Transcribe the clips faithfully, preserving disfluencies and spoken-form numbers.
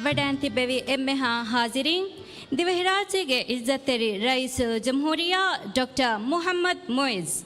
ވަޑައިން ތިއްބެވި އެންމެހާ ހާޒިރީން، ދިވެހިރާއްޖޭގެ އިއްޒަތްތެރި ރައީސުލްޖުމްހޫރިއްޔާ ޑޮކްޓަރ މުޙައްމަދު މުޢިއްޒު.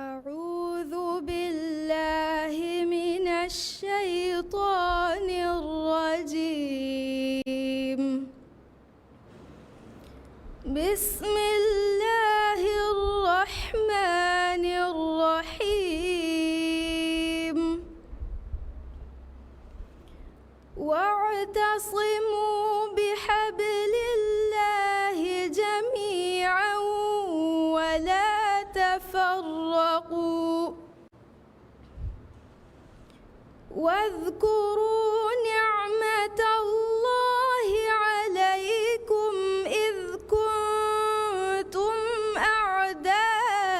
أعوذ بالله من الشيطان الرجيم. بسم الله الرحمن الرحيم. واعتصموا بحبل الله جميعا ولا تفرقوا. واذكروا نعمة الله عليكم إذ كنتم أعداء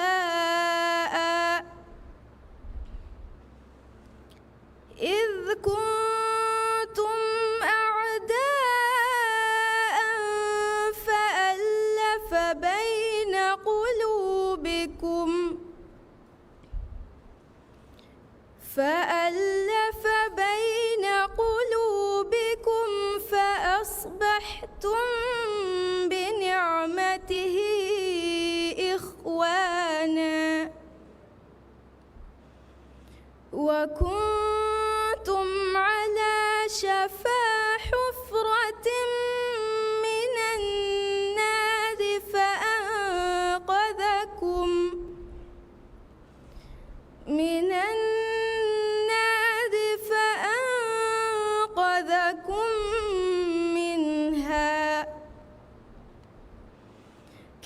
إذ كنتم أعداء فألف بين قلوبكم فألف بين قلوبكم فأصبحتم بنعمته إخوانا وكنتم على شفا حفرة من النار فأنقذكم من النار فأنقذكم منها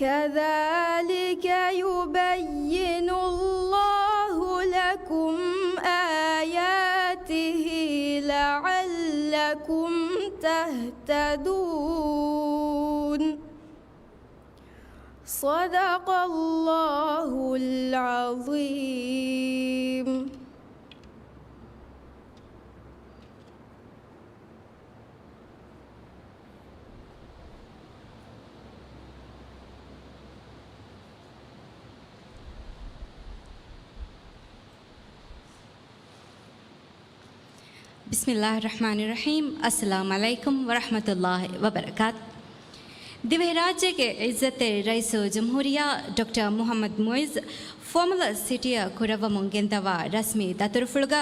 كذلك يبين الله لكم آياته لعلكم تهتدون. صدق الله العظيم. بسم الله الرحمن الرحيم. السلام عليكم ورحمة الله وبركاته. ދިވެހިރާއްޖޭގެ އިއްޒަތްތެރި ރައީސުލްޖުމްހޫރިއްޔާ ޑޮކްޓަރ މުޙައްމަދު މުޢިއްޒު ފޯމަލަ ސިޓީއަށް ކުރައްވަމުން ގެންދަވާ ރަސްމީ ދަތުރުފުޅުގަ،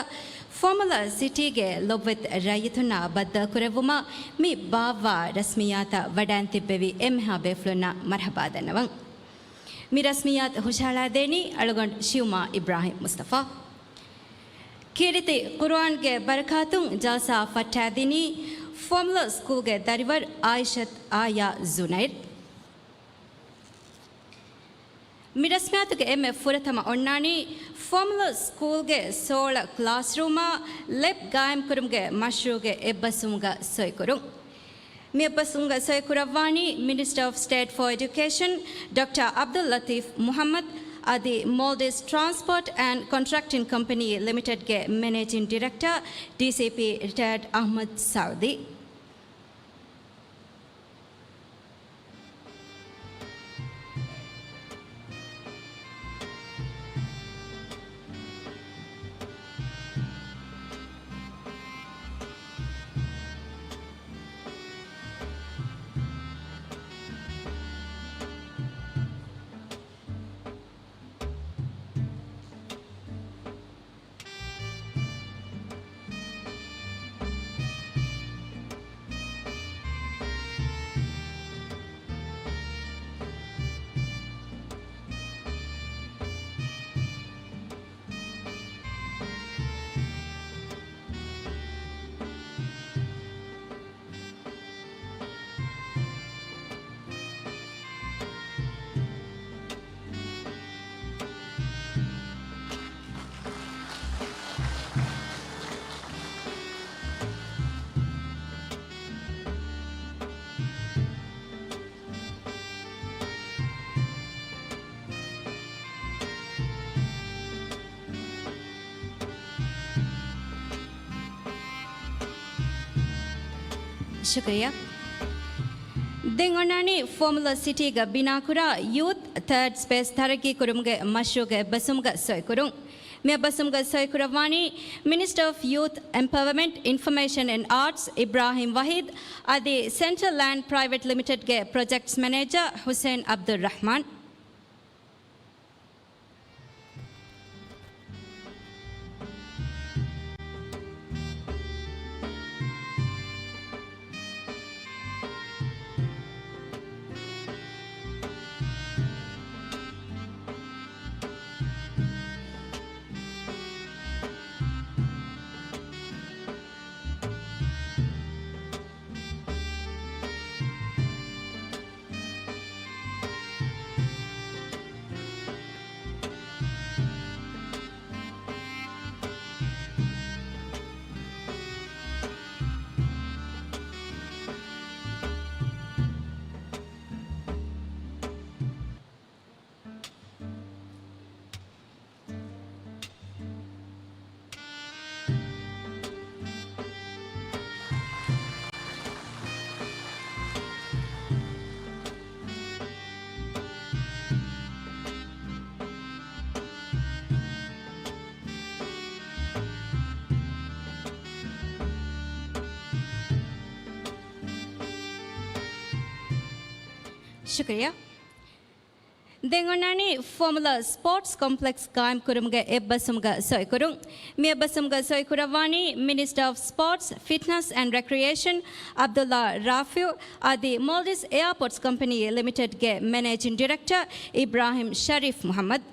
ފޯމަލަ ސިޓީގެ ލޮބުވެތި ރައްޔިތުންނާ ބައްދަލުކުރެއްވުމަށް މި ބާއްވާ ރަސްމިއްޔާތަށް ވަޑައިން ތިއްބެވި އެންމެހާ ބޭފުޅުންނަށް މަރްޙަބާ ދަންނަވަން. މި ރަސްމިއްޔާތު ހުށަހަޅައިދޭނީ އަޅުގަނޑު ޝިއުމާ އިބްރާހިމް މުޞްޠަފާ. ކީރިތި ޤުރުއާންގެ ބަރަކާތުން ޖަލްސާ ފައްޓައިދިނީ ފޯމަލަ ސްކޫލްގެ ދަރިވަރު އާއިޝަތު އާޔާ ޒުނައިރު. މި ރަސްމިއްޔާތުގެ އެންމެ ފުރަތަމަ އޮންނާނީ ފޯމަލަ ސްކޫލްގެ ސޯޅަ ކްލާސްރޫމާ ލެބް ގާއިމްކުރުމުގެ މަޝްރޫޢުގެ އެއްބަސްވުމުގަ ސޮއިކުރުން. މި އެއްބަސްވުމުގަ ސޮއިކުރައްވާނީ މިނިސްޓަރ އޮފް ސްޓޭޓް ފޯ އެޑިއުކޭޝަން ޑޮކްޓަރ ޢަބްދުއްލަޠީފް މުޙައްމަދު އަދި މޯލްޑިވްސް ޓްރާންސްޕޯޓް އެންޑް ކޮންޓްރެކްޓިން ކަމްޕަނީ ލިމިޓެޑްގެ މެނޭޖިން ޑިރެކްޓަރ، ޑީސީޕީ، ރިޓަޔަރޑް އަޙްމަދު ސަޢުދީ. ޝުކުރިއްޔާ. ދެން އޮންނާނީ ފޯމުލަ ސިޓީގަ ބިނާކުރާ ޔޫތު ތާޑް ސްޕޭސް ތަރައްގީ ކުރުމުގެ މަޝްރޫޢުގެ އެއްބަސްވުމުގަ ސޮއިކުރުން. މި އެއްބަސްވުމުގަ ސޮއިކުރައްވާނީ މިނިސްޓަރ އޮފް ޔޫތު އެމްޕަވަރމަންޓް، އިންފޮމޭޝަން އެންޑް އާޓްސް އިބްރާހިމް ވަހީދު އަދި ސެންޓްރަލް ލޭންޑް ޕްރައިވެޓް ލިމިޓެޑްގެ ޕްރޮޖެކްޓްސް މެނޭޖަރ ހުސެން އަބްދުއްރަޙްމާން. ޝުކުރިއްޔާ. ދެން އޮންނާނީ ފޯމުލަ ސްޕޯޓްސް ކޮމްޕްލެކްސް ގާއިމްކުރުމުގެ އެއްބަސްވުމުގަ ސޮއިކުރުން. މި އެއްބަސްވުމުގަ ސޮއިކުރައްވާނީ މިނިސްޓަރ އޮފް ސްޕޯޓްސް، ފިޓްނަސް އެންޑް ރެކްރިއޭޝަން އަބްދުއްލާ ރާފިޢު އަދި މޯލްޑިވްސް އެއާޕޯޓްސް ކަމްޕަނީ ލިމިޓެޑްގެ މެނޭޖިން ޑިރެކްޓަރ އިބްރާހިމް ޝަރީފް މުޙައްމަދު.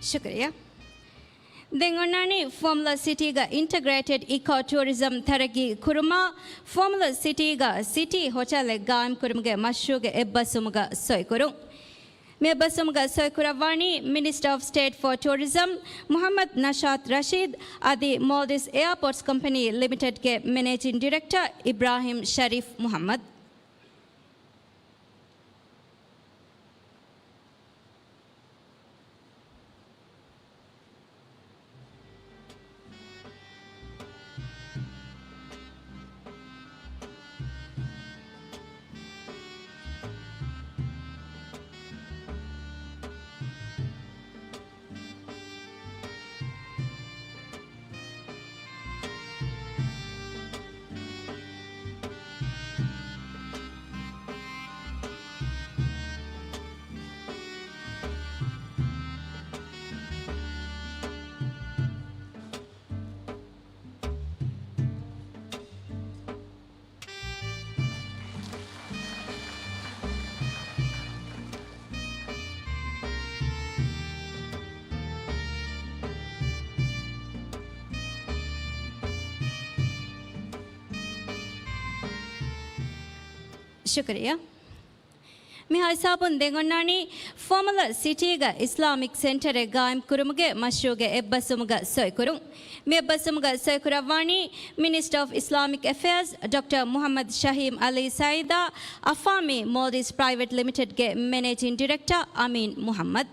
ޝުކުރިއްޔާ. ދެން އޮންނާނީ ފޯމުލަ ސިޓީގަ އިންޓަގްރޭޓެޑް އިކޯ ޓޫރިޒަމް ތަރައްގީ ކުރުމާ، ފޯމުލަ ސިޓީގަ ސިޓީ ހޮޓެލެއް ގާއިމްކުރުމުގެ މަޝްރޫޢުގެ އެއްބަސްވުމުގަ ސޮއިކުރުން. މި އެއްބަސްވުމުގަ ސޮއިކުރައްވާނީ މިނިސްޓަރ އޮފް ސްޓޭޓް ފޯ ޓޫރިޒަމް މުޙައްމަދު ނަޝާދު ރަޝީދު އަދި މޯލްޑިވްސް އެއާޕޯޓްސް ކަމްޕަނީ ލިމިޓެޑްގެ މެނޭޖިން ޑިރެކްޓަރ އިބްރާހިމް ޝަރީފް މުޙައްމަދު. ޝުކުރިއްޔާ. މިހާ ހިސާބުން ދެން އޮންނާނީ ފޯމުލަ ސިޓީގަ އިސްލާމިކް ސެންޓަރެއް ގާއިމްކުރުމުގެ މަޝްރޫޢުގެ އެއްބަސްވުމުގަ ސޮއިކުރުން. މި އެއްބަސްވުމުގަ ސޮއިކުރައްވާނީ މިނިސްޓަރ އޮފް އިސްލާމިކް އެފެއާޒް ޑޮކްޓަރ މުޙައްމަދު ޝަހީމް އަލީ ސައީދާ، އަފާމީ މޯލްޑިވްސް ޕްރައިވެޓް ލިމިޓެޑްގެ މެނޭޖިން ޑިރެކްޓަރ އަމީން މުޙައްމަދު.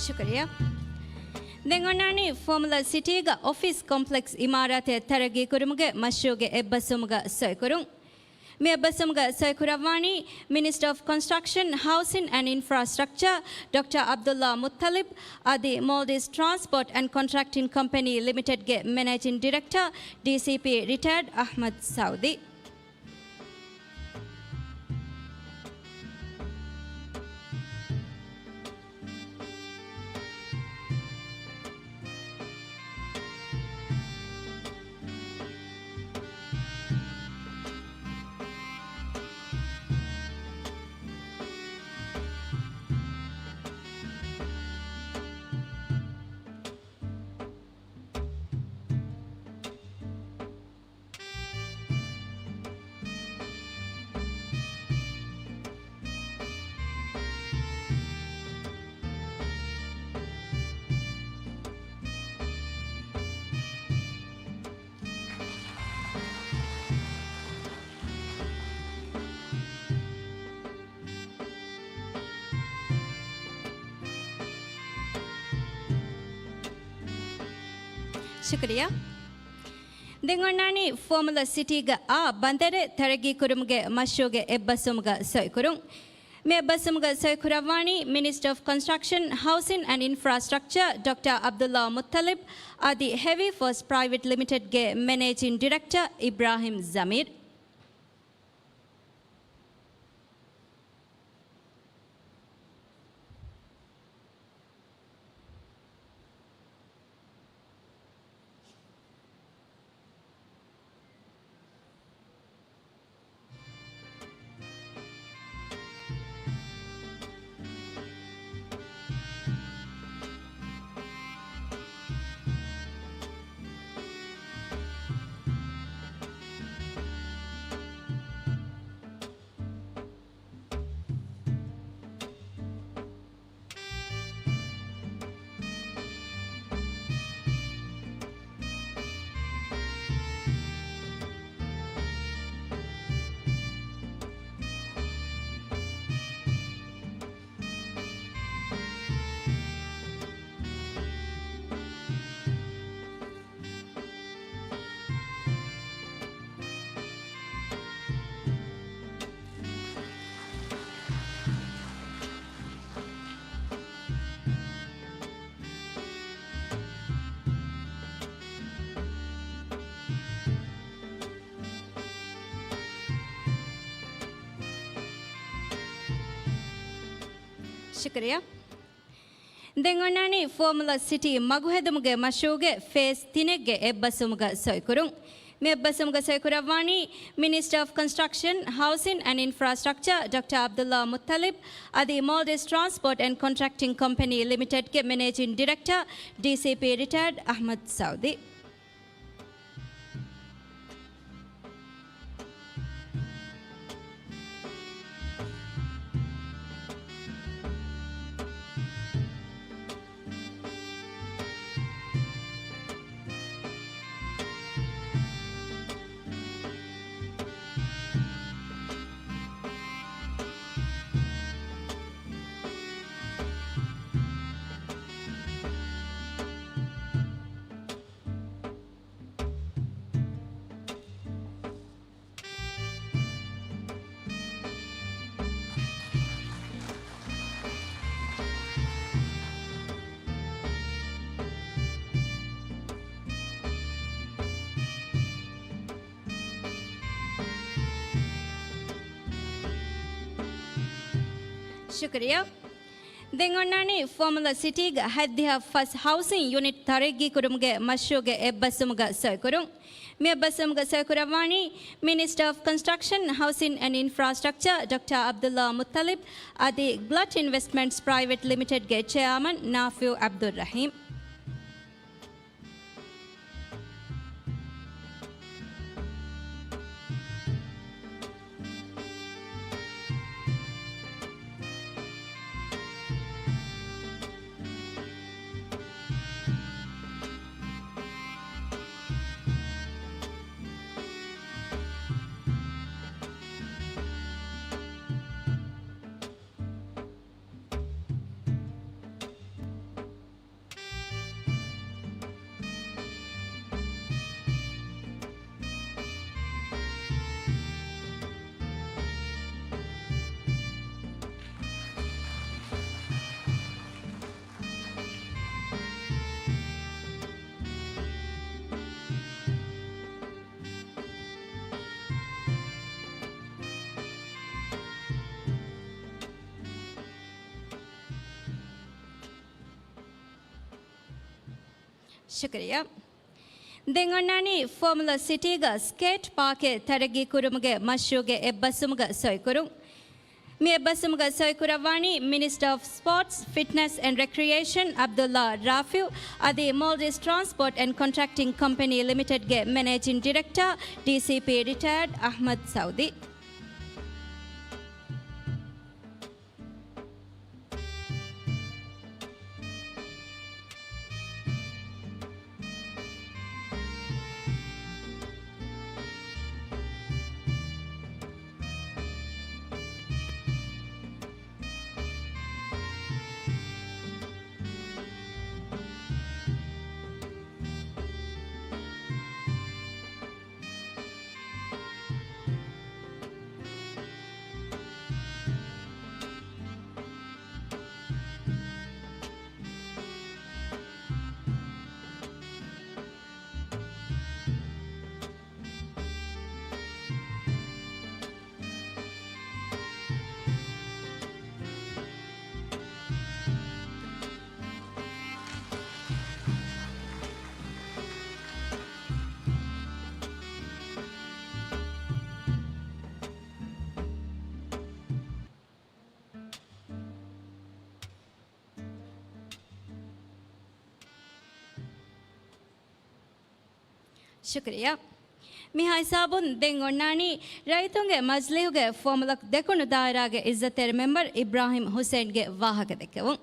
ޝުކުރިއްޔާ. ދެން އޮންނާނީ ފޯމުލަ ސިޓީގަ އޮފީސް ކޮމްޕްލެކްސް އިމާރާތެއް ތަރައްގީ ކުރުމުގެ މަޝްރޫޢުގެ އެއްބަސްވުމުގަ ސޮއިކުރުން. މި އެއްބަސްވުމުގަ ސޮއިކުރައްވާނީ މިނިސްޓަރ އޮފް ކޮންސްޓްރަކްޝަން، ހައުސިން އެންޑް އިންފްރާސްޓްރަކްޗަރ ޑޮކްޓަރ އަބްދުﷲ މުއްތަލިބް އަދި މޯލްޑިވްސް ޓްރާންސްޕޯޓް އެންޑް ކޮންޓްރެކްޓިން ކަމްޕެނީ ލިމިޓެޑްގެ މެނޭޖިން ޑިރެކްޓަރ، ޑީސީޕީ ރިޓަޔަރޑް އަޙްމަދު ސައުދީ. ޝުކުރިއްޔާ. ދެން އޮންނާނީ ފޯމުލަ ސިޓީގަ އާ ބަނދަރެއް ތަރައްގީ ކުރުމުގެ މަޝްރޫޢުގެ އެއްބަސްވުމުގަ ސޮއިކުރުން. މި އެއްބަސްވުމުގަ ސޮއިކުރައްވާނީ މިނިސްޓަރ އޮފް ކޮންސްޓްރަކްޝަން، ހައުސިން އެންޑް އިންފްރާސްޓްރަކްޗަރ ޑޮކްޓަރ އަބްދުﷲ މުއްތަލިބް އަދި ހެވީ ފޯސްޓް ޕްރައިވެޓް ލިމިޓެޑްގެ މެނޭޖިން ޑިރެކްޓަރ އިބްރާހިމް ޒަމީރް. ޝުކުރިއްޔާ. ދެން އޮންނާނީ ފޯމުލަ ސިޓީ މަގުހެދުމުގެ މަޝްރޫޢުގެ ފޭސް ތިނެއްގެ އެއްބަސްވުމުގަ ސޮއިކުރުން. މި އެއްބަސްވުމުގަ ސޮއިކުރައްވާނީ މިނިސްޓަރ އޮފް ކޮންސްޓްރަކްޝަން، ހައުސިން އެންޑް އިންފްރާސްޓްރަކްޗަރ ޑޮކްޓަރ އަބްދުﷲ މުއްތަލިބް އަދި މޯލްޑިވްސް ޓްރާންސްޕޯޓް އެންޑް ކޮންޓްރެކްޓިން ކަމްޕެނީ ލިމިޓެޑްގެ މެނޭޖިން ޑިރެކްޓަރ، ޑީސީޕީ ރިޓަޔަރޑް އަޙްމަދު ސައުދީ. ޝުކުރިއްޔާ. ދެން އޮންނާނީ ފޯމުލަ ސިޓީގަ ހަތްދިހަ ފަސް ހައުސިން ޔުނިޓް ތަރައްގީ ކުރުމުގެ މަޝްރޫޢުގެ އެއްބަސްވުމުގަ ސޮއިކުރުން. މި އެއްބަސްވުމުގަ ސޮއިކުރައްވާނީ މިނިސްޓަރ އޮފް ކޮންސްޓްރަކްޝަން، ހައުސިން އެންޑް އިންފްރާސްޓްރަކްޗަރ ޑޮކްޓަރ އަބްދުﷲ މުއްތަލިބް އަދި ގްލަޓް އިންވެސްޓްމަންޓްސް ޕްރައިވެޓް ލިމިޓެޑްގެ ޗެއާމަން ނާފިޢު އަބްދުއްރަޙީމް. ޝުކުރިއްޔާ. ދެން އޮންނާނީ ފުވައްމުލައް ސިޓީގަ ސްކޭޓް ޕާކެއް ތަރައްގީ ކުރުމުގެ މަޝްރޫޢުގެ އެއްބަސްވުމުގަ ސޮއިކުރުން. މި އެއްބަސްވުމުގަ ސޮއިކުރައްވާނީ މިނިސްޓަރ އޮފް ސްޕޯޓްސް، ފިޓްނަސް އެންޑް ރެކްރިއޭޝަން އަބްދުﷲ ރާފިޢު އަދި މޯލްޑިވްސް ޓްރާންސްޕޯޓް އެންޑް ކޮންޓްރެކްޓިން ކޮމްޕެނީ ލިމިޓެޑްގެ މެނޭޖިން ޑިރެކްޓަރ، ޑީސީޕީ ރިޓަޔާޑް އަޙްމަދު ސައުދީ. ޝުކުރިއްޔާ. މިހާ ހިސާބުން ދެން އޮންނާނީ ރައްޔިތުންގެ މަޖިލީހުގެ ފުވައްމުލަކު ދެކުނު ދާއިރާގެ އިއްޒަތްތެރި މެމްބަރު އިބްރާހިމް ހުސެންގެ ވާހަކަ ދެއްކެވުން.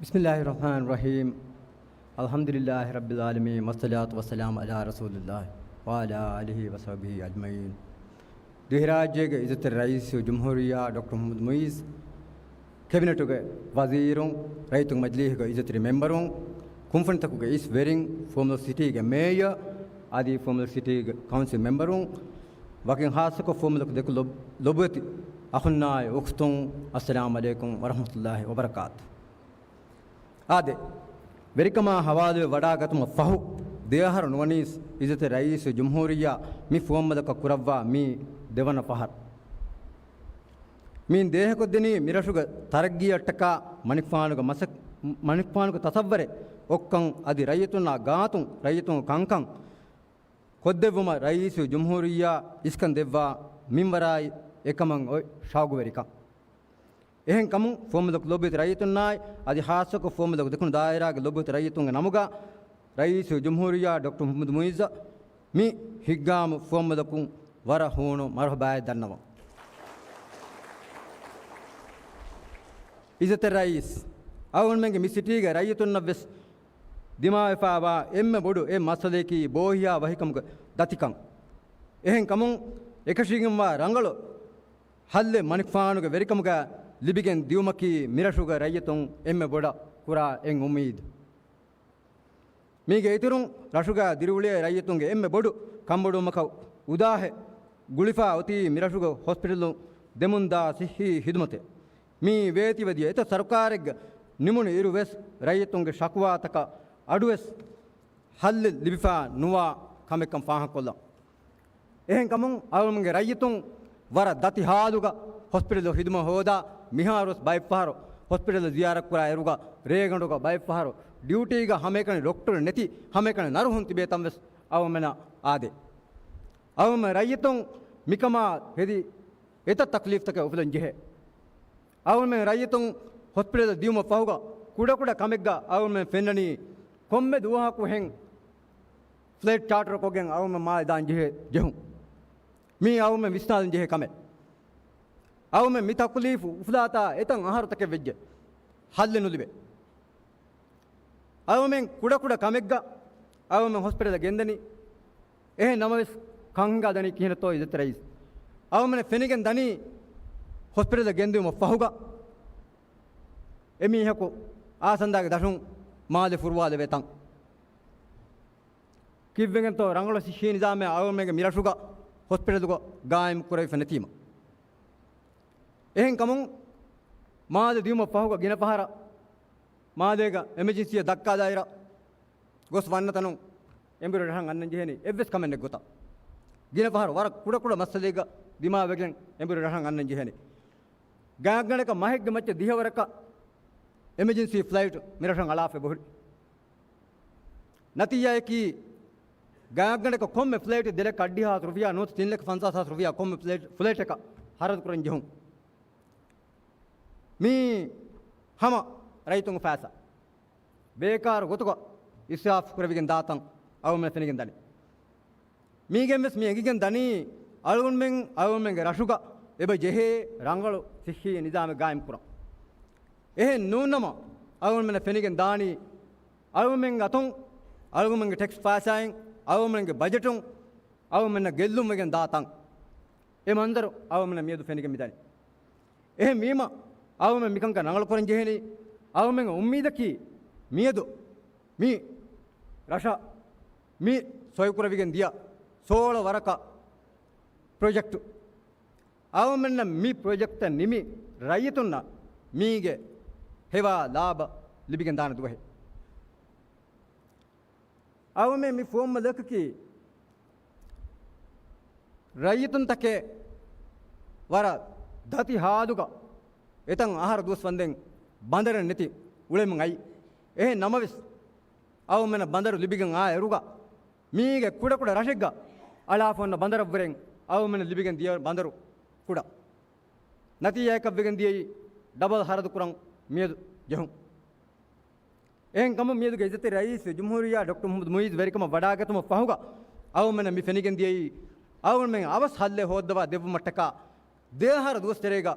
بسم الله الرحمن الرحيم. الحمد لله رب العالمين، والصلاة والسلام على رسول الله وعلى آله وصحبه أجمعين. ދިވެހިރާއްޖޭގެ އިއްޒަތްތެރި ރައީސުލްޖުމްހޫރިއްޔާ ޑޮކްޓަރ މުޙައްމަދު މުޢިއްޒު، ކެބިނެޓުގެ ވަޒީރުން، ރައްޔިތުންގެ މަޖިލީހުގެ އިއްޒަތްތެރި މެމްބަރުން، ކުންފުނިތަކުގެ އިސް ވެރިން، ފުވައްމުލައް ސިޓީގެ މޭޔަރ އަދި ފުވައްމުލައް ސިޓީގެ ކައުންސިލް މެމްބަރުން، ވަކިން ޚާއްޞަކޮށް ފުވައްމުލަކު ދެކު ލޮބު-، ލޮބުވެތި އަޚުންނާއި އުޚްތުން، އައްސަލާމު ޢަލައިކުމް ވަރަޙްމަތުﷲި ވަބަރަކާތު. އާދެ، ވެރިކަމާ ހަވާލުވެ ވަޑާގަތުމަށް ފަހު، ދެއަހަރު ނުވަނީސް އިއްޒަތްތެރި ރައީސުލްޖުމްހޫރިއްޔާ މި ފުވައްމުލަކަށް ކުރައްވާ މީ ދެވަނަ ފަހަރު. މިއިން ދޭހަކޮށްދެނީ މިރަށުގެ ތަރައްގީއަށްޓަކާ މަނިކުފާނުގެ މަސައް-، މަނިކުފާނުގެ ތަސައްވަރެއް އޮއްކަން އަދި ރައްޔިތުންނާ ގާތުން ރައްޔިތުންގެ ކަންކަން ކޮށްދެއްވުމަށް ރައީސުލްޖުމްހޫރިއްޔާ އިސްކަން ދެއްވާ މިންވަރާއި އެކަމަށް އޮތް ޝައުގުވެރިކަން. އެހެންކަމުން، ފުވައްމުލަކު ލޮބުވެތި ރައްޔިތުންނާއި، އަދި ޚާއްޞަކޮށް ފުވައްމުލަކު ދެކުނު ދާއިރާގެ ލޮބުވެތި ރައްޔިތުންގެ ނަމުގަ، ރައީސުލްޖުމްހޫރިއްޔާ ޑޮކްޓަރ މުޙައްމަދު މުޢިއްޒަށް މި ހިތްގައިމު ފުވައްމުލަކުން ވަރަށް ހޫނު މަރުޙަބާއެއް ދަންނަވަން. އިއްޒަތްތެރި ރައީސް، އަޅުގަނޑުމެންގެ މި ސިޓީގެ ރައްޔިތުންނަށްވެސް ދިމާވެފައިވާ އެންމެ ބޮޑު އެއް މައްސަލަޔަކީ ބޯހިޔާ ވަހިކަމުގެ ދަތިކަން. އެހެންކަމުން، އެކަށީގެންވާ ރަނގަޅު ހައްލެއް މަނިކުފާނުގެ ވެރިކަމުގަ ލިބިގެން ދިއުމަކީ މިރަށުގެ ރައްޔިތުން އެންމެ ބޮޑަށް ކުރާ އެއް އުއްމީދު. މީގެ އިތުރުން، ރަށުގަ ދިރިއުޅޭ ރައްޔިތުންގެ އެންމެ ބޮޑު ކަންބޮޑުވުމަކަށް އުދާހެއް ގުޅިފަ އޮތީ މިރަށުގެ ހޮސްޕިޓަލުން ދެމުންދާ ސިއްހީ ހިދުމަތެއް. މީ ވޭތިވެދިޔަ އެތައް ސަރުކާރެއްގެ ނިމުނު އިރު ވެސް ރައްޔިތުންގެ ޝަކުވާތަކަށް އަޑުވެސް ހައްލެއް ލިބިފަ ނުވާ ކަމެއްކަން ފާހަގަކޮށްލަން. އެހެންކަމުން އަޅުގަނޑުމެންގެ ރައްޔިތުން ވަރަށް ދަތި ހާލުގަ ހޮސްޕިޓަލު ހިދުމަތް ހޯދާ މިހާރުވެސް ބައެއްފަހަރު ހޮސްޕިޓަލަށް ޒިޔާރަތްކުރާ އިރުގަ ރޭގަނޑުގަ ބައެއްފަހަރު ޑިއުޓީގަ ހަމައެކަނި ޑޮކްޓަރު ނެތި ހަމައެކަނި ނަރުހުން ތިބޭ ތަންވެސް އަޅުގަނޑުމެންނަށް އާދޭ. އަޅުގަނޑުމެން ރައްޔިތުން މިކަމާ ހެދި އެތައް ތަކްލީފްތަކެއް އުފުލަން ޖެހޭ. އަޅުގަނޑުމެން ރައްޔިތުން ހޮސްޕިޓަލަށް ދިޔުމަށް ފަހުގަ ކުޑަކުޑަ ކަމެއްގަ އަޅުގަނޑުމެން ފެންނަނީ ކޮންމެ ދުވަހަކު ހެން ފްލައިޓް ޗާޓަރު ކޮށްގެން އަޅުގަނޑުމެން މާލެ ދާން ޖެހޭ ޖެހުން. މީ އަޅުގަނޑުމެން ވިސްނާލަން ޖެހޭ ކަމެއް. އަޅުގަނޑުމެން މި ތަކުލީފު އުފުލާތާ އެތައް އަހަރުތަކެއް ވެއްޖެ. ހައްލެއް ނުލިބޭ. އަޅުގަނޑުމެން ކުޑަކުޑަ ކަމެއްގަ އަޅުގަނޑުމެން ހޮސްޕިޓަލަށް ގެންދަނީ. އެހެން ނަމަވެސް ކަން ހިނގާ ދަނީ ކިހިނެއްތޯ އިއްޒަތްތެރި ރައީސް؟ އަޅުގަނޑުމެން ފެނިގެން ދަނީ ހޮސްޕިޓަލަށް ގެންދިއުމަށް ފަހުގަ އެމީހަކު އާސަންދާގެ ދަށުން މާލެ ފުރުވާލެވޭ ތަން. ކީއްވެގެންތޯ ރަނގަޅު ސިއްހީ ނިޒާމެއް އަޅުގަނޑުމެންގެ މިރަށުގަ ހޮސްޕިޓަލުގަ ގާއިމް ކުރެވިފަ ނެތީމަ. އެހެންކަމުން މާލެ ދިއުމަށް ފަހުގަ ގިނަ ފަހަރަށް މާލޭގަ އެމަޖެންސީއަށް ދައްކާލާއިރަށް ގޮސް ވަންނަ ތަނުން އެނބުރި ރަށަށް އަންނަން ޖެހޭނީ އެއްވެސް ކަމެއް ނެތް ގޮތަށް. ގިނަ ފަހަރު ވަރަށް ކުޑަކުޑަ މައްސަލައެއްގަ ދިމާވެގެން އެނބުރި ރަށަށް އަންނަން ޖެހޭނީ. ގާތްގަނޑަކަށް މަހެއްގެ މައްޗަށް ދިހަވަރަކަށް އެމަޖެންސީ ފްލައިޓް މިރަށަށް އަޅާފަ އެބަހުރި. ނަތީޖާއަކީ، ގާތްގަނޑަކަށް ކޮންމެ ފްލައިޓެއް ދެ ލައްކަ އަށްޑިހަ ހާސް ރުފިޔާ ނުވަތަ ތިން ލައްކަ ފަންސާސް ހާސް ރުފިޔާ ކޮންމެ ފްލައިޓް، ފްލައިޓަކަށް ހަރަދު ކުރަން ޖެހުން. މީ ހަމަ ރައްޔިތުންގެ ފައިސާ ބޭކާރު ގޮތުގަ އިސްރާފު ކުރެވިގެން ދާތަން އަޅުގަނޑުމެން ފެނިގެން ދަނީ. މީގެން ވެސް މި އެނގިގެން ދަނީ، އަޅުގަނޑުމެން އަޅުގަނޑުމެންގެ ރަށުގަ އެބަ ޖެހޭ ރަނގަޅު ސިއްހީ ނިޒާމެއް ގާއިމް ކުރަން. އެހެން ނޫންނަމަ، އަޅުގަނޑުމެންނަށް ފެނިގެން ދާނީ، އަޅުގަނޑުމެންގެ އަތުން އަޅުގަނޑުމެންގެ ޓެކްސް ފައިސާއިން، އަޅުގަނޑުމެންގެ ބަޖެޓުން އަޅުގަނޑުމެންނަށް ގެއްލުން ވެގެން ދާ ތަން. އެ މަންޒަރު އަޅުގަނޑުމެންނަށް މިއަދު ފެނިގެން މިދަނީ. އެހެން ވީމަ، އަޅުގަނޑުމެން މިކަންކަން ރަނގަޅު ކުރަން ޖެހޭނީ، އަޅުގަނޑުމެންގެ އުއްމީދަކީ މިއަދު މި ރަށަށް މި ސޮއިކުރެވިގެން ދިޔަ ސޯޅަ ވަރަކަށް ޕްރޮޖެކްޓު އަޅުގަނޑުމެންނަށް މި ޕްރޮޖެކްޓްތައް ނިމި ރައްޔިތުންނަށް މީގެ ހެވާ ލާބަ ލިބިގެން ދާނެ ދުވަހެއް. އަޅުގަނޑުމެން މި ފުވައްމަ ލެކަކީ ރައްޔިތުންތަކެއް ވަރަށް ދަތި ހާލުގަ އެތަން އަހަރު ދުވަސް ވަންދެން ބަނދަރެއް ނެތި އުޅެމުން އައި. އެހެން ނަމަވެސް، އަޅުގަނޑުމެންނަށް ބަނދަރު ލިބިގެން އާ އިރުގަ، މީގެ ކުޑަކުޑަ ރަށެއްގަ އަޅާފަ އޮންނަ ބަނދަރަށްވުރެން އަޅުގަނޑުމެންނަށް ލިބިގެން ދިޔަ ބަނދަރު ކުޑަ. ނަތީޖާއަކަށްވެގެން ދިޔައީ ޑަބަލް ހަރަދު ކުރަން މިއަދު ޖެހުން. އެހެންކަމުން މިއަދުގެ އިއްޒަތްތެރި ރައީސް ޖުމްހޫރިއްޔާ ޑޮކްޓަރ މުޙައްމަދު މުޢިއްޒު ވެރިކަމަށް ވަޑާގަތުމަށް ފަހުގަ އަޅުގަނޑުމެންނަށް މި ފެނިގެން ދިޔައީ، އަޅުގަނޑުމެން އަވަސް ހައްލެއް ހޯއްދަވާ ދެއްވުމަށްޓަކާ ދެއަހަރު ދުވަސް ތެރޭގަ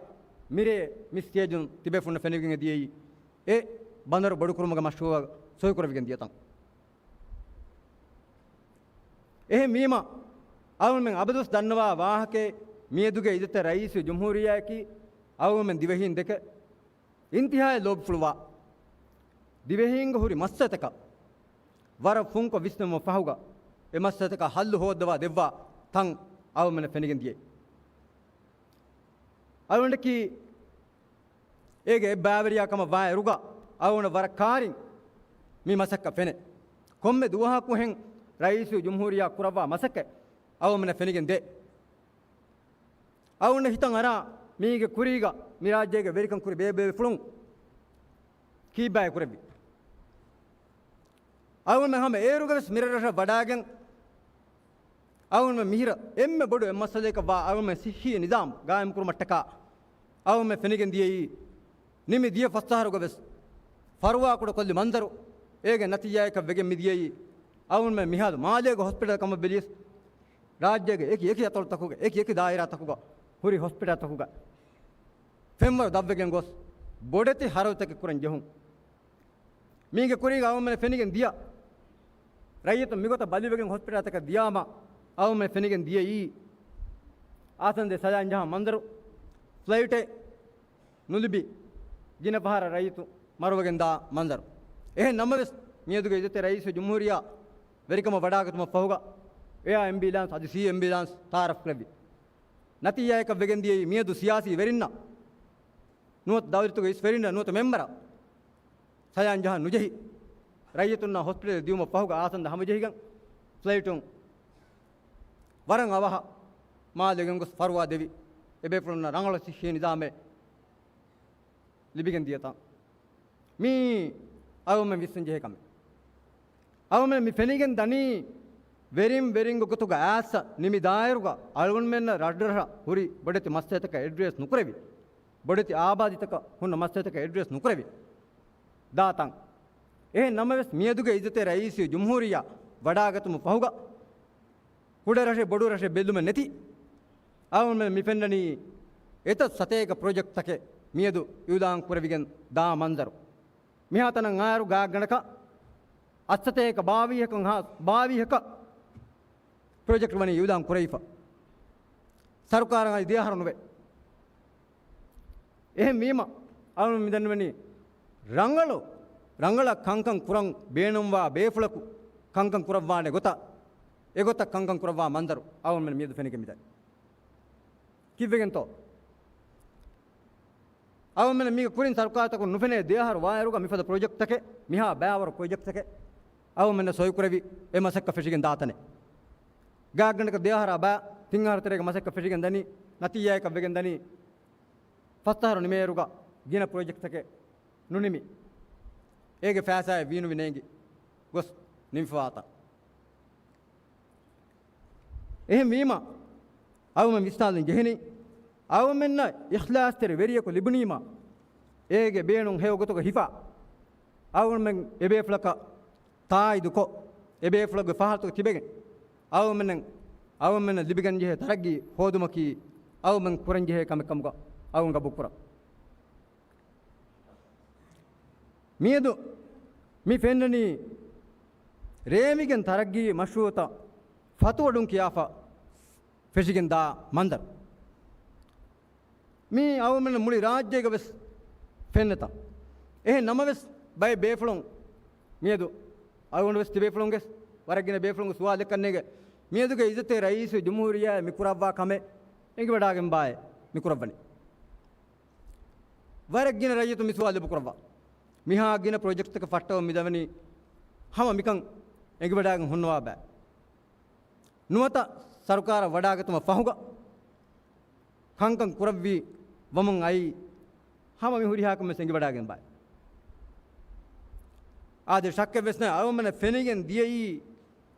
މިރޭ މި ސްޓޭޖުން ތިބޭފުޅުންނަށް ފެނިގެން ދިޔައީ، އެ ބަނދަރު ބޮޑުކުރުމުގެ މަޝްރޫޢަށް ސޮއިކުރެވިގެން ދިޔަތަން. އެހެންވީމަ، އަޅުގަނޑުމެން އަބަދުވެސް ދަންނަވާ ވާހަކައެއް، މިއަދުގެ އިއްޒަތްތެރި ރައީސް ޖުމްހޫރިއްޔާއަކީ އަޅުގަނޑުމެން ދިވެހީން ދެކެ އިންތިހާއަށް ލޯބިފުޅުވާ، ދިވެހީންގެ ހުރި މައްސަލަތަކަށް ވަރަށް ފުންކޮށް ވިސްނުމަށް ފަހުގަ، އެ މައްސަލަތަކަށް ހައްލު ހޯއްދަވާ ދެއްވާ ތަން އަޅުގަނޑުމެންނަށް ފެނިގެން ދިޔައީ. އަޅުގަނޑަކީ އޭގެ އެއްބާވެރިޔާ ކަމަށް ވާ އިރުގަ، އަޅުގަނޑަށް ވަރަށް ކާރިން މި މަސައްކަތް ފެނޭ. ކޮންމެ ދުވަހަކު ހެން ރައީސު ޖުމްހޫރިއްޔާ ކުރައްވާ މަސައްކަތް އަޅުގަނޑުމެންނަށް ފެނިގެން ދޭ. އަޅުގަނޑަށް ހިތަށް އަރާ، މީގެ ކުރީގަ މި ރާއްޖޭގެ ވެރިކަން ކުރި ބޭބޭފުޅުން ކީއްބާއެއް ކުރެއްވި. އަޅުގަނޑުމެން ހަމަ އޭރުގަ ވެސް މިރަށަށް ވަޑާގެން، އަޅުގަނޑުމެން މިހިރަ އެންމެ ބޮޑު އެއް މައްސަލައަކަށް ވާ އަޅުގަނޑުމެން ސިއްހީ ނިޒާމް ގާއިމް ކުރުމަށްޓަކާ އަޅުގަނޑުމެން ފެނިގެން ދިޔައީ، ނިމި ދިޔަ ފަސް އަހަރުގަ ވެސް ފަރުވާކުޑަ ކޮށްލި މަންޒަރު. އޭގެ ނަތީޖާއަކަށް ވެގެން މިދިޔައީ، އަޅުގަނޑުމެން މިހާރު މާލޭގެ ހޮސްޕިޓަލް ކަމަށް ބެލިޔަސް، ރާއްޖޭގެ އެކި އެކި އަތޮޅުތަކުގަ، އެކި އެކި ދާއިރާތަކުގަ ހުރި ހޮސްޕިޓަލްތަކުގަ ފެންވަރު ދަށްވެގެން ގޮސް، ބޮޑެތި ހަރަދުތަކެއް ކުރަން ޖެހުން. މީގެ ކުރީގަ އަޅުގަނޑުމެންނަށް ފެނިގެން ދިޔަ، ރައްޔިތުން މިގޮތަށް ބަލިވެގެން ހޮސްޕިޓަލްތަކަށް ދިޔާމަ، އަޅުގަނޑުމެން ފެނިގެން ދިޔައީ، އާސަންދެ ސަލާން ޖަހާ މަންޒަރު، ފްލައިޓެއް ނުލިބި، ގިނަ ފަހަރަށް ރައްޔިތު މަރުވެގެން ދާ މަންޒަރު. އެހެން ނަމަވެސް، މިއަދުގެ އިއްޒަތްތެރި ރައީސް ޖުމްހޫރިއްޔާ ވެރިކަމަށް ވަޑާގަތުމަށް ފަހުގަ، އެއާ އެމްބިއުލާންސް އަދި ސީ އެމްބިއުލާންސް ތައާރަފް ކުރެއްވި. ނަތީޖާއަކަށް ވެގެން ދިޔައީ، މިއަދު ސިޔާސީ ވެރިންނަށް ނުވަތަ ދައުލަތުގެ އިސް ވެރިންނަށް ނުވަތަ މެމްބަރަށް ސަލާން ޖަހަން ނުޖެހި، ރައްޔިތުންނާ ހޮސްޕިޓަލް ދިއުމަށް ފަހުގަ އާސަންދަ ހަމަޖެހިގެން ފްލައިޓުން ވަރަށް އަވަހަށް މާލޭ ގެންގޮސް ފަރުވާ ދެވި، އެބޭފުޅުންނަށް ރަނގަޅު ސިއްހީ ނިޒާމެއް ލިބިގެން ދިޔަތަން. މީ އަޅުގަނޑުމެން ވިސްނަން ޖެހޭ ކަމެއް. އަޅުގަނޑުމެން މި ފެނިގެން ދަނީ، ވެރިން ވެރިންގެ ގޮތުގަ އައިސް ނިމި ދާއިރުގަ އަޅުގަނޑުމެންނަށް ރަށްރަށަށް ހުރި ބޮޑެތި މައްސަލަތަކަށް އެޑްރެސް ނުކުރެވި، ބޮޑެތި އާބާދީތަކަށް ހުންނަ މައްސަލަތަކަށް އެޑްރެސް ނުކުރެވި ދާތަން. އެހެން ނަމަވެސް، މިއަދުގެ އިއްޒަތްތެރި ރައީސް ޖުމްހޫރިއްޔާ ވަޑާގަތުމަށް ފަހުގަ، ކުޑަ ރަށެއް ބޮޑު ރަށެއް ބެލުމެއް ނެތި އަޅުގަނޑުމެން މި ފެންނަނީ އެތައް ސަތޭކަ ޕްރޮޖެކްޓްތަކެއް މިއަދު އިއުލާން ކުރެވިގެން ދާ މަންޒަރު. މިހާތަނަށް އާއިރު ގާތްގަނޑަކަށް އަށްސަތޭކަ ބާވީހަކަށް ހާ، ބާވީހަކަށް ޕްރޮޖެކްޓް ވަނީ އިއުލާން ކުރެވިފަ. ސަރުކާރަށް އަދި ދެއަހަރު ނުވޭ. އެހެން ވީމަ، އަޅުގަނޑު މިދަންނަވަނީ ރަނގަޅު، ރަނގަޅަށް ކަންކަން ކުރަން ބޭނުންވާ ބޭފުޅަކު ކަންކަން ކުރައްވާނެ ގޮތަށް އެގޮތަށް ކަންކަން ކުރައްވާ މަންޒަރު އަޅުގަނޑުމެން މިއަދު ފެނިގެން މިދަނީ. ކީއްވެގެންތޯ؟ އަޅުގަނޑުމެން މީގެ ކުރިން ސަރުކާރުތަކުން ނުފެނޭ ދެއަހަރު ވާއިރުގަ މިފަދަ ޕްރޮޖެކްޓްތަކެއް، މިހާ ބައިވަރު ޕްރޮޖެކްޓްތަކެއް އަޅުގަނޑުމެންނަށް ސޮއިކުރެވި އެ މަސައްކަތް ފެށިގެން ދާތަނެއް. ގާތްގަނޑަކަށް ދެއަހަރާ ބައި ތިން އަހަރު ތެރޭގަ މަސައްކަތް ފެށިގެން ދަނީ، ނަތީޖާއަކަށް ވެގެން ދަނީ، ފަސް އަހަރު ނިމޭއިރުގަ ގިނަ ޕްރޮޖެކްޓްތަކެއް ނުނިމި، އޭގެ ފައިސާއެއް ވީނުވި ނޭނގި ގޮސް ނިމިފަވާތާ. އެހެންވީމަ، އަޅުގަނޑުމެން ވިސްނާލަން ޖެހެނީ، އަޅުގަނޑުމެންނަށް އިޚްލާޞްތެރި ވެރިޔަކު ލިބުނީމަ، އޭގެ ބޭނުން ހެޔޮ ގޮތުގަ ހިފާ، އަޅުގަނޑުމެން އެބޭފުޅަކަށް ތާއީދުކޮށް، އެބޭފުޅުގެ ފަހަރުތަކަށް ތިބެގެން، އަޅުގަނޑުމެން، އަޅުގަނޑުމެންނަށް ލިބިގެން ޖެހޭ ތަރައްގީ ހޯދުމަކީ، އަޅުގަނޑުމެން ކުރަން ޖެހޭ ކަމެއް ކަމުގަ އަޅުގަނޑު ގަބޫލުކުރަން. މިއަދު މި ފެންނަނީ ރޭވިގެން ތަރައްގީ މަޝްރޫޢުތައް ފަތުވަޑުން ކިޔާފަ ފެށިގެން ދާ މަންޒަރު. މީ އަޅުގަނޑުމެން މުޅި ރާއްޖޭގަ ވެސް ފެންނަތަން. އެހެން ނަމަވެސް، ބައެއް ބޭފުޅުން މިއަދު އަޅުގަނޑު ވެސް ތިބޭފުޅުންގެ ވަރަށް ގިނަ ބޭފުޅުންގެ ސުވާލެއްކަންނޭގެ، މިއަދުގެ އިއްޒަތްތެރި ރައީސު ޖުމްހޫރިއްޔާ މި ކުރައްވާ ކަމެއް އެނގިވަޑާގެންބާއޭ މި ކުރައްވަނީ؟ ވަރަށް ގިނަ ރައްޔިތުން މި ސުވާލު އެބަ ކުރައްވާ. މިހާ ގިނަ ޕްރޮޖެކްޓްތަކަށް ފައްޓަވަން މިދަވަނީ ހަމަ މިކަން އެނގިވަޑާގެން ހުންނަވާ ބައި. ނުވަތަ ސަރުކާރަށް ވަޑާގަތުމަށް ފަހުގަ ކަންކަން ކުރައްވި ވަމުން އައީ ހަމަ މި ހުރިހާ ކަމެއް ވެސް އެނގިވަޑާގެން ބައި. އާދެ، ޝައްކެއް ވެސް ނެތް، އަޅުގަނޑުމެންނަށް ފެނިގެން ދިޔައީ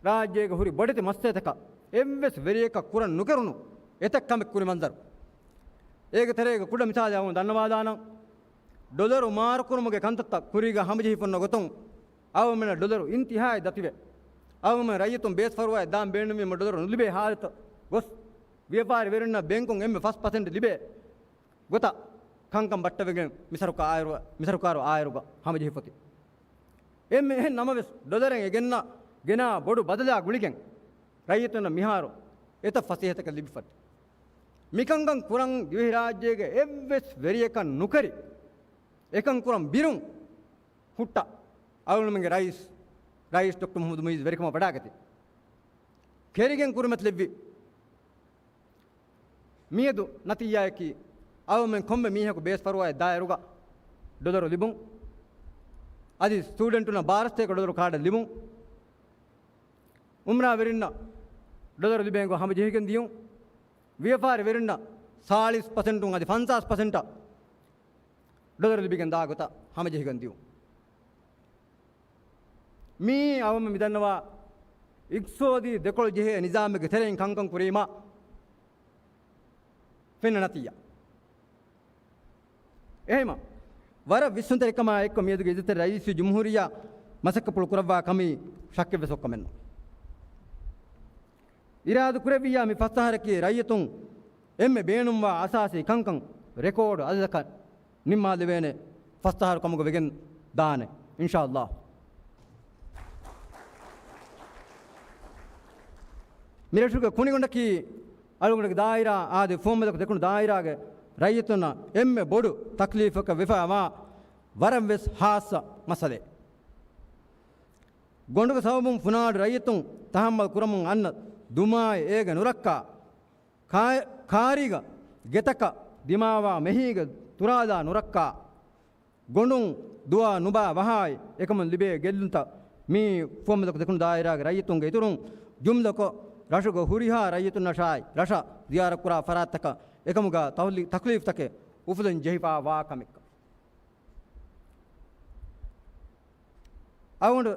ރާއްޖޭގެ ހުރި ބޮޑެތި މައްސަލަތަކަށް އެއްވެސް ވެރިޔަކަށް ކުރަން ނުކެރުނު އެތައް ކަމެއް ކުރި މަންޒަރު. އޭގެ ތެރޭގަ ކުޑަ މިސާލެއް އަޅުގަނޑު ދަންނަވާލާނަން. ޑޮލަރު މާރުކުރުމުގެ ކަންތައްތައް ކުރީގަ ހަމަޖެހިފައޮންނަ ގޮތުން އަޅުގަނޑުމެންނަށް ޑޮލަރު އިންތިހާއަށް ދަތިވެ، އަޅުގަނޑުމެން ރައްޔިތުން ބޭސްފަރުވާއެއް ދާން ބޭނުމީމަ ޑޮލަރު ނުލިބޭ ހާލަތަށް ގޮސް، ވިޔަފާރިވެރިންނަށް ބޭންކުން އެންމެ ފަސް ޕަސެންޓް ލިބޭ ގޮތަށް ކަންކަން ބައްޓަވެގެން މި ސަރުކާރު އާއިރު، މި ސަރުކާރު އާއިރުގަ ހަމަޖެހިފަތި. އެންމެ އެހެން ނަމަވެސް، ޑޮލަރެއް އެ ގެންނަ، ގެނާ ބޮޑު ބަދަލާ ގުޅިގެން ރައްޔިތުންނަށް މިހާރު އެތައް ފަސޭހަތަކެއް ލިބިފައި. މިކަންކަން ކުރަން ދިވެހިރާއްޖޭގެ އެއްވެސް ވެރިޔަކަށް ނުކެރި، އެކަން ކުރަން ބިރުން ހުއްޓަ އަޅުގަނޑުމެންގެ ރައީސް، ރައީސް ޑޮކްޓަރ މުހައްމަދު މުއިއްޒު ވެރިކަމަށް ވަޑާގަތީ. ކެރިގެން ކުރިމަތިލެއްވި. މިއަދު ނަތީޖާއަކީ، އަޅުގަނޑުމެން ކޮންމެ މީހަކު ބޭސްފަރުވާއެއް ދާއިރުގަ ޑޮލަރު ލިބުން، އަދި ސްޓޫޑެންޓުންނަށް ބާރަ ސަތޭކަ ޑޮލަރު ކާޑެއް ލިބުން، އުމްރާވެރިންނަށް ޑޮލަރު ލިބޭން ގޮތް ހަމަޖެހިގެން ދިޔުން، ވިޔަފާރިވެރިންނަށް ސާޅީސް ޕަސެންޓުން އަދި ފަންސާސް ޕަސެންޓަށް ޑޮލަރު ލިބިގެން ދާ ގޮތަށް ހަމަޖެހިގެން ދިޔުން. މީ އަޅުގަނޑުމެން މިދަންނަވާ އިޤްތިޞާދީ ދެކޮޅު ޖެހޭ ނިޒާމެއްގެ ތެރެއިން ކަންކަން ކުރީމަ ފެންނަ ނަތީޖާ. އެހެންމަ، ވަރަށް ވިސްނުންތެރިކަމާ އެއްކޮށް މިއަދުގެ އިއްޒަތްތެރި ރައީސު ޖުމްހޫރިއްޔާ މަސައްކަތްޕުޅު ކުރައްވާ ކަމީ ޝައްކެއްވެސް އޮތްކަމެއްނު. އިރާދަ ކުރެއްވިއްޔާ މި ފަސް އަހަރަކީ ރައްޔިތުން އެންމެ ބޭނުންވާ އަސާސީ ކަންކަން ރެކޯޑު އަދަދަކަށް ނިންމާލެވޭނެ ފަސް އަހަރު ކަމުގަ ވެގެން ދާނެ، އިންޝާﷲ. މިރަށުގެ ކުނިގޮނޑަކީ އަޅުގަނޑުގެ ދާއިރާ އާދެ، ފުވައްމުލަކު ދެކުނު ދާއިރާގެ ރައްޔިތުންނަށް އެންމެ ބޮޑު ތަކްލީފަކަށް ވެފައިވާ ވަރަށް ވެސް ހާއްސަ މައްސަލައެއް. ގޮނޑުގެ ސަބަބުން ފުނާޑު ރައްޔިތުން ތަހައްމަލް ކުރަމުން އަންނަ ދުމާއި އޭގެ ނުރައްކާ، ކާ-، ކާރީގަ ގެތަކަށް ދިމާވާ މެހީގެ ތުރާލާ ނުރައްކާ، ގޮނޑުން ދުވާ ނުބާ ވަހާއި އެކަމުން ލިބޭ ގެއްލުންތައް މީ ފުވައްމުލަކު ދެކުނު ދާއިރާގެ ރައްޔިތުންގެ އިތުރުން ޖުމްލަކޮށް، ރަށުގެ ހުރިހާ ރައްޔިތުންނަށާއި ރަށަށް ޒިޔާރަތްކުރާ ފަރާތްތަކަށް އެކަމުގަ ތަކްލީ-، ތަކްލީފްތަކެއް އުފުލަން ޖެހިފާ ވާ ކަމެއްކަން. އަޅުގަނޑު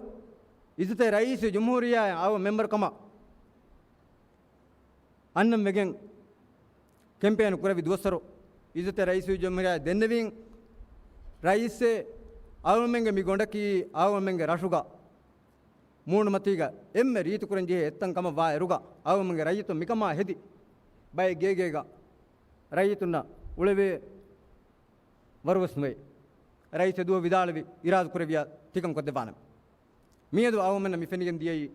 އިއްޒަތްތެރި ރައީސު ޖުމްހޫރިއްޔާއަށް އަޅުގަނޑު މެމްބަރު ކަމަށް އަންނަން ވެގެން ކެމްޕޭނު ކުރެއްވި ދުވަސްވަރު އިއްޒަތްތެރި ރައީސު ޖުމްހޫރިއްޔާ ދެންނެވީން، ރައީސޭ، އަޅުގަނޑުމެންގެ މި ގޮނޑަކީ އަޅުގަނޑުމެންގެ ރަށުގަ މޫނުމަތީގަ އެންމެ ރީތިކުރަން ޖެހޭ އެއްތަން ކަމަށް ވާއިރުގަ އަޅުގަނޑުމެންގެ ރައްޔިތުން މިކަމާ ހެދި ބައެއް ގޭގޭގަ ރައްޔިތުންނަށް އުޅެވޭ ވަރުވެސް ނުވޭ. ރައީސް އެދުވަހު ވިދާޅުވި، އިރާދަކުރެއްވިޔާ ތިކަން ކޮށްދެއްވާނަން. މިއަދު އަޅުގަނޑުމެންނަށް މި ފެނިގެން ދިޔައީ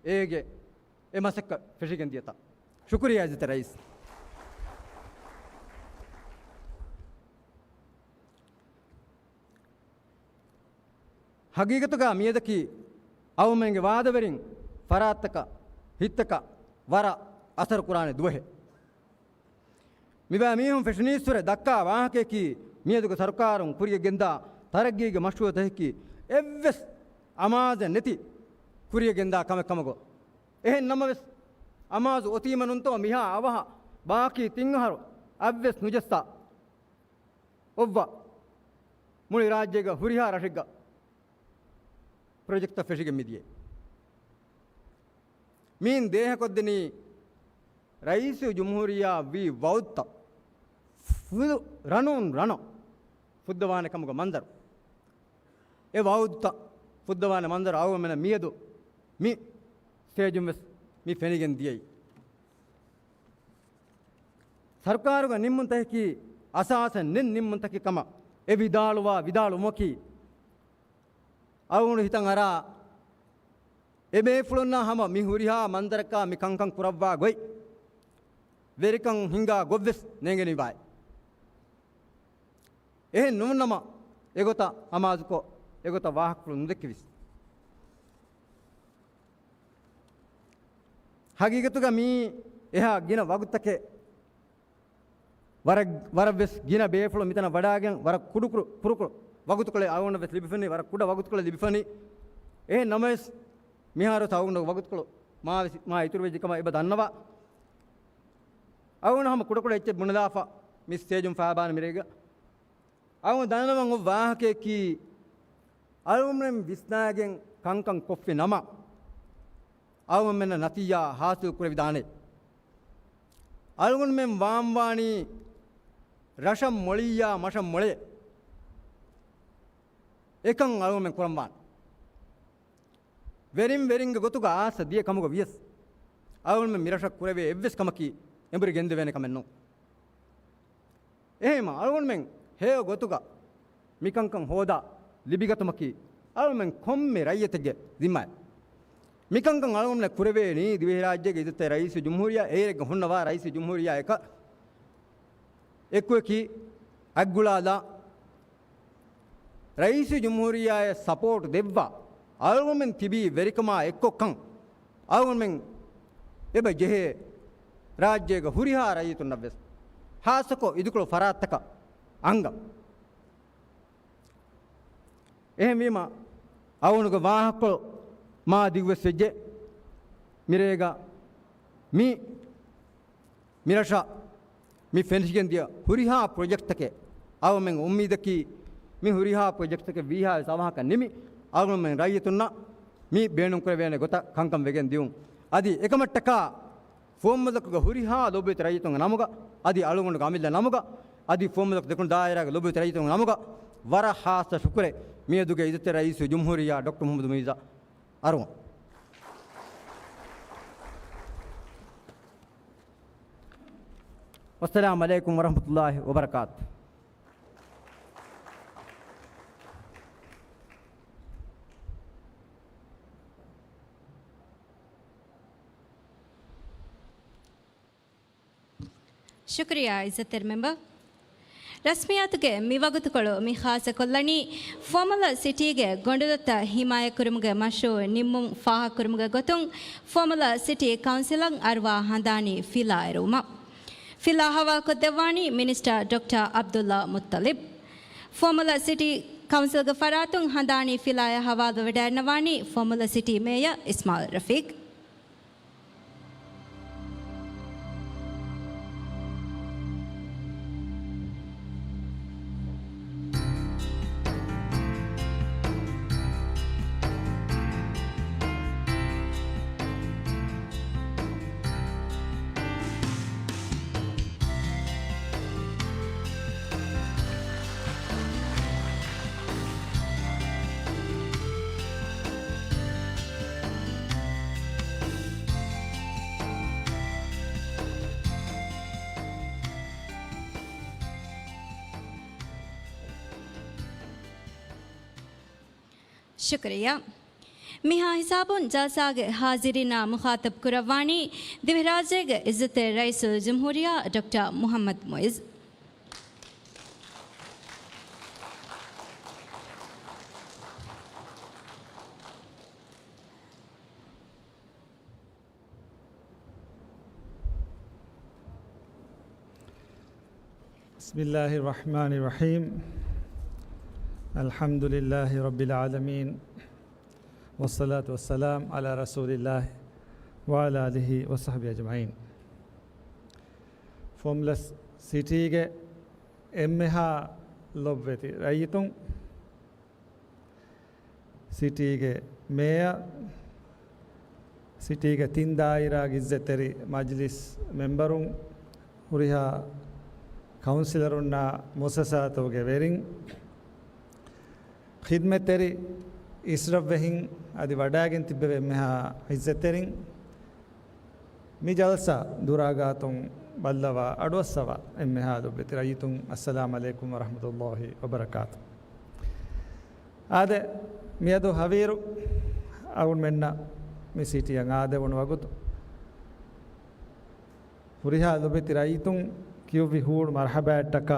އޭގެ އެ މަސައްކަތް ފެށިގެން ދިޔަތާ. ޝުކުރިއްޔާ އިއްޒަތްތެރި ރައީސް. ހަގީގަތުގަ މިއަދަކީ އަޅުގަނޑުމެންގެ ވާދަވެރިން ފަރާތްތަކަށް ހިތްތަކަށް ވަރަށް އަސަރު ކުރާނެ ދުވަހެއް. މިބައި މީހުން ފެށުނީއްސުރެ ދައްކާ ވާހަކަޔަކީ، މިއަދުގެ ސަރުކާރުން ކުރިއަށް ގެންދާ ތަރައްގީގެ މަޝްރޫއަތަކަކީ، އެއްވެސް އަމާޒެއް ނެތި ކުރިއަށް ގެންދާ ކަމެއް ކަމަށް ގޮ. އެހެން ނަމަވެސް، އަމާޒު އޮތީމަ ނޫންތޯ މިހާ އަވަހަށް ބާކީ ތިން އަހަރު އަށްވެސް ނުޖައްސާ އޮއްވާ މުޅި ރާއްޖޭގަ ހުރިހާ ރަށެއްގަ ޕްރޮޖެކްޓްތައް ފެށިގެން މިދިޔައީ. މިއިން ދޭހަކޮށްދިނީ ރައީސުލްޖުމްހޫރިއްޔާ ވީ ވައުދުތައް ފުލު ރަނުން ރަނަށް ފުއްދަވާނެ ކަމުގެ މަންޒަރު. އެ ވައުދުތައް ފުއްދަވާނެ މަންޒަރު އަޅުގަނޑުމެންނަށް މިއަދު މި ސްޓޭޖުން ވެސް މި ފެނިގެން ދިޔައީ. ސަރުކާރުގެ ނިންމުންތަކަކީ އަސާސެއް ނެތް ނިންމުންތަކެއް ކަމަށް އެ ވިދާޅުވާ ވިދާޅުވުމަކީ، އަޅުގަނޑު ހިތަށް އަރާ، އެބޭފުޅުންނާ ހަމަ މި ހުރިހާ މަންޒަރަކާ މި ކަންކަން ކުރައްވާ ގޮތް، ވެރިކަން ހިންގާ ގޮތްވެސް ނޭނގެނީ ވާތް. އެހެން ނޫންނަމަ، އެގޮތަށް އަމާޒުކޮށް، އެގޮތަށް ވާހަކަފުޅު ނުދެއްކެވިސް. ހަގީގަތުގަ މީ އެހާ ގިނަ ވަގުތުތަކެއް ވަރަށް، ވަރަށް ވެސް ގިނަ ބޭފުޅުން މިތަނަށް ވަޑާގެން ވަރަށް ކުޑަކުޑަ، ކުރުކުރު ވަގުތުކޮޅެއް އަޅުގަނޑަށް ވެސް ލިބިފަނީ، ވަރަށް ކުޑަ ވަގުތުކޮޅެއް ލިބިފަނީ. އެހެން ނަމަވެސް، މިހާރު އަޅުގަނޑު ވަގުތުކޮޅު މާ ވެސް، މާ އިތުރު ވެއްޖެ ކަމަށް އެބަ ދަންނަވާ. އަޅުގަނޑު ހަމަ ކުޑަކުޑަ އެއްޗެއް ބުނެލާފަ މި ސްޓޭޖުން ފާބާން މިރޭގަ. އަޅުގަނޑު ދަންނަވަން އޮތް ވާހަކަޔަކީ، އަޅުގަނޑުމެން ވިސްނާގެން ކަންކަން ކޮށްފި ނަމަ، އަޅުގަނޑުމެންނަށް ނަތީޖާ ހާސިލް ކުރެވިދާނެ. އަޅުގަނޑުމެން ވާންވާނީ ރަށަށް މޮޅިއްޔާ މަށަށް މޮޅެ. އެކަން އަޅުގަނޑުމެން ކުރަންވާނެ. ވެރިން ވެރިންގެ ގޮތުގަ އާސަ ދިޔަ ކަމުގަ ވިޔަސް، އަޅުގަނޑުމެން މިރަށަށް ކުރެވޭ އެއްވެސް ކަމަކީ އެނބުރި ގެންދެވޭނެ ކަމެއް ނޫން. އެހެންވީމަ، އަޅުގަނޑުމެން ހެޔޮ ގޮތުގަ މިކަންކަން ހޯދާ ލިބިގަތުމަކީ، އަޅުގަނޑުމެން ކޮންމެ ރައްޔިތެއްގެ ޒިންމާއެއް. މިކަންކަން އަޅުގަނޑުމެން ކުރެވޭނީ ދިވެހިރާއްޖޭގެ އިއްޒަތްތެރި ރައީސުލްޖުމްހޫރިއްޔާ އޭރެއްގަ ހުންނަވާ ރައީސުލްޖުމްހޫރިއްޔާއަކަށް އެކުއެކީ އަތްގުޅާލާ، ރައީސުލްޖުމްހޫރިއްޔާއަށް ސަޕޯޓް ދެއްވާ، އަޅުގަނޑުމެން ތިބީ ވެރިކަމާ އެއްކޮށްކަން އަޅުގަނޑުމެން އެބަ ޖެހޭ ރާއްޖޭގެ ހުރިހާ ރައްޔިތުންނަށްވެސް، ހާއްސަކޮށް އިދިކޮޅު ފަރާތްތަކަށް އަންގަން. އެހެންވީމަ، އަޅުގަނޑުގެ ވާހަކަކޮޅު މާ ދިގުވެސް ވެއްޖެ. މިރޭގަ މި މިރަށަށް މި ފެނިގެން ދިޔަ ހުރިހާ ޕްރޮޖެކްޓްތަކެއް، އަޅުގަނޑުމެން އުއްމީދަކީ މި ހުރިހާ ޕްރޮޖެކްޓްތަކެއް ވީހާވެސް އަވަހަކަށް ނިމި، އަޅުގަނޑުމެން ރައްޔިތުންނަށް މި ބޭނުންކުރެވޭނެ ގޮތަށް ކަންކަން ވެގެން ދިޔުން. އަދި އެކަމަށްޓަކާ ފުވައްމުލަކުގެ ހުރިހާ ލޮބުވެތި ރައްޔިތުންގެ ނަމުގަ، އަދި އަޅުގަނޑުގެ އަމިއްލަ ނަމުގަ، އަދި ފުވައްމުލަކު ދެކުނު ދާއިރާގެ ލޮބުވެތި ރައްޔިތުންގެ ނަމުގަ ވަރަށް ހާއްސަ ޝުކުރެއް މިއަދުގެ އިއްޒަތްތެރި ރައީސުލްޖުމްހޫރިއްޔާ ޑޮކްޓަރ މުޙައްމަދު މުޢިއްޒަށް އަރުވަން. ވައްސަލާމް ޢަލައިކުމް ވަރަޙްމަތުﷲި ވަބަރަކާތު. ޝުކުރިއްޔާ އިއްޒަތްތެރި މެމްބަރ. ރަސްމިއްޔާތުގެ މި ވަގުތުކޮޅު މި ޚާއްޞަކޮށްލަނީ ފުވައްމުލައް ސިޓީގެ ގޮނޑުލަތައް ހިމާޔަތްކުރުމުގެ މަޝްރޫޢު ނިންމުން ފާހަގަކުރުމުގެ ގޮތުން ފުވައްމުލައް ސިޓީ ކައުންސިލަށް އަރުވާ ހަނދާނީ ފިލާ އެރުވުމަށް. ފިލާ ހަވާލުކޮށްދެއްވާނީ މިނިސްޓަރ ޑޮކްޓަރ ޢަބްދުﷲ މުއްޠަލިބް. ފުވައްމުލައް ސިޓީ ކައުންސިލްގެ ފަރާތުން ހަނދާނީ ފިލާއަށް ހަވާލުވެވަޑައިގަންނަވާނީ ފުވައްމުލައް ސިޓީ މޭޔަރ އިސްމާޢީލް ރަފީޤް. ޝުކުރިއްޔާ. މިހާ ހިސާބުން ޖަލްސާގެ ހާޒިރީންނާ މުޚާޠަބު ކުރައްވާނީ ދިވެހިރާއްޖޭގެ އިއްޒަތްތެރި ރައީސުލްޖުމްހޫރިއްޔާ ޑޮކްޓަރ މުޙައްމަދު މުޢިއްޒު. بسم الله الرحمن الرحيم. الحمد لله رب العالمين. والصلاة والسلام على رسول الله وعلى آله وصحبه أجمعين. ފޮމުލަސް ސިޓީގެ އެންމެހާ ލޮބުވެތި ރައްޔިތުން، ސިޓީގެ މޭޔަރ، ސިޓީގެ ތިން ދާއިރާގެ އިއްޒަތްތެރި މަޖިލިސް މެމްބަރުން، ހުރިހާ ކައުންސިލަރުންނާ މުއައްސަސާތަކުގެ ވެރިން، ޚިދްމަތްތެރި އިސްރަށްވެހިން އަދި ވަޑައިގެން ތިއްބެވި އެންމެހާ އިއްޒަތްތެރިން، މި ޖަލްސާ ދުރާގާތުން ބައްލަވާ އަޑުއައްސަވާ އެންމެހާ ލޮބުވެތި ރައްޔިތުން، އައްސަލާމް ޢަލައިކުމް ވަރަޙްމަތުﷲި ވަބަރަކާތު. އާދެ، މިއަދު ހަވީރު އަޅުގަނޑުމެންނަށް މި ސިޓީއަށް އާދެވުނު ވަގުތު، ހުރިހާ ލޮބުވެތި ރައްޔިތުން ކިޔުއްވި ހޫޅު މަރްޙަބާއަށްޓަކާ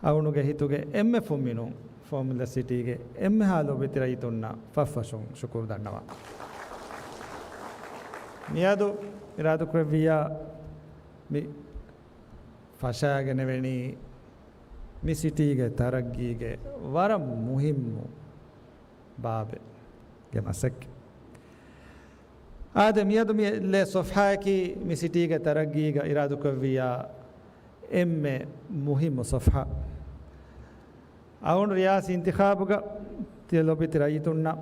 އަޅުގަނޑުގެ ހިތުގެ އެންމެ ފުންމިނުން ފޮމުލަސް ސިޓީގެ އެންމެހާ ލޮބުވެތި ރައްޔިތުންނަށް ފަށްފަށުން ޝުކުރު ދަންނަވަން. މިއަދު އިރާދަކުރެއްވިއްޔާ މި ފަށާގެނެވެނީ މި ސިޓީގެ ތަރައްގީގެ ވަރަށް މުހިއްމު ބާބެއްގެ މަސައްކަތް. އާދެ، މިއަދު މި އެއްލޭ ސޮފްހާއަކީ މި ސިޓީގެ ތަރައްގީގަ އިރާދަކުރެއްވިއްޔާ އެންމެ މުހިއްމު ސޮފްހާ. އަޅުގަނޑު ރިޔާސީ އިންތިޚާބުގަ ތިޔަ ލޮބުވެތި ރައްޔިތުންނަށް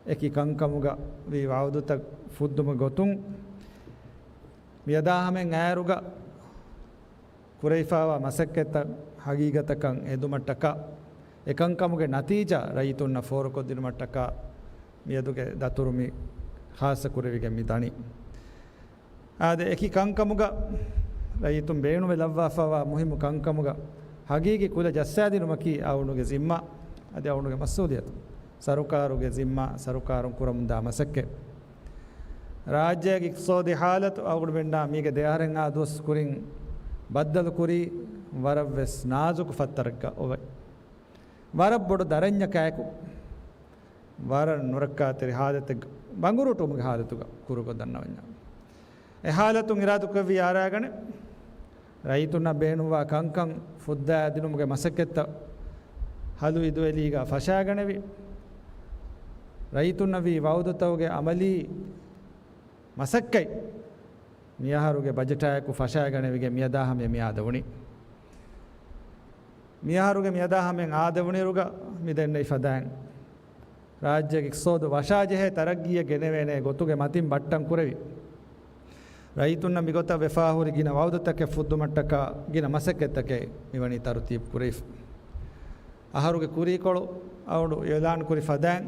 އެކި ކަންކަމުގަ ވީ ވަޢުދުތައް ފުއްދުމުގެ ގޮތުން، މިއަދާ ހަމައިން އައިރުގަ ކުރެވިފައިވާ މަސައްކަތްތައް ހަގީގަތަކަށް ހެދުމަށްޓަކާ، އެކަންކަމުގެ ނަތީޖާ ރައްޔިތުންނަށް ފޯރުކޮށްދިނުމަށްޓަކާ، މިއަދުގެ ދަތުރު މި ޚާއްޞަ ކުރެވިގެން މި ދަނީ. އާދެ، އެކި ކަންކަމުގަ ރައްޔިތުން ބޭނުންވެ ލައްވާފައިވާ މުހިއްމު ކަންކަމުގަ ހަގީގީ ކުލަ ޖައްސާދިނުމަކީ އަޅުގަނޑުގެ ޒިންމާ، އަދި އަޅުގަނޑުގެ މަސްއޫލިއްޔަތު. ސަރުކާރުގެ ޒިންމާ، ސަރުކާރުން ކުރަމުންދާ މަސައްކަތް. ރާއްޖޭގެ އިޤްތިޞާދީ ޙާލަތު އަޅުގަނޑުމެންނާ މީގެ ދެއަހަރެއްހާ ދުވަސް ކުރިން ބައްދަލުކުރީ ވަރަށްވެސް ނާޒުކު ފައްތަރެއްގަ އޮވެ. ވަރަށް ބޮޑު ދަރަންޏަކާއެކު، ވަރަށް ނުރައްކާތެރި ޙާލަތެއްގަ، ބަނގުރޫޓުވުމުގެ ޙާލަތުގަ ކުރުކޮށް ދަންނަވަންޏާ. އެ ޙާލަތުން އިރާދަކުރެއްވިއްޔާ އަރާގަނެ، ރައްޔިތުންނަށް ބޭނުންވާ ކަންކަން ފުއްދާދިނުމުގެ މަސައްކަތްތައް ހަލު އިދުއެލީގަ ފަށާގަނެވި، ރައްޔިތުންނަށް ވީ ވަޢުދުތަކުގެ ޢަމަލީ މަސައްކަތް މިއަހަރުގެ ބަޖެޓާއެކު ފަށާގަނެވިގެން މިއަދާ ހަމަޔަށް މި އާދެވުނީ. މިއަހަރުގެ މިއަދާ ހަމަޔަށް އާދެވުނިއިރުގަ މި ދެންނެވި ފަދައިން، ރާއްޖޭގެ އިޤްތިޞާދު ވަށާޖެހޭ ތަރައްގީއަށް ގެނެވޭނޭ ގޮތުގެ މަތިން ބައްޓަން ކުރެވި، ރައްޔިތުންނަށް މިގޮތަށް ވެފާހުރި ގިނަ ވަޢުދުތަކެއް ފުއްދުމަށްޓަކާ ގިނަ މަސައްކަތްތަކެއް މިވަނީ ތަރުތީބު ކުރެވިފަ. އަހަރުގެ ކުރީކޮޅު އަޅުގަނޑު އިޢުލާން ކުރި ފަދައިން،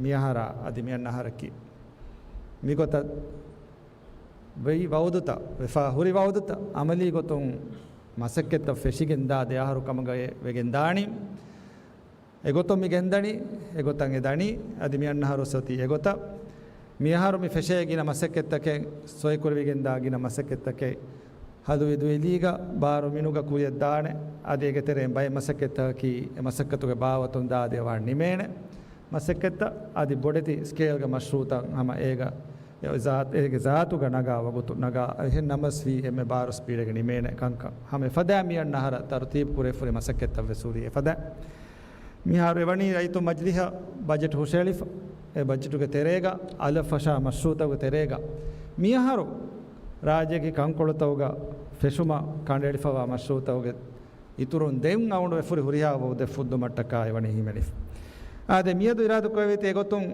މިއަހަރާ އަދި މިއަންނަ އަހަރަކީ މިގޮތަށް ވެއި ވަޢުދުތައް، ވެފާ ހުރި ވަޢުދުތައް އަމަލީ ގޮތުން މަސައްކަތްތައް ފެށިގެން ދާ ދެ އަހަރު ކަމުގައި ވެގެން ދާނީ. އެގޮތުން މި ގެންދަނީ، އެގޮތަށް އެ ދަނީ، އަދި މިއަންނަ އަހަރު އޮތީ އެގޮތަށް. މިއަހަރު މި ފެށޭ ގިނަ މަސައްކަތްތަކެއް، ސޮއިކުރެވިގެންދާ ގިނަ މަސައްކަތްތަކެއް، ހަލު އިދުއެލީގަ ބާރު މިނުގަ ކުރިއަށް ދާނެ، އަދި އޭގެ ތެރެއިން ބައެއް މަސައްކަތްތަކަކީ އެ މަސައްކަތުގެ ބާވަތުން ދާދޭ ވާން ނިމޭނެ މަސައްކަތްތައް، އަދި ބޮޑެތި ސްކޭލްގެ މަޝްރޫޢުތައް ހަމަ އޭގަ އެ ޒާތު، އޭގެ ޒާތުގަ ނަގާ ވަގުތު ނަގާ، އެހެން ނަމަސް ވީ އެންމެ ބާރު ސްޕީޑެއްގަ ނިމޭނެ ކަންކަން. ހަމަ އެފަދައިން މިއަންނަ އަހަރަށް ތަރުތީބު ކުރެވިފަ ހުރި މަސައްކަތްތައް ވެސް ހުރީ އެފަދައިން. މިހާރު އެވަނީ ރައްޔިތު މަޖިލިހަށް ބަޖެޓް ހުށައެޅިފަ. އެ ބަޖެޓުގެ ތެރޭގަ، އަލަށް ފަށާ މަޝްރޫޢުތަކުގެ ތެރޭގަ، މިއަހަރު ރާއްޖޭގެ ކަންކޮޅުތަކުގަ ފެށުމަށް ކަނޑައެޅިފައިވާ މަޝްރޫޢުތަކުގެ އިތުރުން ދެން އަޅުގަނޑު ވެފަ ހުރި ހުރިހާ ވަޢުދެއް ފުއްދުމަށްޓަކާ އެވަނީ ހިމެނިފަ. އާދެ، މިއަދު އިރާދަކުރެވޭތީ އެގޮތުން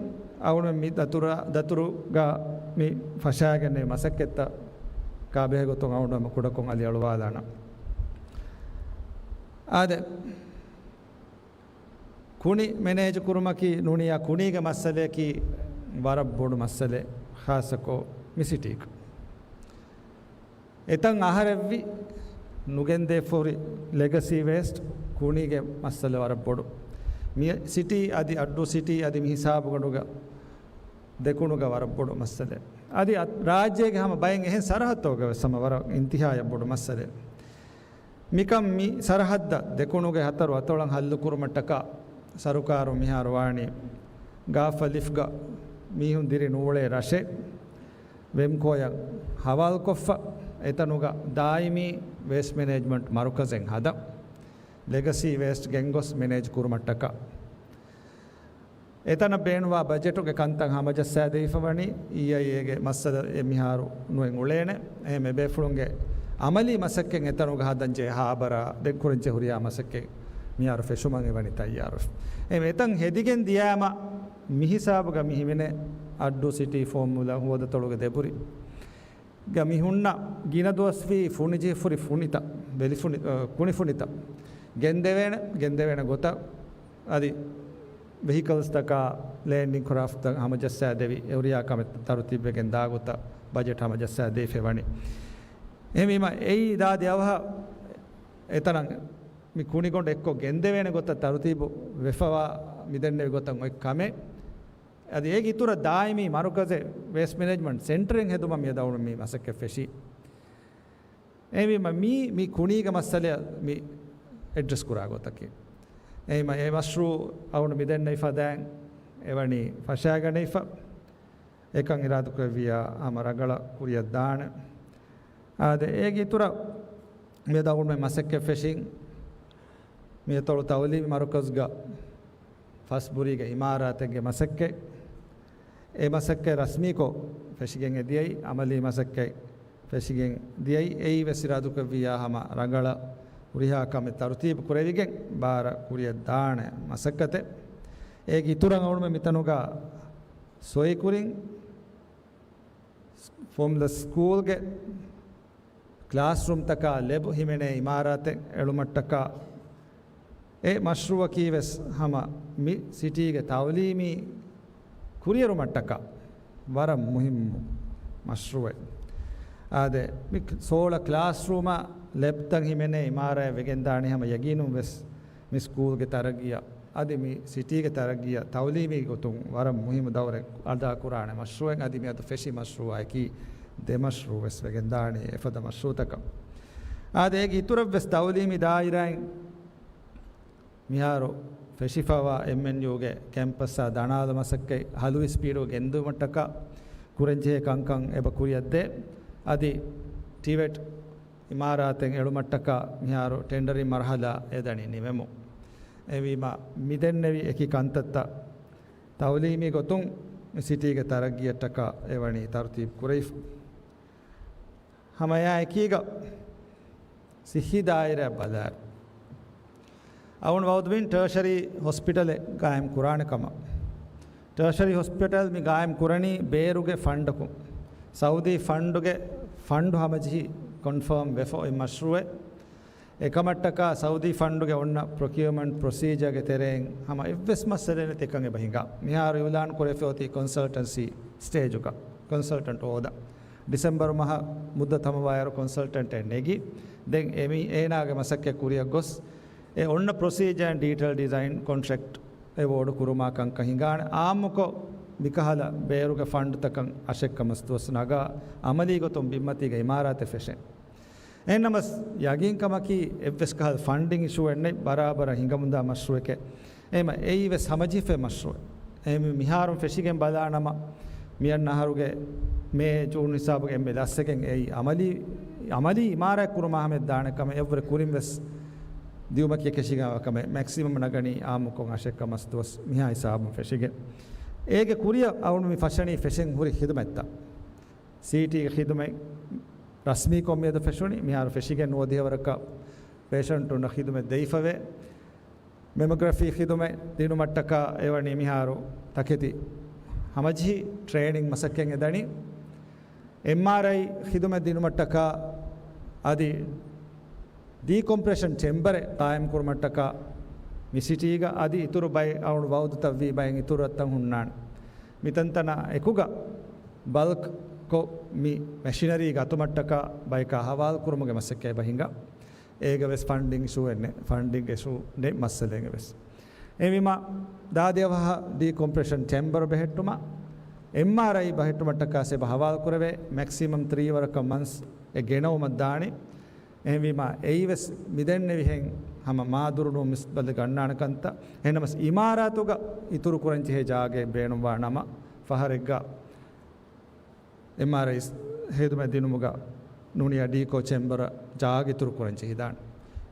އަޅުގަނޑު މި ދަތުރަށް، ދަތުރުގަ މި ފަށާގެންނެވި މަސައްކަތްތައް ކާބެހޭ ގޮތުން އަޅުގަނޑު ހަމަ ކުޑަކޮށް އަލިއަޅުވާލާނަން. އާދެ، ކުނި މެނޭޖު ކުރުމަކީ ނޫނިއްޔާ ކުނީގެ މައްސަލަޔަކީ ވަރަށް ބޮޑު މައްސަލައެއް، ޚާއްޞަކޮށް މި ސިޓީގަ. އެތަން އަހަރެއްވި ނުގެންދޭފަ ހުރި ލެގަސީ ވޭސްޓް ކުނީގެ މައްސަލަ ވަރަށް ބޮޑު. މި ސިޓީ އަދި އައްޑޫ ސިޓީ އަދި މި ހިސާބުގަނޑުގަ ދެކުނުގަ ވަރަށް ބޮޑު މައްސަލައެއް. އަދި އަ-، ރާއްޖޭގެ ހަމަ ބައެއް އެހެން ސަރަހައްދުތަކުގަ ވެސް ހަމަ ވަރަށް އިންތިހާޔަށް ބޮޑު މައްސަލައެއް. މިކަން މި ސަރަހައްދަށް ދެކުނުގެ ހަތަރު އަތޮޅަށް ހައްލުކުރުމަށްޓަކާ ސަރުކާރުން މިހާރު ވާނީ ގާފަ ލިފްގަ މީހުން ދިރި ނޫޅޭ ރަށެއް ވެމްކޯއަށް ހަވާލުކޮށްފަ، އެތަނުގަ ދާއިމީ ވޭސްޓް މެނޭޖްމަންޓް މަރުކަޒެއް ހަދަން، ލެގަސީ ވޭސްޓް ގެންގޮސް މެނޭޖް ކުރުމަށްޓަކާ. އެތަނަށް ބޭނުންވާ ބަޖެޓުގެ ކަންތައް ހަމަޖައްސާދެވިފަ ވަނީ އީއައިއޭގެ މައްސަލަ އެ މިހާރު ނުއެއް އުޅޭނެ. އެހެން އެބޭފުޅުންގެ އަމަލީ މަސައްކަތް އެތަނުގަ ހަދަންޖެހޭ ހާބަރާ ދެން ކުރަންޖެހޭ ހުރިހާ މަސައްކަތް މިހާރު ފެށުމަށް އެ ވަނީ ތައްޔާރުވެފަ. އެ އެތަން ހެދިގެން ދިޔާމަ މި ހިސާބުގަ މި ހިމެނޭ އައްޑޫ ސިޓީ ފޯމުލާ ހުވަދަތޮޅުގެ ދެބުރި ގަ މި ހުންނަ ގިނަ ދުވަސްވީ ފުނިޖެހިފުރި ފުނިތައް، ވެލިފުނި، އަ، ކުނިފުނިތައް ގެންދެވޭނެ، ގެންދެވޭނެ ގޮތަށް އަދި ވެހިކަލްސްތަކާ ލޭންޑިން ކްރާފްޓްތައް ހަމަޖައްސާދެވި، އެ ހުރިހާ ކަމެއް ތަރުތީބުވެގެން ދާ ގޮތަށް ބަޖެޓް ހަމަޖައްސާދެވިފައި ވަނީ. އެހެންވީމަ އެއީ ދާދި އަވަހަށް އެތަނަށް މި ކުނިގޮނޑު އެއްކޮށް ގެންދެވޭނެ ގޮތަށް ތަރުތީބު ވެފަވާ މިދެންނެވި ގޮތަށް އޮތް ކަމެއް. އަދި އޭގެ އިތުރަށް ދާއިމީ މަރުކަޒެއް ވޭސްޓް މެނޭޖްމަންޓް ސެންޓަރެއް ހެދުމަށް މިއަދު އަޅުގަނޑު މި މަސައްކަތް ފެށީ. އެހެންވީމަ މީ، މި ކުނީގެ މައްސަލައަށް މި އެޑްރެސް ކުރާ ގޮތަކީ. އެހެންވީމަ އެ މަޝްރޫއު އަޅުގަނޑު މިދެންނެވި ފަދައިން އެވަނީ ފަށާގަނެވިފަ. އެކަން އިރާދަކުރެއްވިއްޔާ ހަމަ ރަނގަޅަށް ކުރިއަށް ދާނެ. އާދެ، އޭގެ އިތުރަށް މިއަދު އަޅުގަނޑުމެން މަސައްކަތް ފެށިން، މިއަތޮޅު ތައުލީމީ މަރުކަޒުގަ ފަސްބުރީގެ އިމާރާތެއްގެ މަސައްކަތް. އެ މަސައްކަތް ރަސްމީކޮށް ފެށިގެން އެ ދިޔައީ، އަމަލީ މަސައްކަތް ފެށިގެން ދިޔައީ. އެއީ ވެސް އިރާދަކުރެއްވިއްޔާ ހަމަ ރަނގަޅަށް ހުރިހާ ކަމެއް ތަރުތީބު ކުރެވިގެން ބާރަށް ކުރިއަށް ދާނެ މަސައްކަތެއް. އޭގެ އިތުރަށް އަޅުގަނޑުމެން މިތަނުގަ ސޮއިކުރިން ފޯމުލާ ސްކޫލްގެ ކްލާސްރޫމްތަކާ ލެބް ހިމެނޭ އިމާރާތެއް އެޅުމަށްޓަކާ، އެ މަޝްރޫއަކީ ވެސް ހަމަ މި ސިޓީގެ ތައުލީމީ ކުރިއެރުމަށްޓަކާ ވަރަށް މުހިއްމު މަޝްރޫއެއް. އާދެ، މި ސޯޅަ ކްލާސްރޫމާ ލެބްތައް ހިމެނޭ އިމާރާތް ވެގެންދާނީ ހަމަ ޔަގީނުން ވެސް މި ސްކޫލްގެ ތަރައްގީއަށް އަދި މި ސިޓީގެ ތަރައްގީއަށް ތައުލީމީ ގޮތުން ވަރަށް މުހިއްމު ދައުރެއް އަދާކުރާނެ މަޝްރޫއެއް. އަދި މިއަދު ފެށި މަޝްރޫއާއެކީ ދެ މަޝްރޫއެއް ވެސް ވެގެންދާނީ އެފަދަ މަޝްރޫއުތަކަށް. އާދެ، އޭގެ އިތުރަށް ވެސް ތައުލީމީ ދާއިރާއިން މިހާރު ފެށިފައިވާ އެމްއެންޔޫގެ ކެމްޕަސްއާ ދަނާލަ މަސައްކަތް ހަލުވި ސްޕީޑުގަ ގެންދިއުމަށްޓަކާ ކުރަންޖެހޭ ކަންކަން އެބަ ކުރިއަށްދޭ. އަދި ޓިވެޓް އިމާރާތެއް އެޅުމަށްޓަކާ މިހާރު ޓެންޑަރިން މަރުހަލާ އެދަނީ ނިމެމުން. އެހެންވީމަ، މިދެންނެވި އެކި ކަންތައްތައް ތައުލީމީ ގޮތުން މި ސިޓީގެ ތަރައްގީއަށްޓަކާ އެވަނީ ތަރުތީބު ކުރެވިފަ. ހަމައެއާ އެކީގަ ސިއްހީ ދާއިރާ ބަލާއިރު، އަޅުގަނޑު ވައުދުވީން ޓާޝަރީ ހޮސްޕިޓަލެއް ގާއިމް ކުރާނެ ކަމަށް. ޓާޝަރީ ހޮސްޕިޓަލް މި ގާއިމް ކުރަނީ ބޭރުގެ ފަންޑަކުން. ސައުދީ ފަންޑުގެ ފަންޑު ހަމަޖެހި ކޮންފާމް ވެފަ އޮތް މަޝްރޫއެއް. އެކަމަށްޓަކާ ސައުދީ ފަންޑުގެ އޮންނަ ޕްރޮކިއުމަންޓް ޕްރޮސީޖާގެ ތެރެއިން ހަމަ އެއްވެސް މައްސަލައެއް ނެތި އެކަން އެބަ ހިނގާ. މިހާރު އިއުލާން ކުރެފަ އޮތީ ކޮންސަލްޓަންސީ ސްޓޭޖުގަ، ކޮންސަލްޓަންޓް ހޯދަ. ޑިސެމްބަރު މަހަށް މުއްދަތު ހަމަވާއިރު ކޮންސަލްޓަންޓެއް ނެގި، ދެން އެމީ އޭނާގެ މަސައްކަތް ކުރިއަށް ގޮސް، އެ އޮންނަ ޕްރޮސީޖާއިން ޑީޓެއިލް ޑިޒައިން ކޮންޓްރެކްޓް އެވޯޑު ކުރުމާ ކަންކަން ހިނގާނެ. އާއްމުކޮށް މިކަހަލަ ބޭރުގެ ފަންޑްތަކަށް އަށެއްކަ މަސްދުވަސް ނަގާ އަމަލީ ގޮތުން ބިންމަތީގެ އިމާރާތެއް ފެށޭ. އެހެންނަމަސް، ޔަގީންކަމަކީ އެއްވެސް ކަހަލަ ފަންޑިން އިޝޫއެއް ނެތް، ބަރާބަރަށް ހިނގަމުންދާ މަޝްރޫއެކޭ. އެހެންވީމަ އެއީ ވެސް ހަމަޖެހިފައި މަޝްރޫއެއް. އެހެންވީމަ މިހާރުން ފެށިގެން ބަލާނަމަ، މިއަންނަ އަހަރުގެ މޭ، ޖޫން ހިސާބުގެ އެންމެ ލަސްއެކެން އެއީ އަމަލީ، އަމަލީ އިމާރާތް ކުރުމާ ހަމަ ދާނެ ކަމެއް އެއްވުރެ ކުރިން ވެސް ދިއުމަކީ އެކަށީގެން އައި ކަމެއް. މެކްސިމަމް ނަގަނީ އާއްމުކޮށް އަށެއްކަ މަސްދުވަސް މިހާ ހިސާބުން ފެށިގެން. އޭގެ ކުރިއަށް އަޅުގަނޑު މި ފަށަނީ ފެށެން ހުރި ޚިދުމަތްތައް. ސީޓީގެ ޚިދުމަތް ރަސްމީކޮށް މިއަދު ފެށުނީ، މިހާރު ފެށިގެން ނުވަދިހަ ވަރަކަށް ޕޭޝަންޓުންނަށް ޚިދުމަތް ދެވިފަވޭ. މެމޮގްރަފީ ޚިދުމަތް ދިނުމަށްޓަކާ އެވަނީ މިހާރު ތަކެތި ހަމަޖެހި ޓްރޭނިން މަސައްކަތް އެދަނީ. އެމްއާރްއައި ޚިދުމަތް ދިނުމަށްޓަކާ އަދި ޑީކޮމްޕްރެޝަން ޗެމްބަރެއް ޤާއިމް ކުރުމަށްޓަކާ މި ސިޓީގަ އަދި އިތުރު ބައެއް އަޅުގަނޑު ވައުދުތައްވީ ބައެއް އިތުރު ރަށްތައް ހުންނާނެ. މިތަންތަނާ އެކުގަ ބަލްކްކޮށް މި މެޝިނަރީ ގަތުމަށްޓަކާ ބަޔަކާ ހަވާލު ކުރުމުގެ މަސައްކަތް އެބަ ހިނގާ. އޭގަ ވެސް ފަންޑިން އިޝޫއެއް ނެތް، ފަންޑިން އިޝޫ ނެތް މައްސަލައެއް ވެސް. އެހެންވީމަ، ދާދި އަވަހަށް ޑީކޮމްޕްރެޝަން ޗެމްބަރު ބެހެއްޓުމަށް، އެމްއާރްއައި ބަހެއްޓުމަށްޓަކާ ސެބަ ހަވާލު ކުރެވޭ، މެކްސިމަމް ތްރީ ވަރަކަށް މަންސް އެ ގެނައުމަށް ދާނީ. އެހެންވީމަ، އެއީ ވެސް މިދެންނެވިހެން ހަމަ މާދުރުނޫން މިސްބަލި ގަންނާނެ ކަންތައް. އެހެންނަމަސް، އިމާރާތުގަ އިތުރު ކުރަން ޖެހޭ ޖާގައެއް ބޭނުންވާ ނަމަ، ފަހަރެއްގަ އެމްއާރްއައި ހެދުމަށް ދިނުމުގަ ނޫނީ ޑީކޯ ޗެމްބަރ ޖާގަ އިތުރު ކުރަން ޖެހިދާނެ.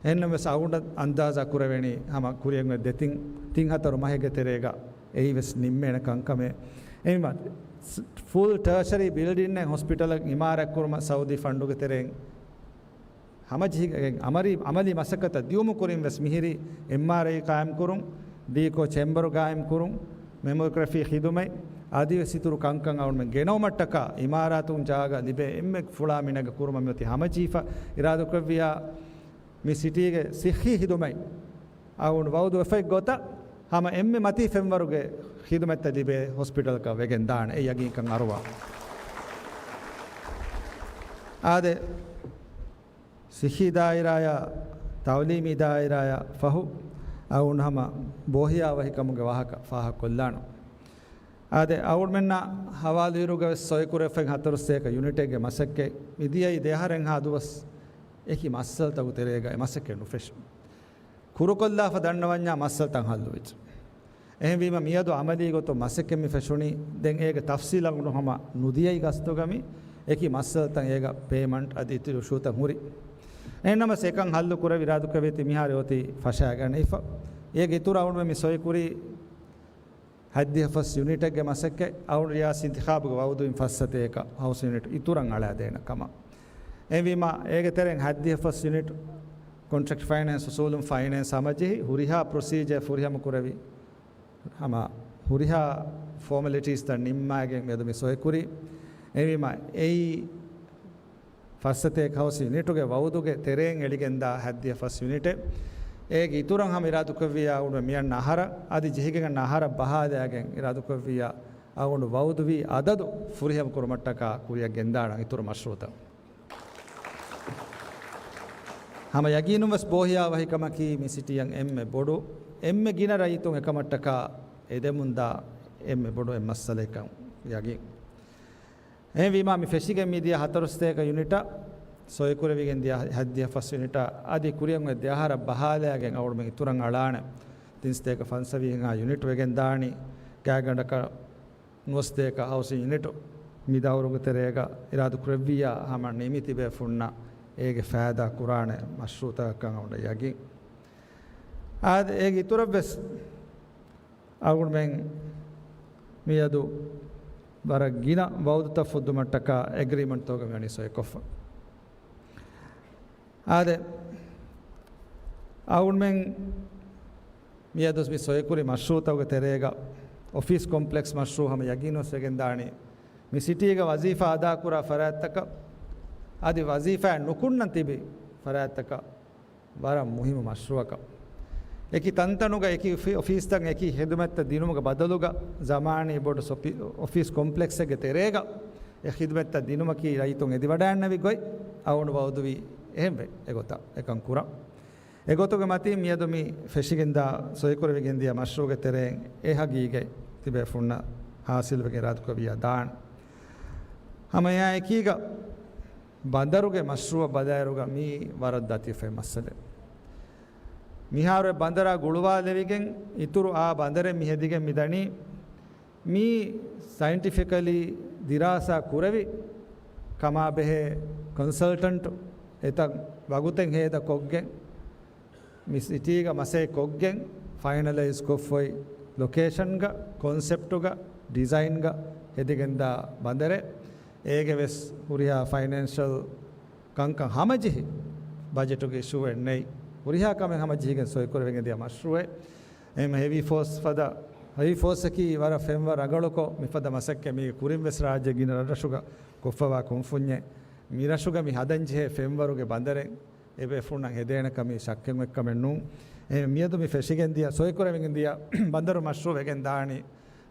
އެހެންނަމަވެސް އަޅުގަނޑަށް އަންދާޒާ ކުރެވެނީ ހަމަ ކުރިއަށް ދެތިން، ތިން ހަތަރު މަހެއްގެ ތެރޭގަ އެއީވެސް ނިންމޭނެ ކަންކަމެއް. އެހެންވީމަ، ފުލް ޓަރޝަރީ ބިލްޑިންއެއް ހޮސްޕިޓަލަށް އިމާރާތް ކުރުމަށް ސައުދީ ފަންޑުގެ ތެރެއިން ހަމަޖެހިގެން އަމަރީ، އަމަލީ މަސައްކަތަށް ދިއުމު ކުރިން ވެސް މިހިރީ އެމްއާރްއައި ޤާއިމް ކުރުން، ޑީކޯ ޗެމްބަރު ޤާއިމް ކުރުން، މެމޯގްރަފީ ޚިދުމަތް އަދިވެސް އިތުރު ކަންކަން އަޅުމެން ގެނައުމަށްޓަކާ އިމާރާތުން ޖާގަ ލިބޭ އެންމެ ފުޅާ މިނަގަ ކުރުމަށް މިއޮތީ ހަމަޖެހިފަ. އިރާދަކުރެއްވިއްޔާ މި ސިޓީގެ ޞިއްޙީ ޚިދުމަތް އަޅުގަނޑު ވައުދުވެފައި ގޮތަށް ހަމަ އެންމެ މަތީ ފެންވަރުގެ ޚިދުމަތްތައް ލިބޭ ހޮސްޕިޓަލަކަށް ވެގެން ދާނެ. އެ ޔަގީންކަން އަރުވާ. އާދެ، ޞިއްޙީ ދާއިރާޔާ ތަޢުލީމީ ދާއިރާޔާ ފަހު އަޅުގަނޑު ހަމަ ބޯހިޔާވަހިކަމުގެ ވާހަކަ ފާހަގަކޮށްލާނަން. އާދެ، އަޅުގަނޑުމެންނާ ހަވާލުވިއިރުގަވެސް ސޮއިކުރެވިފައި ހަތަރު ސަތޭކަ ޔުނިޓެއްގެ މަސައްކަތް މިދިޔައީ ދެއަހަރެއްހާ ދުވަސް އެކި މައްސަލަތަކުގެ ތެރޭގަ އެ މަސައްކަތް ނުފެށުނު. ކުރުކޮށްލާފަ ދަންނަވަންޏާ މައްސަލަތައް ހައްލުވެއްޖެ. އެހެންވީމަ މިއަދު ޢަމަލީ ގޮތުން މަސައްކަތް މި ފެށުނީ. ދެން އޭގެ ތަފްސީލަށް އަޅުގަނޑު ހަމަ ނުދިޔައި ގަސްތުގަ މި އެކި މައްސަލަތައް އޭގަ ޕޭމަންޓް އަދި އިތުރު އިޝޫތައް ހުރި. އެހެންނަމަވެސް އެކަން ހައްލު ކުރެވި އިރާދަކުރެއްވިއްޔާ މިހާރު އޮތީ ފަށާގަނެފަ. އޭގެ އިތުރަށް އަޅުގަނޑު މި ސޮއިކުރީ ހަތްދިހަ ފަސް ޔުނިޓެއްގެ މަސައްކަތް އަޅުގަނޑު ރިޔާސީ އިންތިޚާބުގެ ވައުދުވިން ފަސް ސަތޭކަ ހައުސް ޔުނިޓް އިތުރަށް އަޅާދޭނެ ކަމަށް. އެހެންވީމަ އޭގެ ތެރެއިން ހަތްދިހަ ފަސް ޔުނިޓް ކޮންޓްރެކްޓް ފައިނޭންސް އުސޫލުން ފައިނޭންސް ހަމަޖެހި ހުރިހާ ޕްރޮސީޖަރ ފުރިހަމަ ކުރެވި ހަމަ ހުރިހާ ފޯމަލިޓީސްތައް ނިންމާގެން މިއަދު މި ސޮއިކުރީ. އެހެންވީމަ އެއީ ފަސް ސަތޭކަ ހައުސް ޔުނިޓުގެ ވައުދުގެ ތެރެއިން އެޅިގެންދާ ހަތްދިހަ ފަސް ޔުނިޓެއް. އޭގެ އިތުރަށް ހަމަ އިރާދަކުރެއްވިއްޔާ އަޅުގަނޑު މިއަންނަ އަހަރަށް އަދި ޖެހިގެން އަންނަ އަހަރަށް ބަހާލައިގެން އިރާދަކުރެއްވިއްޔާ އަޅުގަނޑު ވައުދުވި އަދަދު ފުރިހަމަ ކުރުމަށްޓަކާ ކުރިއަށް ގެންދާނަން އިތުރު މަޝްރޫޢުތައް. ހަމަ ޔަގީނުން ވެސް ބޯހިޔާވަހިކަމަކީ މި ސިޓީއަށް އެންމެ ބޮޑު، އެންމެ ގިނަ ރައްޔިތުން އެކަމަށްޓަކާ އެދެމުންދާ އެންމެ ބޮޑު އެއް މައްސަލައެއްކަން ޔަގީން. އެހެންވީމާ، މި ފެށިގެން މިދިޔަ ހަތަރު ސަތޭކަ ޔުނިޓަށް ސޮއިކުރެވިގެން ދިޔަ ހަތްދިހަ ފަސް ޔުނިޓަށް އަދި ކުރިއަށް އޮތް ދެ އަހަރަށް ބަހާލައިގެން އަޅުގަނޑުމެން އިތުރަށް އަޅާނެ ތިން ސަތޭކަ ފަންސަވީހާ ޔުނިޓް ވެގެން ދާނީ. ގާތްގަނޑަކަށް ނުވަ ސަތޭކަ ހައުސިން ޔުނިޓު މި ދައުރުގެ ތެރޭގަ އިރާދަކުރެއްވިއްޔާ ހަމަ ނިމި ތިބޭފުންނަށް އޭގެ ފައިދާ ކުރާނެ މަޝްރޫޢުތަކަކަށް އަޅުގަނޑަށް ޔަގީން. އާދެ، އޭގެ އިތުރަށްވެސް އަޅުގަނޑުމެން މިއަދު ވަރަށް ގިނަ ވައުދުތައް ފުއްދުމަށްޓަކާ އެގްރީމަންޓްތަކުގަ މިވަނީ ސޮއިކޮށްފަ. އާދެ، އަޅުގަނޑުމެން މިއަދު މި ސޮއިކުރި މަޝްރޫޢުތަކުގެ ތެރޭގަ އޮފީސް ކޮމްޕްލެކްސް މަޝްރޫޢު ހަމަ ޔަގީންވެސް ވެގެންދާނީ. މި ސިޓީގަ ވަޒީފާ އަދާކުރާ ފަރާތްތަކަށް އަދި ވަޒީފާއެއް ނުކުންނަން ތިބި ފަރާތްތަކަށް ވަރަށް މުހިއްމު މަޝްރޫޢަކަށް. އެކި ތަންތަނުގަ އެކި އޮފީ-، އޮފީސްތައް އެކި ޚިދުމަތްތައް ދިނުމުގެ ބަދަލުގަ ޒަމާނީ ބޮޑު ސޮޕި-، އޮފީސް ކޮމްޕްލެކްސްއެއްގެ ތެރޭގަ އެ ޚިދުމަތްތައް ދިނުމަކީ ރައްޔިތުން އެދިވަޑައިގަންނަވި ގޮތް އަޅުގަނޑު ވައުދުވީ އެހެންވެ އެގޮތަށް އެކަން ކުރަން. އެގޮތުގެ މަތީން މިއަދު މި ފެށިގެންދާ ސޮއިކުރެވިގެންދިޔަ މަޝްރޫޢުގެ ތެރެއިން އެ ހަގީގަތް ތިބޭފުންނަށް ހާސިލްވެގެން އިރާދަކުރެއްވިއްޔާ ދާން. ހަމަ އެއާ އެކީގަ ބަނދަރުގެ މަޝްރޫޢަށް ބަލާއިރުގަ މީ ވަރަށް ދަތިފައި މައްސަލައެއް. މިހާރު އެ ބަނދަރާ ގުޅުވާލެވިގެން އިތުރު އާ ބަނދަރެއް މި ހެދިގެން މި ދަނީ. މީ ސައިންޓިފިކަލީ ދިރާސާ ކުރެވި ކަމާ ބެހޭ ކޮންސަލްޓަންޓު އެތައް ވަގުތެއް ހޭދަ ކޮށްގެން މި ސިޓީގަ މަސައްކަތް ކޮށްގެން ފައިނަލައިޒް ކޮށްފައި ލޮކޭޝަންގަ، ކޮންސެޕްޓުގަ، ޑިޒައިންގަ ހެދިގެންދާ ބަނދަރެއް. އޭގެ ވެސް ހުރިހާ ފައިނޭންޝަލް ކަންކަން ހަމަޖެހި ބަޖެޓުގެ އިޝޫއެއް ނެތް. ހުރިހާ ކަމެއް ހަމަޖެހިގެން ސޮއިކުރެވިގެން ދިޔަ މަޝްރޫޢެއް. އެހެން ހެވީ ފޯސް ފަދަ، ހެވީ ފޯސްއަކީ ވަރަށް ފެންވަރު ރަނގަޅުކޮށް، މިފަދަ މަސައްކަތް މީގެ ކުރިން ވެސް ރާއްޖެ ގިނަ ރަށްރަށުގަ ކޮށްފަވާ ކުންފުންޏެއް. މި ރަށުގަ މި ހަދަންޖެހޭ ފެންވަރުގެ ބަނދަރެއް އެބޭފުޅުންނަށް ހެދޭނެކަމީ ޝައްކެއް އޮތްކަމެއް ނޫން. އެ މިއަދު މި ފެށިގެން ދިޔަ، ސޮއިކުރެވިގެން ދިޔަ ބަނދަރު މަޝްރޫޢު ވެގެން ދާނީ.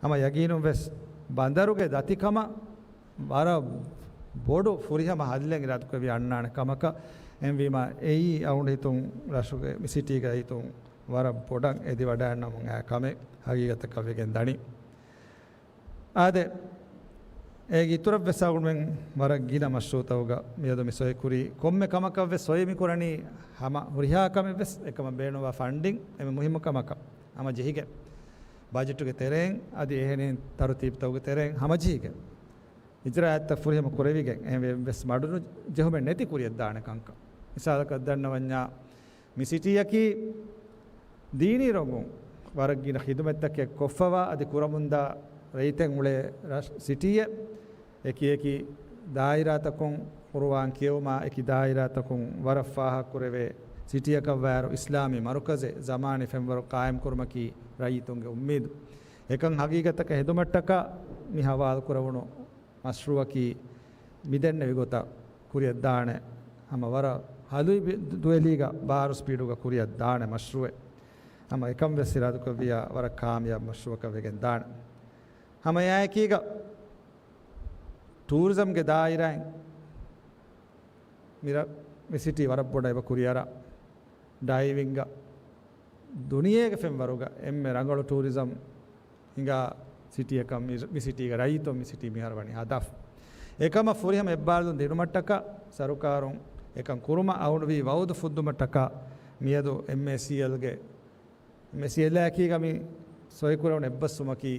ހަމަ ޔަގީނުން ވެސް ބަނދަރުގެ ދަތިކަމަށް ވަރަށް ބޮޑު ފުރިހަމަ ހައްލެއް އިރާދަކުރެއްވި އަންނާނެ ކަމަކަށް. އެހެންވީމާ، އެއީ އަޅުގަނޑު ހިތުން ރަށުގެ މި ސިޓީގެ ރައްޔިތުން ވަރަށް ބޮޑަށް އެދިވަޑައިގަންނަމުން އައި ކަމެއް ހަގީގަތަކަށް ވެގެން ދަނީ. އާދެ، އޭގެ އިތުރަށް ވެސް އަޅުގަނޑުމެން ވަރަށް ގިނަ މަޝްރޫޢުތަކުގަ މިއަދު މި ސޮއިކުރީ. ކޮންމެ ކަމަކަށް ވެސް ސޮއި މި ކުރަނީ ހަމަ ހުރިހާ ކަމެއް ވެސް އެކަމަށް ބޭނުންވާ ފަންޑިން އެންމެ މުހިއްމު ކަމަކަށް ހަމަޖެހިގެން، ބަޖެޓުގެ ތެރެއިން އަދި އެހެނިހެން ތަރުތީބުތަކުގެ ތެރެއިން ހަމަޖެހިގެން، އިޖްރާއަތްތައް ފުރިހަމަ ކުރެވިގެން އެހެންވެ ވެސް މަޑުނު ޖެހުމެއް ނެތި ކުރިއަށް ދާނެ ކަންކަން. މިސާލަކަށް ދަންނަވަންޏާ، މި ސިޓީއަކީ ދީނީ ރޮނގުން ވަރަށް ގިނަ ޚިދުމަތްތަކެއް ކޮށްފަވާ އަދި ކުރަމުންދާ ރައްޔިތެއް އުޅޭ ރަށް، ސިޓީއެއް. އެކި އެކި ދާއިރާތަކުން ޤުރުއާން ކިޔެވުމާ އެކި ދާއިރާތަކުން ވަރަށް ފާހަގަކުރެވޭ ސިޓީއަކަށްވާއިރު އިސްލާމީ މަރުކަޒެއް ޒަމާނީ ފެންވަރު ޤާއިމްކުރުމަކީ ރައްޔިތުންގެ އުއްމީދު. އެކަން ހަގީގަތަކަށް ހެދުމަށްޓަކާ މި ހަވާލުކުރެވުނު މަޝްރޫއަކީ މިދެންނެވި ގޮތަށް ކުރިއަށްދާނެ ހަމަ ވަރަށް ހަލުއި ދުވެލީގަ ބާރު ސްޕީޑުގަ ކުރިއަށްދާނެ މަޝްރޫއެއް. ހަމަ އެކަން ވެސް އިރާދަކުރެއްވިޔާ ވަރަށް ކާމިޔާބު މަޝްރޫއަކަށް ވެގެން ދާނެ. ހަމަ އެއާއެކީގަ ޓޫރިޒަމްގެ ދާއިރާއިން މި ރަ-، މި ސިޓީ ވަރަށް ބޮޑަށް އެބަ ކުރިއަރާ ޑައިވިންގ ދުނިޔޭގެ ފެންވަރުގަ އެންމެ ރަނގަޅު ޓޫރިޒަމް ހިނގާ ސިޓީއަކަށް މި، މި ސިޓީގެ ރައްޔިތުން މި ސިޓީ މިހާރު ވަނީ ހަދާފަ. އެކަމަށް ފުރިހަމަ އެއްބާރުލުން ދިނުމަށްޓަކާ ސަރުކާރުން އެކަން ކުރުމަށް އަހުނުވީ ވައުދު ފުއްދުމަށްޓަކާ މިއަދު އެމްއޭސީއެލްގެ، އެމްއޭސީއެލްއާއެކީގަ މި ސޮއިކުރެވުނު އެއްބަސްވުމަކީ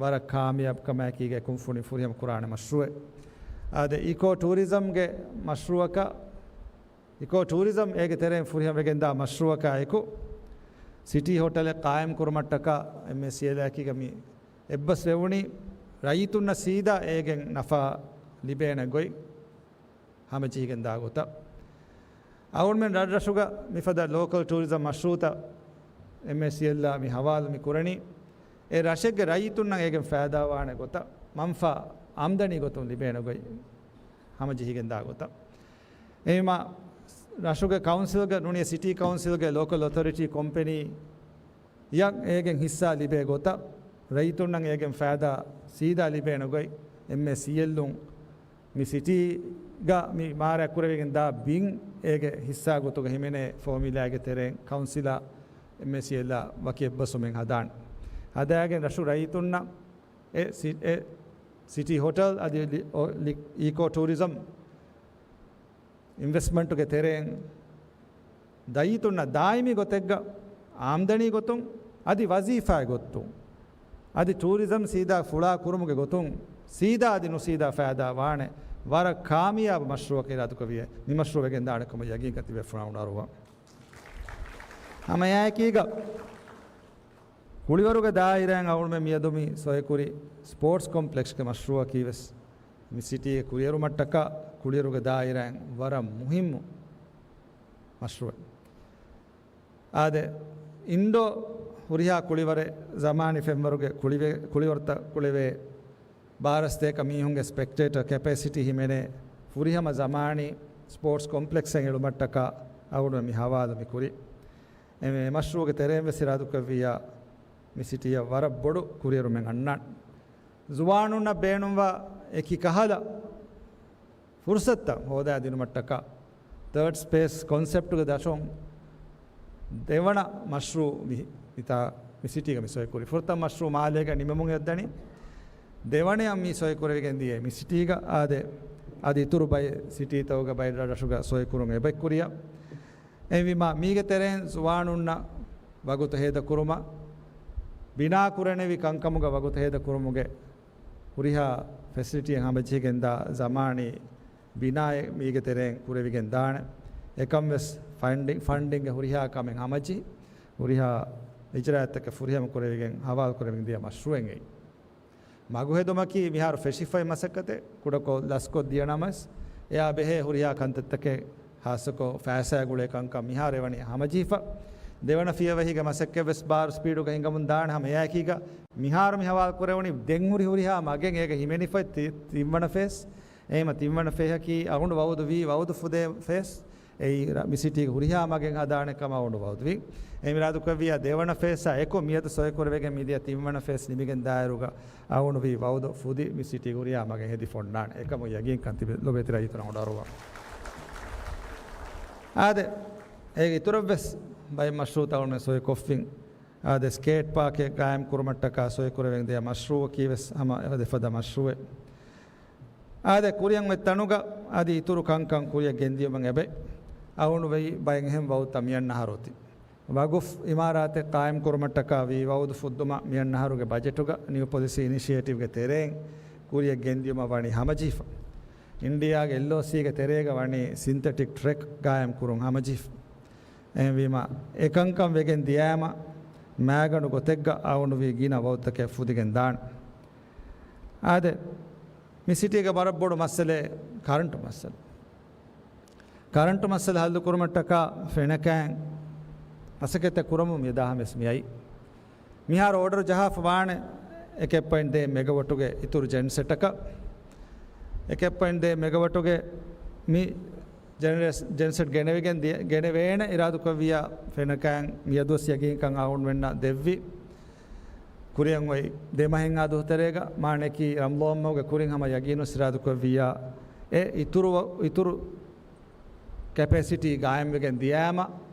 ވަރަށް ކާމިޔާބު ކަމާއެކީގަ ކުންފުނި ފުރިހަމަ ކުރާނެ މަޝްރޫއެއް. އާދެ، އީކޯ ޓޫރިޒަމްގެ މަޝްރޫއަކަށް، އީކޯ ޓޫރިޒަމް އޭގެ ތެރެއިން ފުރިހަމަވެގެންދާ މަޝްރޫއަކާއެކު، ސިޓީ ހޮޓަލެއް ޤާއިމް ކުރުމަށްޓަކާ އެމްއޭސީއެލްއާއެކީގަ މި އެއްބަސްވެވުނީ ރައްޔިތުންނަށް ސީދާ އޭގެން ނަފާ ލިބޭނެ ގޮތް ހަމަޖެހިގެންދާ ގޮތަށް. އަޅުގަނޑުމެން ރަށްރަށުގަ މިފަދަ ލޯކަލް ޓޫރިޒަމް މަޝްރޫއުތައް އެމްއޭސީއެލްއާ މި ހަވާލު މި ކުރަނީ، އެ ރަށެއްގެ ރައްޔިތުންނަށް އޭގެން ފައިދާވާނެ ގޮތަށް، މަންފާ އާމްދަނީ ގޮތުން ލިބޭނެ ގޮތް ހަމަޖެހިގެންދާ ގޮތަށް. އެހެންވީމާ، ރަށުގެ ކައުންސިލްގަ ނޫނީ ސިޓީ ކައުންސިލްގެ ލޯކަލް އޮތޯރިޓީ ކޮމްޕެނީ އަށް އޭގެން ހިއްސާ ލިބޭ ގޮތަށް، ރައްޔިތުންނަށް އޭގެން ފައިދާ ސީދާ ލިބޭނެ ގޮތް އެމްއޭސީއެލްއުން މި ސިޓީގަ މި މާރައްކުރެވިގެން ދާ ބިން އޭގެ ހިއްސާ ގޮތުގަ ހިމެނޭ ފޯމިއުލާގެ ތެރެއިން ކައުންސިލާ އެމްއޭސީއެލްއާ ވަކި އެއްބަސްވުމެއް ހަދާނެ. ހަދާގެން ރަށު ރައްޔިތުންނަށް އެ ސި-، އެ ސިޓީ ހޮޓަލް އަދި ލި-، އޮ-، ލި-، އީކޯ ޓޫރިޒަމް އިންވެސްޓްމަންޓުގެ ތެރެއިން ރައްޔިތުންނަށް ދާއިމީ ގޮތެއްގަ އާމްދަނީ ގޮތުން އަދި ވަޒީފާގެ ގޮތުން އަދި ޓޫރިޒަމް ސީދާ ފުޅާ ކުރުމުގެ ގޮތުން ސީދާ އަދި ނުސީދާ ފައިދާ ވާނެ ވަރަށް ކާމިޔާބު މަޝްރޫއަކަށް އިރާދަކުރެއްވިއޭ މި މަޝްރޫއު ވެގެން ދާނެ ކަމަށް ޔަގީންކަން ތިބޭފުޅުން އަޅުވާ. ހަމައެއާއެކީގަ ކުޅިވަރުގެ ދާއިރާއިން އަޅުގަނޑުމެން މިއަދު މި ސޮއިކުރި ސްޕޯޓްސް ކޮމްޕްލެކްސްގެ މަޝްރޫއަކީ ވެސް މި ސިޓީގެ ކުރިއެރުމަށްޓަކާ ކުޅިވަރުގެ ދާއިރާއިން ވަރަށް މުހިއްމު މަޝްރޫއެއް. އާދެ، އިންޑޯ ހުރިހާ ކުޅިވަރެއް ޒަމާނީ ފެންވަރުގެ ކުޅިވެ-، ކުޅިވަރުތައް ކުޅެވޭ ބާރަސްތޭކަ މީހުންގެ ސްޕެކްޓޭޓަރ ކެޕޭސިޓީ ހިމެނޭ ފުރިހަމަ ޒަމާނީ ސްޕޯޓްސް ކޮމްޕްލެކްސެއް އެޅުމަށްޓަކާ އަޅުގަނޑު މި ހަވާލު މި ކުރި. އެ މަޝްރޫއުގެ ތެރެއިން ވެސް އިރާދަކުރެއްވިއްޔާ މި ސިޓީއަށް ވަރަށް ބޮޑު ކުރިއެރުމެއް އަންނާނެ. ޒުވާނުންނަށް ބޭނުންވާ އެކި ކަހަލަ ފުރުސަތުތައް ހޯދާދިނުމަށްޓަކާ، ތާޑް ސްޕޭސް ކޮންސެޕްޓުގެ ދަށުން ދެވަނަ މަޝްރޫއު މި-، މިތާ މި ސިޓީގަ މި ސޮއިކުރި. ފުރަތަމަ މަޝްރޫއު މާލޭގަ ނިމެމުން އެއްދަނީ. ދެވަނަޔަށް މި ސޮއިކުރެވިގެން ދިޔަ މި ސިޓީގަ އާދެ، އަދި އިތުރު ބައެއް ސިޓީތަކުގަ ބައެއް ރަށުގަ ސޮއިކުރުން އެބައިކުރިޔަށް. އެހެންވީމާ، މީގެ ތެރެއިން ޒުވާނުންނަށް ވަގުތު ހޭދަކުރުމަށް، ބިނާކުރަނިވި ކަންކަމުގަ ވަގުތު ހޭދަކުރުމުގެ ހުރިހާ ފެސިލިޓީއެއް ހަމަޖެހިގެންދާ ޒަމާނީ ބިނާއެއް މީގެ ތެރެއިން ކުރެވިގެން ދާނެ. އެކަން ވެސް ފަންޑި-، ފަންޑިންގ ހުރިހާ ކަމެއް ހަމަޖެހި، ހުރިހާ އިޖްރާއަތްތަކެއް ފުރިހަމަ ކުރެވިގެން ހަވާލު ކުރެވިގެން ދިޔަ މަޝްރޫއެއް އެއީ. މަގުހެދުމަކީ މިހާރު ފެށިފައި މަސައްކަތެއް ކުޑަކޮށް ލަސްކޮށް ދިޔަ ނަމަވެސް، އެއާ ބެހޭ ހުރިހާ ކަންތައްތަކެއް ހާއްސަކޮށް ފައިސާ ގުޅޭ ކަންކަން މިހާރު އެވަނީ ހަމަޖެހިފަ. ދެވަނަ ފިޔަވަހީގެ މަސައްކަތް ވެސް ބާރު ސްޕީޑުގަ ހިނގަމުން ދާނެ. ހަމަ އެއާއެކީގަ މިހާރު މި ހަވާލު ކުރެވުނީ ދެން ހުރި ހުރިހާ މަގެއް އޭގަ ހިމެނިފައި ތި-، ތިންވަނަ ފޭސް. އެހެމަ ތިންވަނަ ފޭހަކީ އަޅުގަނޑު ވައުދު ވީ ވައުދު ފުދޭ ފޭސް. އެއީ ރ-، މި ސިޓީގެ ހުރިހާ މަގެއް ހަދާނެ ކަމަށް އަޅުގަނޑު ވައުދުވި. އެ އިރާދަކުރެއްވިއްޔާ ދެވަނަ ފޭސްއާ އެކު މިއަދު ސޮއިކުރެވިގެން މިދިޔަ ތިންވަނަ ފޭސް ނިމިގެން ދާއިރުގަ އަޅުގަނޑު ވީ ވައުދު ފުދި މި ސިޓީގެ ހުރިހާ މަގެއް ހެދި ފޮންނާނެ. އެކަމު ޔަގީންކަން ތިބި ލޮބޭތި ރައްޔިތުން އަޅުގަނޑު އަރުވާ. އާދެ، އޭގެ އިތުރަށްވެސް ބައެއް މަޝްރޫއުތައް އަޅުގަނޑު ސޮއިކޮށްފިން. އާދެ، ސްކޭޓް ޕާކެއް ގާއިމް ކުރުމަށްޓަކާ ސޮއިކުރެވެން ދިޔަ މަޝްރޫއަކީ ވެސް ހަމަ އެފަދަ މަޝްރޫއެއް. އާދެ، ކުރިއަށް އޮތް ތަނުގަ އަދި އިތުރު ކަންކަން ކުރިއަށް ގެންދިޔުމަށް އެބައި އަޅުގަނޑު ވެއި ބައެއް އެހެން ވައުދުތައް މިއަންނަ އަހަރު އޮތީ. ވަގުފް އިމާރާތެއް ޤާއިމް ކުރުމަށްޓަކާ ވީ ވައުދު ފުއްދުމަށް މިއަންނަ އަހަރުގެ ބަޖެޓުގަ ނިއު ޕޮލިސީ އިނިޝިއޭޓިވްގެ ތެރެއިން ކުރިޔަށް ގެންދިޔުމަށް ވަނީ ހަމަޖެހިފަ. އިންޑިއާގެ އެލްއޯސީގެ ތެރޭގަ ވަނީ ސިންތެޓިކް ޓްރެކް ގާއިމް ކުރުން ހަމަޖެހިފަ. އެހެންވީމަ، އެކަންކަން ވެގެން ދިޔާމަ، މާގަނޑު ގޮތެއްގަ އައުނުވީ ގިނަ ވައުދުތަކެއް ފުދިގެން ދާނެ. އާދެ، މި ސިޓީގެ ވަރަށް ބޮޑު މައްސަލައެއް ކަރަންޓު މައްސަލަ. ކަރަންޓު މައްސަލަ ހައްލު ކުރުމަށްޓަކާ ފެނަކައިން މަސައްކަތްތައް ކުރަމުން މި ދާހަމަވެސް މިއައީ. މިހާރު އޯޑަރު ޖަހާފަ ވާނެ އެކެއް ޕޮއިންޓް ދޭއް މެގަވަޓުގެ އިތުރު ޖެންސެޓަކަށް. އެކެއް ޕޮއިންޓް ދޭއް މެގަވަޓުގެ މި ޖެނެރޭސް-، ޖެންސެޓް ގެނެވިގެން ދިޔަ-، ގެނެވޭނެ އިރާދުކޮށްވިއްޔާ ފެނަކައިން މިއަދުވެސް ޔަގީންކަން އަހުންމެންނަށް ދެއްވި. ކުރިއަށް އޮތް ދެ މަހެއްހާ ދުވަހު ތެރޭގަ މާނައަކީ ރަމަޟާން މަހުގެ ކުރިން ހަމަ ޔަގީނު ސިރާދުކޮށްވިއްޔާ، އެ އިތުރު، އިތުރު ކެޕޭސިޓީ ގާއިމްވެގެން ދިޔާމަ،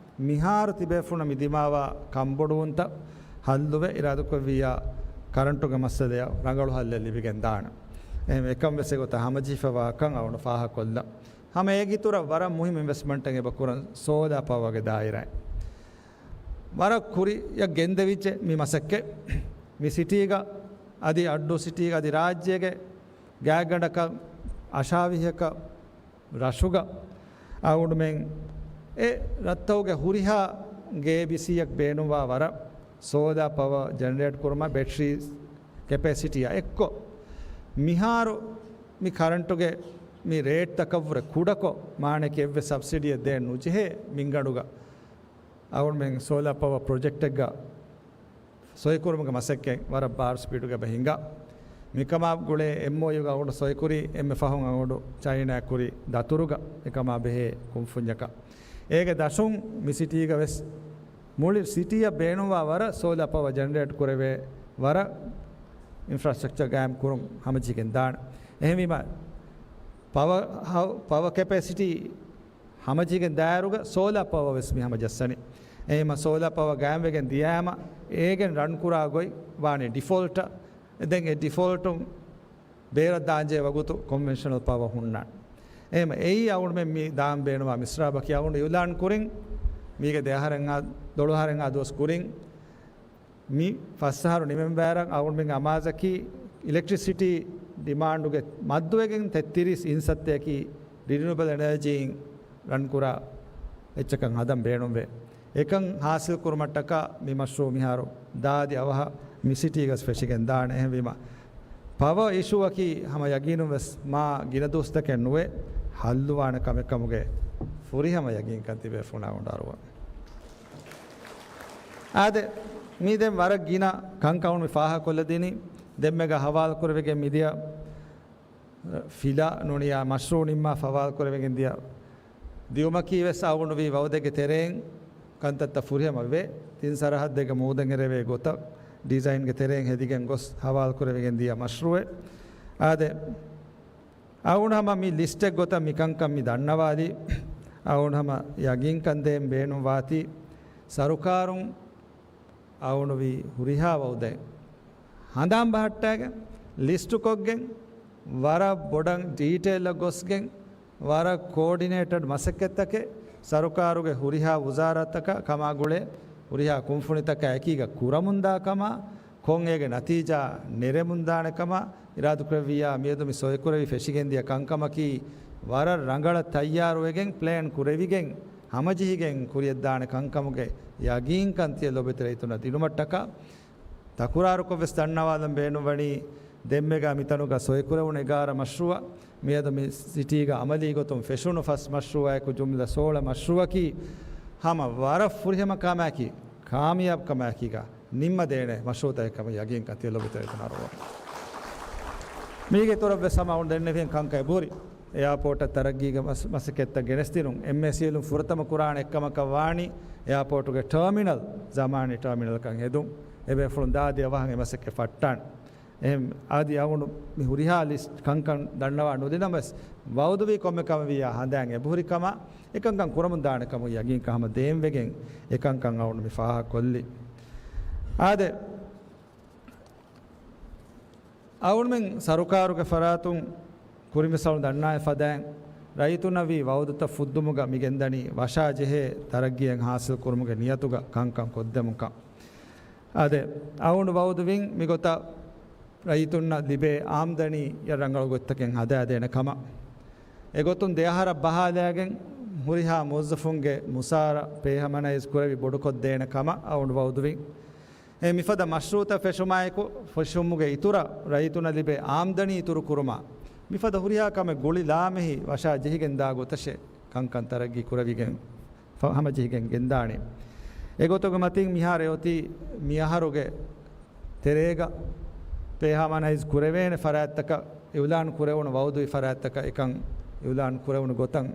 މިހާރު ތިބޭފުޅުން މި ދިމާވާ ކަންބޮޑުވުންތައް ހައްލުވެ، އިރާދުކޮށްވިއްޔާ ކަރަންޓުގެ މައްސަލަޔަށް ރަނގަޅު ހައްލެއް ލިބިގެން ދާނެ. އެހެން އެކަން ވެސް އެގޮތަށް ހަމަޖެހިފަވާކަން އަޅުގަނޑު ފާހަގަކޮށްލަން. ހަމަ އޭގެ އިތުރަށް ވަރަށް މުހިއްމު އިންވެސްޓްމަންޓެއް އެބަ ކުރަން ސޯލާ ޕަވަރގެ ދާއިރާއިން. ވަރަށް ކުރިއަށް ގެންދެވިއްޖެ މި މަސައްކަތް. މި ސިޓީގަ އަދި އައްޑޫ ސިޓީގަ އަދި ރާއްޖޭގެ ގާތްގަނޑަކަށް އަށާވީހަކަށް ރަށުގަ އަޅުގަނޑުމެން އެ ރަށްތަކުގެ ހުރިހާ ގޭބިސީއަކަށް ބޭނުންވާ ވަރަށް ސޯލާ ޕަވަރ ޖެނެރޭޓް ކުރުމަށް ބެޓްރީ ކެޕޭސިޓީއާ އެއްކޮށް، މިހާރު މި ކަރަންޓުގެ މި ރޭޓްތަކަށްވުރެ ކުޑަކޮށް، މާނައަކީ އެއްވެސް ސަބްސިޑީއެއް ދޭން ނުޖެހޭ މިންގަނޑުގަ އަޅުގަނޑުމެން ސޯލާ ޕަވަރ ޕްރޮޖެކްޓެއްގަ ސޮއިކުރުމުގެ މަސައްކަތް ވަރަށް ބާރު ސްޕީޑުގަ އެބަ ހިނގާ. މިކަމާ ގުޅޭ އެމްއޯޔޫގަ އަޅުގަނޑު ސޮއިކުރީ އެންމެ ފަހުން އަޅުގަނޑު ޗައިނާ ކުރި ދަތުރުގަ އެކަމާ ބެހޭ ކުންފުންޏަކަށް. އޭގެ ދަށުން މި ސިޓީގަ ވެސް މުޅި ސިޓީއަށް ބޭނުންވާ ވަރަށް ސޯލާ ޕަވަރ ޖެނެރޭޓް ކުރެވޭ ވަރަށް އިންފްރާސްޓްރަކްޗަރ ގާއިމް ކުރުން ހަމަޖެހިގެން ދާނެ. އެހެންވީމަ، ޕަވަ ހަ-، ޕަވަ ކެޕޭސިޓީ ހަމަޖެހިގެން ދާއިރުގަ ސޯލާ ޕަވަ ވެސް މި ހަމަޖައްސަނީ. އެހެންމަ ސޯލާ ޕަވަ ގާއިމްވެގެން ދިޔާމަ، އޭގެން ރަން ކުރާ ގޮތް ވާނީ ޑިފޯލްޓަށް. ދެން އެ ޑިފޯލްޓުން ބޭރަށް ދާންޖެހޭ ވަގުތު ކޮންވެންޝަނަލް ޕަވަ ހުންނާނެ. އެހެންމަ އެއީ އަޅުގަނޑުމެން މި ދާން ބޭނުންވާ މިސްރާބަކީ އަޅުގަނޑު އިއުލާން ކުރިން، މީގެ ދެއަހަރެއްހާ ދޮޅަހަރެއްހާ ދުވަސް ކުރިން، މި ފަސް އަހަރު ނިމެން ވާއިރަށް އަޅުގަނޑުމެންގެ އަމާޒަކީ އިލެކްޓްރިސިޓީ ޑިމާންޑުގެ މައްދުވެގެން ތެއްތިރީސް އިންސައްތައަކީ ރިނިއުއަބަލް އެނަރޖީއިން ރަންކުރާ އެއްޗަކަށް ހަދަން ބޭނުންވޭ. އެކަން ހާސިލް ކުރުމަށްޓަކާ މި މަޝްރޫއު މިހާރު ދާދި އަވަހަށް މި ސިޓީގަސް ފެށިގެން ދާނެ. އެހެންވީމަ، ޕަވަ އިޝޫއަކީ ހަމަ ޔަގީނުން ވެސް މާ ގިނަ ދުވަސްތަކެއް ނުވެ، ހައްލުވާނެ ކަމެއް ކަމުގެ ފުރިހަމަ ޔަގީންކަން ތިބޭފުޅުންނާ އަޅުގަނޑު އަރުވަން. އާދެ، މީ ދެން ވަރަށް ގިނަ ކަންކަމުން މި ފާހަގަކޮށްލަދިނީ. ދެންމެގަ ހަވާލު ކުރެވިގެން މިދިޔަ ފިލާ ނޫނިޔާ މަޝްރޫއު ނިންމާ ހަވާލު ކުރެވިގެން ދިޔަ ދިޔުމަކީ ވެސް އަޅުގަނޑު ވީ ވައުދެއްގެ ތެރެއިން ކަންތައްތައް ފުރިހަމަ ވޭ. ތިން ސަރަހައްދެއްގަ މޫދެއް އެރެވޭ ގޮތަށް ޑިޒައިންގެ ތެރެއިން ހެދިގެން ގޮސް ހަވާލު ކުރެވިގެން ދިޔަ މަޝްރޫއެއް. އާދެ، އަޅުގަނޑު ހަމަ މި ލިސްޓެއް ގޮތަށް މިކަންކަން މި ދަންނަވާލީ. އަޅުގަނޑު ހަމަ ޔަގީންކަން ދޭން ބޭނުން ވާތީ، ސަރުކާރުން އަޅުގަނޑު ވީ ހުރިހާ ވައުދެއް ހަނދާން ބަހައްޓާގެން، ލިސްޓުކޮށްގެން، ވަރަށް ބޮޑަށް ޑީޓެއިލްއަށް ގޮސްގެން، ވަރަށް ކޯޑިނޭޓެޑް މަސައްކަތްތަކެއް ސަރުކާރުގެ ހުރިހާ ވުޒާރާތަކާ ކަމާ ގުޅޭ، ހުރިހާ ކުންފުނިތަކާ އެކީގަ ކުރަމުންދާ ކަމާ، ކޮން އޭގެ ނަތީޖާ ނެރެމުންދާނެ ކަމަށް އިރާދަކުރެއްވިއްޔާ، މިއަދު މި ސޮއިކުރެވި ފެށިގެންދިޔަ ކަންކަމަކީ، ވަރަށް ރަނގަޅަށް ތައްޔާރުވެގެން ޕްލޭން ކުރެވިގެން، ހަމަޖެހިގެން ކުރިޔަށްދާނެ ކަންކަމުގެ ޔަގީންކަން ތިޔަ ލޯބިތެރެ އިތުނަށް ދިނުމަށްޓަކާ، ތަކުރާރުކޮށްވެސް ދަންނަވާލަން ބޭނުންވަނީ، ދެންމެގަ މިތަނުގަ ސޮއިކުރެވުނު އެގާރަ މަޝްރޫއަށް، މިއަދު މި ސިޓީގަ އަމަލީ ގޮތުން ފެށުނު ފަސް މަޝްރޫއާއެކު ޖުމްލަ ސޯޅަ މަޝްރޫއަކީ، ހަމަ ވަރަށް ފުރިހަމަ ކަމާއެކީ، ކާމިޔާބު ކަމާއެކީގަ، ނިންމަދޭނެ މަޝްރޫއުތަކެއް ކަމަށް ޔަގީންކަން ތިޔަ ލޯބިތެރެ އިތުނަށް އަރުވަން. މީގެ އިތުރަށްވެސް ހަމަ އަޅުގަނޑު ދެންނެވިހެން ކަންކަން އެބަހުރި. އެއާޕޯޓަށް ތަރައްގީގެ މަސް-، މަސައްކަތްތައް ގެނެސްދިނުން، އެމްއޭސީއެލުން ފުރަތަމަ ކުރާނެ އެއްކަމަކަށް ވާނީ އެއާޕޯޓުގެ ޓާމިނަލް، ޒަމާނީ ޓާމިނަލްކަން ހެދުން. އެބޭފުޅުން ދާދި އަވަހަށް އެ މަސައްކަތް ފައްޓާނެ. އެހެން އަދި އަޅުގަނޑު މި ހުރިހާ ލިސްޓް ކަންކަން ދަންނަވާ ނުދިނަމަވެސް، ވައުދުވީ ކޮންމެ ކަމެއް ވިއްޔާ ހަނދާން އެބަހުރި ކަމަށް، އެކަންކަން ކުރަމުން ދާނެ ކަމުގެ ޔަގީންކަން ހަމަ ދޭންވެގެން އެކަންކަން އަޅުގަނޑު މި ފާހަގަކޮށްލީ. އާދެ، އަޅުގަނޑުމެން ސަރުކާރުގެ ފަރާތުން ކުރިންވެސް އަޅުގަނޑު ދަންނާ ފަދައިން، ރައްޔިތުންނަށް ވީ ވައުދުތައް ފުއްދުމުގަ މި ގެންދަނީ ވަށާޖެހޭ ތަރައްގީއެއް ހާސިލް ކުރުމުގެ ނިޔަތުގަ ކަންކަން ކޮށްދެމުން ކަން. އާދެ، އަޅުގަނޑު ވައުދުވިން މިގޮތަށް ރައްޔިތުންނަށް ލިބޭ އާމްދަނީއަށް ރަނގަޅު ގޮތްތަކެއް ހަދާދޭނެ ކަމަށް. އެގޮތުން ދެ އަހަރަށް ބަހާލާގެން ހުރިހާ މުވައްޒަފުންގެ މުސާރަ ޕޭހަމަނައިޒް ކުރެވި ބޮޑުކޮށްދޭނެ ކަމަށް އަޅުގަނޑު ވައުދުވިން. އެ މިފަދަ މަޝްރޫއުތައް ފެށުމާއެކު، ފެށުމުގެ އިތުރަށް ރައްޔިތުންނަށް ލިބޭ އާމްދަނީ އިތުރު ކުރުމަށް މިފަދަ ހުރިހާ ކަމެއް ގުޅި ލާމެހި ވަށާ ޖެހިގެން ދާ ގޮތަށޭ ކަންކަން ތަރައްގީ ކުރެވިގެން ފަ-، ހަމަޖެހިގެން ގެންދާނީ. އެގޮތުގެ މަތިން މިހާރު އެއޮތީ މިއަހަރުގެ ތެރޭގަ ޕޭހަމަނައިޒް ކުރެވޭނެ ފަރާތްތަކަށް އިއުލާން ކުރެވުނު ވައުދުވި ފަރާތްތަކަށް އެކަން އިއުލާން ކުރެވުނު ގޮތަށް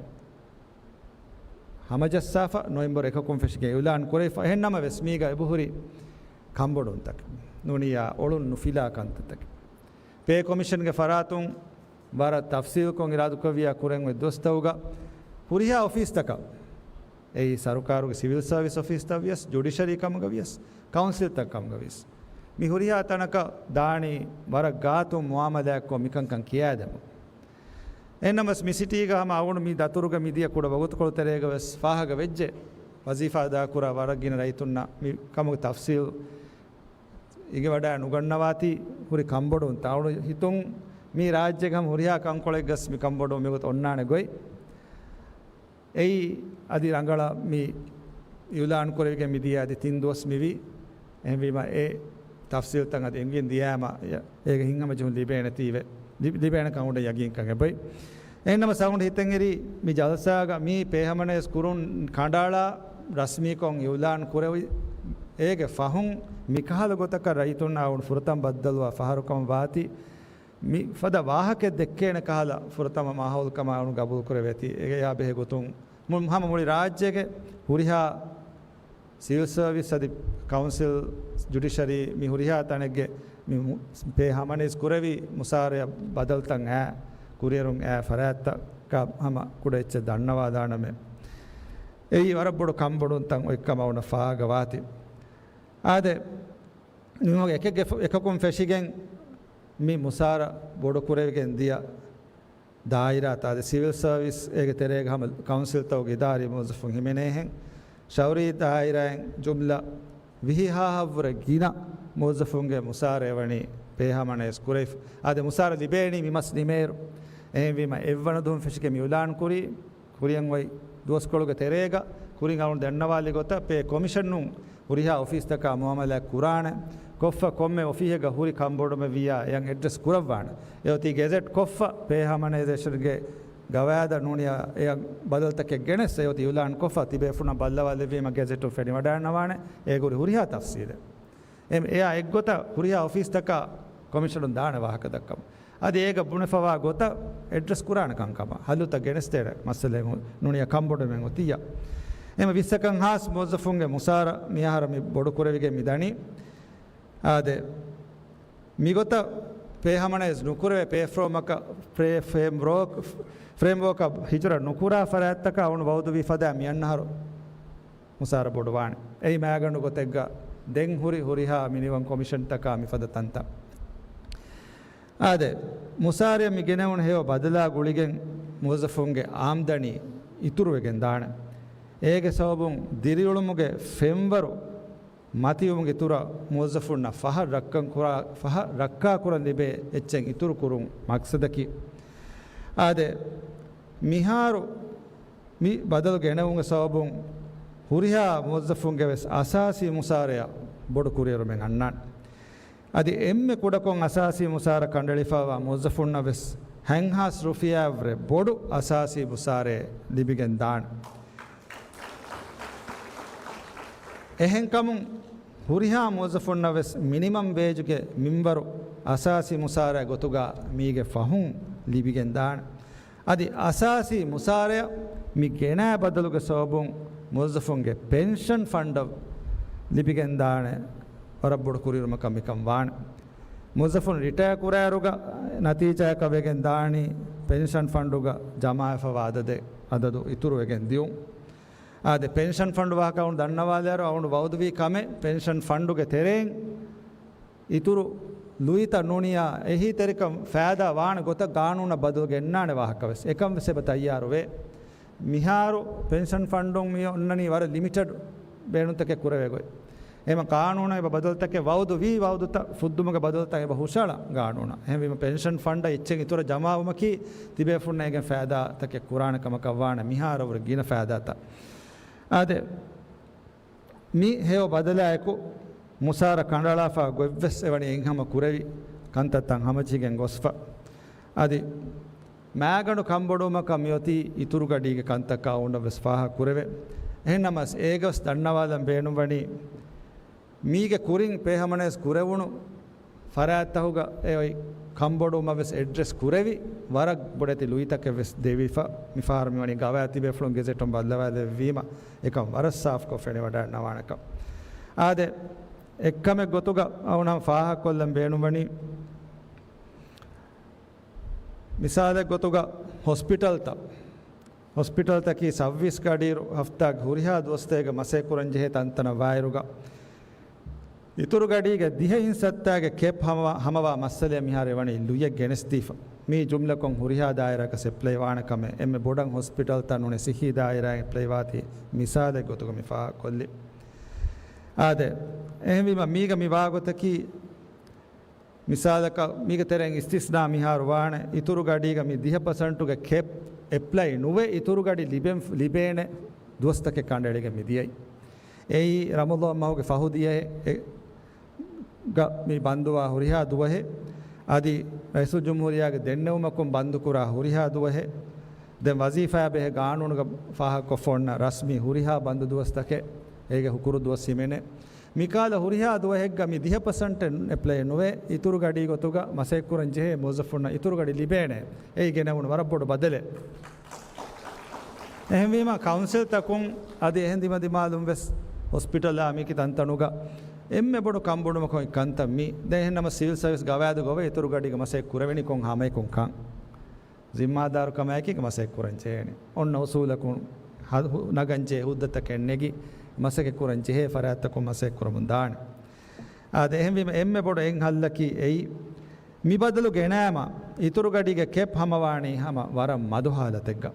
ހަމަޖައްސާފަ، ނޮވެމްބަރު އެކަކުން ފެށިގެން އިއުލާން ކުރެވިފަ. އެހެން ނަމަވެސް، މީގަ އެބަހުރި ކަންބޮޑުވުންތަކެއް ނޫނިއްޔާ އޮޅުން ނުފިލާ ކަންތައްތަކެއް. ޕޭ ކޮމިޝަންގެ ފަރާތުން ވަރަށް ތަފްސީލްކޮށް އިރާދަކުރެއްވިޔާ ކުރެން އޮތް ދުވަސްތަކުގަ ހުރިހާ އޮފީސްތަކަށް، އެއީ ސަރުކާރުގެ ސިވިލް ސަރވިސް އޮފީސްތައް ވިޔަސް، ޖުޑިޝަރީ ކަމުގަ ވިޔަސް، ކައުންސިލްތައް ކަމުގަ ވިޔަސް، މި ހުރިހާ ތަނަކަށް ދާނީ ވަރަށް ގާތުން މުއާމަލާތްކޮށް މިކަންކަން ކިޔާދެމުން. އެހެންނަމަވެސް، މި ސިޓީގަ ހަމަ އަޅުގަނޑު މި ދަތުރުގަ މިދިޔަ ކުޑަ ވަގުތުކޮޅު ތެރޭގަ ވެސް ފާހަގަ ވެއްޖެ، ވަޒީފާ އަދާކުރާ ވަރަށް ގިނަ ރައްޔިތުންނަށް މި ކަމުގެ ތަފްސީލް އިނގިވަޑައި ނުގަންނަވާތީ ހުރި ކަންބޮޑުވުން. އަޅުގަނޑު ހިތުން މި ރާއްޖޭގެ ހަމަ ހުރިހާ ކަންކޮޅެއްގަސް މި ކަންބޮޑުވުން މިގޮތަށް އޮންނާނެ ގޮތް. އެއީ އަދި ރަނގަޅަށް މި އިއުލާން ކުރެވިގެން މިދިޔަ އަދި ތިން ދުވަސް މިވީ. އެހެންވީމަ، އެ ތަފްސީލްތައް އަދި އެނގިގެން ދިޔާމަ، އޭގެ ހިތްހަމަޖެހުން ލިބޭނެތީވެ، ލި-، ލިބޭނެ ކަމުގަ ޔަގީންކަން އެބައޮތް. އެހެންނަމަ އަޅުގަނޑު ހިތަށްއެރީ މި ޖަލްސާގަ މި ޕޭހަމަނައިޒް ކުރުން ކަނޑައަޅާ ރަސްމީކޮށް އިއުލާން ކުރެވި، އޭގެ ފަހުން މިކަހަލަ ގޮތަކަށް ރައްޔިތުންނާ އަޅުގަނޑު ފުރަތަމަ ބައްދަލުވާ ފަހަރުކަމަށް ވާތީ، މި ފަދަ ވާހަކައެއް ދެއްކޭނެ ކަހަލަ ފުރަތަމަ މާހައުލުކަމަށް އަޅުގަނޑު ގަބޫލު ކުރެވޭތީ. އެއާ ބެހޭ ގޮތުން މު-، ހަމަ މުޅި ރާއްޖޭގެ ހުރިހާ ސިވިލް ސަރވިސް އަދި ކައުންސިލް، ޖުޑިޝަރީ، މި ހުރިހާ ތަނެއްގެ މި މު-، ޕޭހަމަނައިޒް ކުރެވި މުސާރަޔަށް ބަދަލުތައް އައި ކުރިއެރުން އައި ފަރާތްތަކަށް ހަމަ ކުޑަ އެއްޗެއް ދަންނަވާލާނަމޭ. އެއީ ވަރަށް ބޮޑު ކަންބޮޑުވުންތައް އޮތްކަމަށް އަޅުގަނޑަށް ފާހަގަވާތީ. އާދެ، މި އެކެއްގެ ފު-، އެކަކުން ފެށިގެން މި މުސާރަ ބޮޑުކުރެވިގެން ދިޔަ ދާއިރާތައް އާދެ، ސިވިލް ސަރވިސް އޭގެ ތެރޭގަ ހަމަ ކައުންސިލްތަކުގެ އިދާރީ މުވައްޒަފުން ހިމެނޭހެން، ޝައުރީ ދާއިރާއިން ޖުމްލަ ވިހި ހާހަށްވުރެ ގިނަ މުވައްޒަފުންގެ މުސާރަ އެވަނީ ޕޭހަމަނައިޒް ކުރެވިފަ. އާދެ، މުސާރަ ލިބޭނީ މި މަސް ނިމޭއިރު. އެހެންވީމަ، އެއްވަނަ ދުވަހުން ފެށިގެން މި އިއުލާން ކުރީ، ކުރިއަށް އޮތް ދުވަސްކޮޅުގެ ތެރޭގަ ކުރިން އަޅުގަނޑު ދަންނަވާލި ގޮތަށް، ޕޭ ކޮމިޝަނުން ހުރިހާ އޮފީސްތަކާ މުއާމަލާތް ކުރާނެ، ކޮށްފަ ކޮންމެ އޮފީހެއްގަ ހުރި ކަންބޮޑުވުމެއް ވިއްޔާ އެއަށް އެޑްރެސް ކުރައްވާނެ. އެއޮތީ ގެޒެޓް ކޮށްފަ، ޕޭ ހާމަނައިޒޭޝަންގެ ގަވާއިދަށް ނޫނިއްޔާ އެއަށް ބަދަލުތަކެއް ގެނެސް، އެއޮތީ އިއުލާން ކޮށްފަ ތިބޭފުޅުންނަށް ބައްލަވާލެއްވީމަ ގެޒެޓުން ފެނިވަޑައިގަންނަވާނެ އޭގެ ހުރި ހުރިހާ ތަފްސީލެއް. އެ، އެއާ އެއްގޮތަށް ހުރިހާ އޮފީސްތަކަށް ކޮމިޝަނުން ދާނެ ވާހަކަ ދައްކަމުން. އަދި އޭގަ ބުނެފަވާ ގޮތަށް އެޑްރެސް ކުރާނެ ކަންކަމަށް، ހައްލުތައް ގެނެސްދޭނެ މައްސަލައެއް ނޫނިއްޔާ ކަންބޮޑުވުމެއް އޮތިއްޔާ. އެހެން ވިއްސަކަށް ހާސް މުވައްޒަފުންގެ މުސާރަ މިއަހަރު މި ބޮޑުކުރެވިގެން މި ދަނީ. އާދެ، މިގޮތަށް ޕޭ ހާމަނައިޒް ނުކުރެވޭ ޕޭ ފްރޭމްވޯކަށް، ޕޭ ފްރޭމްވޯކް، ފްރޭމްވޯކަށް ހިޖުރަ ނުކުރާ ފަރާތްތަކަށް އަޅުގަނޑު ވައުދުވީ ފަދަ މިއަންނަ އަހަރު މުސާރަ ބޮޑުވާނެ. އެއީ މައިގަނޑު ގޮތެއްގަ ދެން ހުރި ހުރިހާ މިނިވަން ކޮމިޝަންތަކާ މިފަދަ ތަންތަން. އާދެ، މުސާރަޔަށް މި ގެނެވުނު ހެޔޮ ބަދަލާ ގުޅިގެން މުވައްޒަފުންގެ އާމްދަނީ އިތުރުވެގެން ދާނެ. އޭގެ ސަބަބުން ދިރިއުޅުމުގެ ފެންވަރު މަތިވުމުގެ އިތުރަށް މުވައްޒަފުންނަށް ފަހަށް ރައްކަން ކުރާ، ފަހަށް ރައްކާކުރަން ލިބޭ އެއްޗެއް އިތުރު ކުރުން މަގްސަދަކީ. އާދެ، މިހާރު މި ބަދަލު ގެނެވުމުގެ ސަބަބުން ހުރިހާ މުވައްޒަފުންގެ ވެސް އަސާސީ މުސާރަޔަށް ބޮޑު ކުރިއެރުމެއް އަންނާނެ. އަދި އެންމެ ކުޑަކޮށް އަސާސީ މުސާރަ ކަނޑައެޅިފައިވާ މުވައްޒަފުންނަށް ވެސް ހަތްހާސް ރުފިޔާއަށްވުރެ ބޮޑު އަސާސީ މުސާރައެއް ލިބިގެން ދާނެ. އެހެންކަމުން ހުރިހާ މުވައްޒަފުންނަށް ވެސް މިނިމަމް ވޭޖުގެ މިންވަރު އަސާސީ މުސާރަ ގޮތުގަ މީގެ ފަހުން ލިބިގެން ދާނެ. އަދި އަސާސީ މުސާރަޔަށް މި ގެނައި ބަދަލުގެ ސަބަބުން މުވައްޒަފުންގެ ޕެންޝަން ފަންޑަށް ލިބިގެން ދާނެ ވަރަށް ބޮޑު ކުރިއެރުމަކަށް މިކަން ވާނެ. މުވައްޒަފުން ރިޓަޔަރ ކުރާއިރުގަ ނަތީޖާއަކަށް ވެގެން ދާނީ ޕެންޝަން ފަންޑުގަ ޖަމާވެފަވާ އަދަދެއް، އަދަދު އިތުރުވެގެން ދިޔުން. އާދެ، ޕެންޝަން ފަންޑު ވާހަކަ އަޅުގަނޑު ދަންނަވާލިއިރު އަޅުގަނޑު ވައުދުވީ ކަމެއް ޕެންޝަން ފަންޑުގެ ތެރެއިން އިތުރު ލުއިތައް ނޫނިއްޔާ އެހީތެރިކަން ފައިދާ ވާނެ ގޮތަށް ގާނޫނަށް ބަދަލު ގެންނާނެ ވާހަކަ ވެސް އެކަން ވެސް އެބަ ތައްޔާރުވޭ. މިހާރު ޕެންޝަން ފަންޑުން މި އޮންނަނީ ވަރަށް ލިމިޓެޑް ބޭނުންތަކެއް ކުރެވޭ ގޮތް. އެމަ ޤާނޫނަށް އެބަ ބަދަލުތަކެއް، ވައުދު ވީ ވައުދުތައް ފުއްދުމުގެ ބަދަލުތައް އެބަ ހުށަހަޅަ ޤާނޫނަށް. އެހެންވީމަ ޕެންޝަން ފަންޑަށް އެއްޗެއް އިތުރަށް ޖަމާވުމަކީ ތިބޭފުންނަށް އޭގެން ފައިދާތަކެއް ކުރާނެ ކަމަކަށް ވާނެ، މިހާރަށް ވުރެ ގިނަ ފައިދާތައް. އާދެ، މި ހެޔޮ ބަދަލާއެކު މުސާރަ ކަނޑައަޅާފަ ގޮތްވެސް އެވަނީ އެއްހަމަ ކުރެވި ކަންތައްތައް ހަމަޖެހިގެން ގޮސްފަ. އަދި މާގަނޑު ކަންބޮޑުވުމަކަށް މިއޮތީ އިތުރުގަޑީގެ ކަންތަކާ އަޅުގަނޑަށް ވެސް ފާހަގަ ކުރެވޭ. އެހެންނަމަވެސް އޭގަވެސް ދަންނަވާލަން ބޭނުންވަނީ، މީގެ ކުރިން ފޭހަމަނަޔަސް ކުރެވުނު ފަރާތްތަހުގަ އެ އޮތް ކަންބޮޑުވުމަށް ވެސް އެޑްރެސް ކުރެވި، ވަރަށް ބޮޑެތި ލުއިތަކެއް ވެސް ދެވިފަ. މިފަހަރު މިވަނީ ގަވާއިދު ތިބޭފުޅުން ގެޒެޓުން ބައްލަވާލެއްވީމަ، އެކަން ވަރަށް ސާފުކޮށް ފެނިވަޑައިގަންނަވާނެކަން. އާދެ، އެއްކަމެއް ގޮތުގަ އަޅުގަނޑު ފާހަގަކޮށްލަން ބޭނުންވަނީ، މިސާލެއް ގޮތުގަ ހޮސްޕިޓަލްތައް، ހޮސްޕިޓަލްތަކީ ސައުވީސް ގަޑިއިރު ހަފްތާގެ ހުރިހާ ދުވަސްތަކެއްގަ މަސައްކަތް ކުރަންޖެހޭ ތަންތަނަށް ވާއިރުގަ، އިތުރު ގަޑީގެ ދިހަ އިންސައްތާގެ ކެޕް ހަމަވާ، ހަމަވާ މައްސަލައެއް މިހާރު އެވަނީ ލުޔެއް ގެނެސްދީފަ. މީ ޖުމްލަކޮށް ހުރިހާ ދާއިރާގަ އެޕްލައި ވާނެ ކަމެއް. އެންމެ ބޮޑަށް ހޮސްޕިޓަލްތައް ނޫނީ ސިއްހީ ދާއިރާއިން އެޕްލައި ވާތީ މިސާލެއް ގޮތުގަ މި ފާހަގަކޮށްލީ. އާދެ، އެހެންވީމަ މީގަ މި ވާގޮތަކީ، މިސާލަކަށް، މީގެ ތެރެއިން އިސްތިސްނާ މިހާރު ވާނެ، އިތުރު ގަޑީގަ މި ދިހަ ޕަސެންޓުގެ ކެޕް އެޕްލައި ނުވެ، އިތުރު ގަޑި ލިބެން، ލިބޭނެ ދުވަސްތަކެއް ކަނޑައެޅިގެން މި ދިޔައީ. އެއީ ރަމަޟާން މަހުގެ ފަހު ދިޔައެއް، އެ، ގަ މި ބަންދުވާ ހުރިހާ ދުވަހެއް، އަދި ރައީސުލްޖުމްހޫރިއްޔާގެ ދެންނެވުމަކުން ބަންދުކުރާ ހުރިހާ ދުވަހެއް، ދެން ވަޒީފާއާ ބެހޭ ގާނޫނުގަ ފާހަގަކޮށްފަ އޮންނަ ރަސްމީ ހުރިހާ ބަންދު ދުވަސްތަކެއް، އޭގެ ހުކުރު ދުވަސް ހިމެނޭ. މިކަހަލަ ހުރިހާ ދުވަހެއްގަ މި ދިހަ ޕަސެންޓެއް އެޕްލައި ނުވެ، އިތުރު ގަޑީ ގޮތުގަ މަސައްކަތް ކުރަން ޖެހޭ މުވައްޒަފުންނަށް އިތުރު ގަޑި ލިބޭނެ. އެއީ ގެނެވުނު ވަރަށް ބޮޑު ބަދަލެއް. އެހެންވީމަ، ކައުންސިލްތަކުން އަދި އެހެން ދިމަދިމާލުން ވެސް ހޮސްޕިޓަލާ މިކި ތަންތަނުގަ އެންމެ ބޮޑު ކަންބޮޑުވުމަކީ ކަންތައް މީ. ދެން އެހެންނަމަ ސިވިލް ސަރވިސް ގަވާއިދުގަ އޮވޭ އިތުރު ގަޑީގަ މަސައްކަތް ކުރެވެނީ ކޮން ހަމައަކުން ކަން. ޒިންމާދާރުކަމާއެކީ މަސައްކަތް ކުރަން ޖެހޭނެ. އޮންނަ އުސޫލަކުން ހަ-، ހު-، ނަގަން ޖެހޭ ހުއްދަތަކެއް ނެގި، މަސައްކަތް ކުރަން ޖެހޭ ފަރާތްތަކުން މަސައްކަތް ކުރަމުން ދާނެ. އާދެ، އެހެންވީމަ އެންމެ ބޮޑު އެއް ހައްލަކީ އެއީ، މި ބަދަލު ގެނައިމަ، އިތުރު ގަޑީގެ ކެޕް ހަމަވާނީ ހަމަ ވަރަށް މަދު ހާލަތެއްގަ.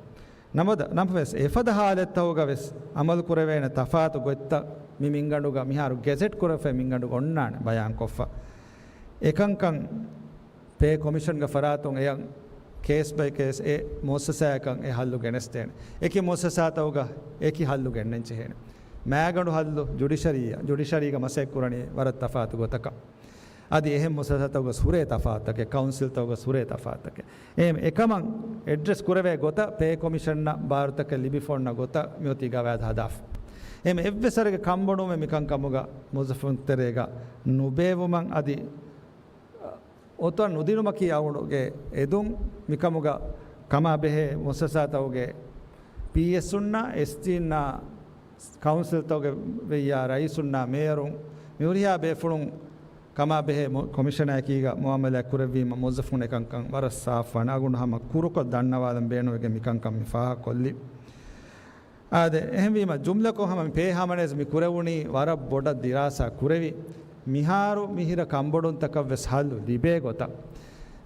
ނަމަދަ-، ނަމަވެސް އެފަދަ ހާލަތްތަކުގަ ވެސް އަމަލު ކުރެވޭނެ ތަފާތު ގޮތްތައް މި މިންގަނޑުގަ މިހާރު ގެޒެޓް ކުރެވިފައި މިންގަނޑުގަ އޮންނާނެ ބަޔާންކޮށްފަ. އެކަންކަން ޕޭ ކޮމިޝަންގެ ފަރާތުން އެޔަށް ކޭސް ބައި ކޭސް އެ މުއައްސަސާއަކަށް އެ ހައްލު ގެނެސްދޭނެ. އެކި މުއައްސަސާތަކުގަ އެކި ހައްލު ގެންނަން ޖެހޭނެ. މާގަނޑު ހައްލު ޖުޑިޝަރީއަށް، ޖުޑިޝަރީގަ މަސައްކަތް ކުރަނީ ވަރަށް ތަފާތު ގޮތަކަށް. އަދި އެހެން މުއައްސަސާތަކުގަ ހުރޭ ތަފާތުތަކެއް، ކައުންސިލްތަކުގަ ހުރޭ ތަފާތުތަކެއް. އެހެން އެކަމަށް އެޑްރެސް ކުރެވޭ ގޮތަށް ޕޭ ކޮމިޝަނަށް ބާރުތަކެއް ލިބިފަ އޮންނަ ގޮތަށް މިއޮތީ ގަވާއިދު ހަދާފަ. އެހެން އެއްވެސް ވަރެއްގެ ކަންބޮޑުވުމެއް މިކަން ކަމުގަ މުވައްޒަފުން ތެރޭގަ ނުބޭއްވުމަށް އަދި އޮތަށް ނުދިނުމަކީ އަޅުގަނޑުގެ އެދުން. މިކަމުގަ ކަމާ ބެހޭ މުއައްސަސާތަކުގެ ޕީއެސްއުންނާ، އެސްޖީންނާ، ކައުންސިލްތަކުގެ ވެއްޔާ ރައީސުންނާ، މޭޔަރުން، މި ހުރިހާ ބޭފުޅުން ކަމާ ބެހޭ މު-، ކޮމިޝަނާއެކީގަ މުއާމަލާތް ކުރެއްވީމަ މުވައްޒަފުން އެކަންކަން ވަރަށް ސާފުވާނެ. އަޅުގަނޑު ހަމަ ކުރުކޮށް ދަންނަވާލަން ބޭނުންވެގެން މިކަންކަން މި ފާހަގަކޮށްލީ. އާދެ، އެހެންވީމަ، ޖުމްލަކޮށް ހަމަ މި ޕޭ ހަމަނޭޒް މި ކުރެވުނީ ވަރަށް ބޮޑަށް ދިރާސާ ކުރެވި، މިހާރު މިހިރަ ކަންބޮޑުންތަކަށް ވެސް ހައްލު ލިބޭ ގޮތަށް.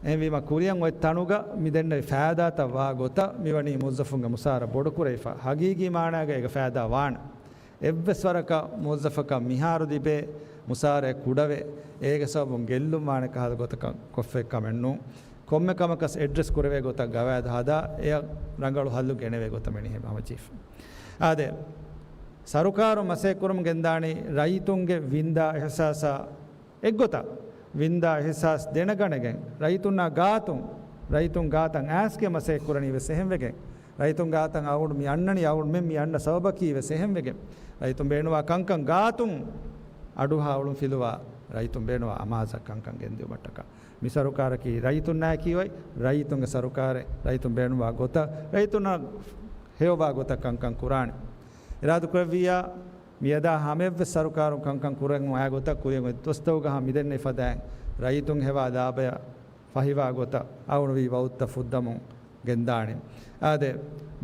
އެހެންވީމަ، ކުރިއަށް އޮތް ތަނުގަ މި ދެންނެވި ފައިދާތައް ވާ ގޮތަށް މިވަނީ މުވައްޒަފުންގެ މުސާރަ ބޮޑުކުރެވިފަ. ހަގީގީ މާނާގަ އޭގެ ފައިދާ ވާނެ. އެއްވެސް ވަރަކަށް މުވައްޒަފަކަށް މިހާރު ލިބޭ މުސާރައެއް ކުޑަވެ، އޭގެ ސަބަބުން ގެއްލުން ވާނެ ކަހަލަ ގޮތަކަށް ކޮށްފައި ކަމެއް ނޫން. ކޮންމެ ކަމަކަސް އެޑްރެސް ކުރެވޭ ގޮތަށް ގަވާއިދު ހަދާ، އެއަށް ރަނގަޅު ހައްލު ގެނެވޭ ގޮތަށް މިނިހެން ހަމަޖެހިފަ. އާދެ، ސަރުކާރުން މަސައްކަތް ކުރަމުން ގެންދާނީ ރައްޔިތުންގެ ވިންދާ އިހްސާސާ އެއްގޮތަށް، ވިންދާ އިހްސާސް ދެނެގަނެގެން، ރައްޔިތުންނާ ގާތުން، ރައްޔިތުން ގާތަށް އައިސްގެން މަސައްކަތް ކުރަނީ ވެސް އެހެންވެގެން. ރައްޔިތުން ގާތަށް އަޅުގަނޑު މި އަންނަނީ، އަޅުގަނޑުމެން މި އަންނަ ސަބަބަކީ ވެސް އެހެންވެގެން. ރައްޔިތުން ބޭނުންވާ ކަންކަން ގާތުން އަޑުއަހާ އުޅުން ފިލުވާ، ރައްޔިތުން ބޭނުންވާ އަމާޒަށް ކަންކަން ގެންދިއުމަށްޓަކާ. މި ސަރުކާރަކީ ރައްޔިތުންނާއެކީ އޮތް، ރައްޔިތުންގެ ސަރުކާރެއް، ރައްޔިތުން ބޭނުންވާ ގޮތަށް، ރައްޔިތުންނަށް ހެޔޮވާ ގޮތަށް ކަންކަން ކުރާނެ. އިރާދަކުރެއްވިއްޔާ، މިއަދާ ހަމައެއްވެސް ސަރުކާރުން ކަންކަން ކުރަން އައި ގޮތަށް ކުރިއަށް އޮތް ދުވަސްތަކުގަ ހަމަ މިދެންނެވި ފަދައިން ރައްޔިތުން ހެވާ ލާބަޔަށް ފަހިވާ ގޮތަށް އަޅުގަނޑު ވީ ވައުދުތައް ފުއްދަމުން ގެންދާނެ. އާދެ،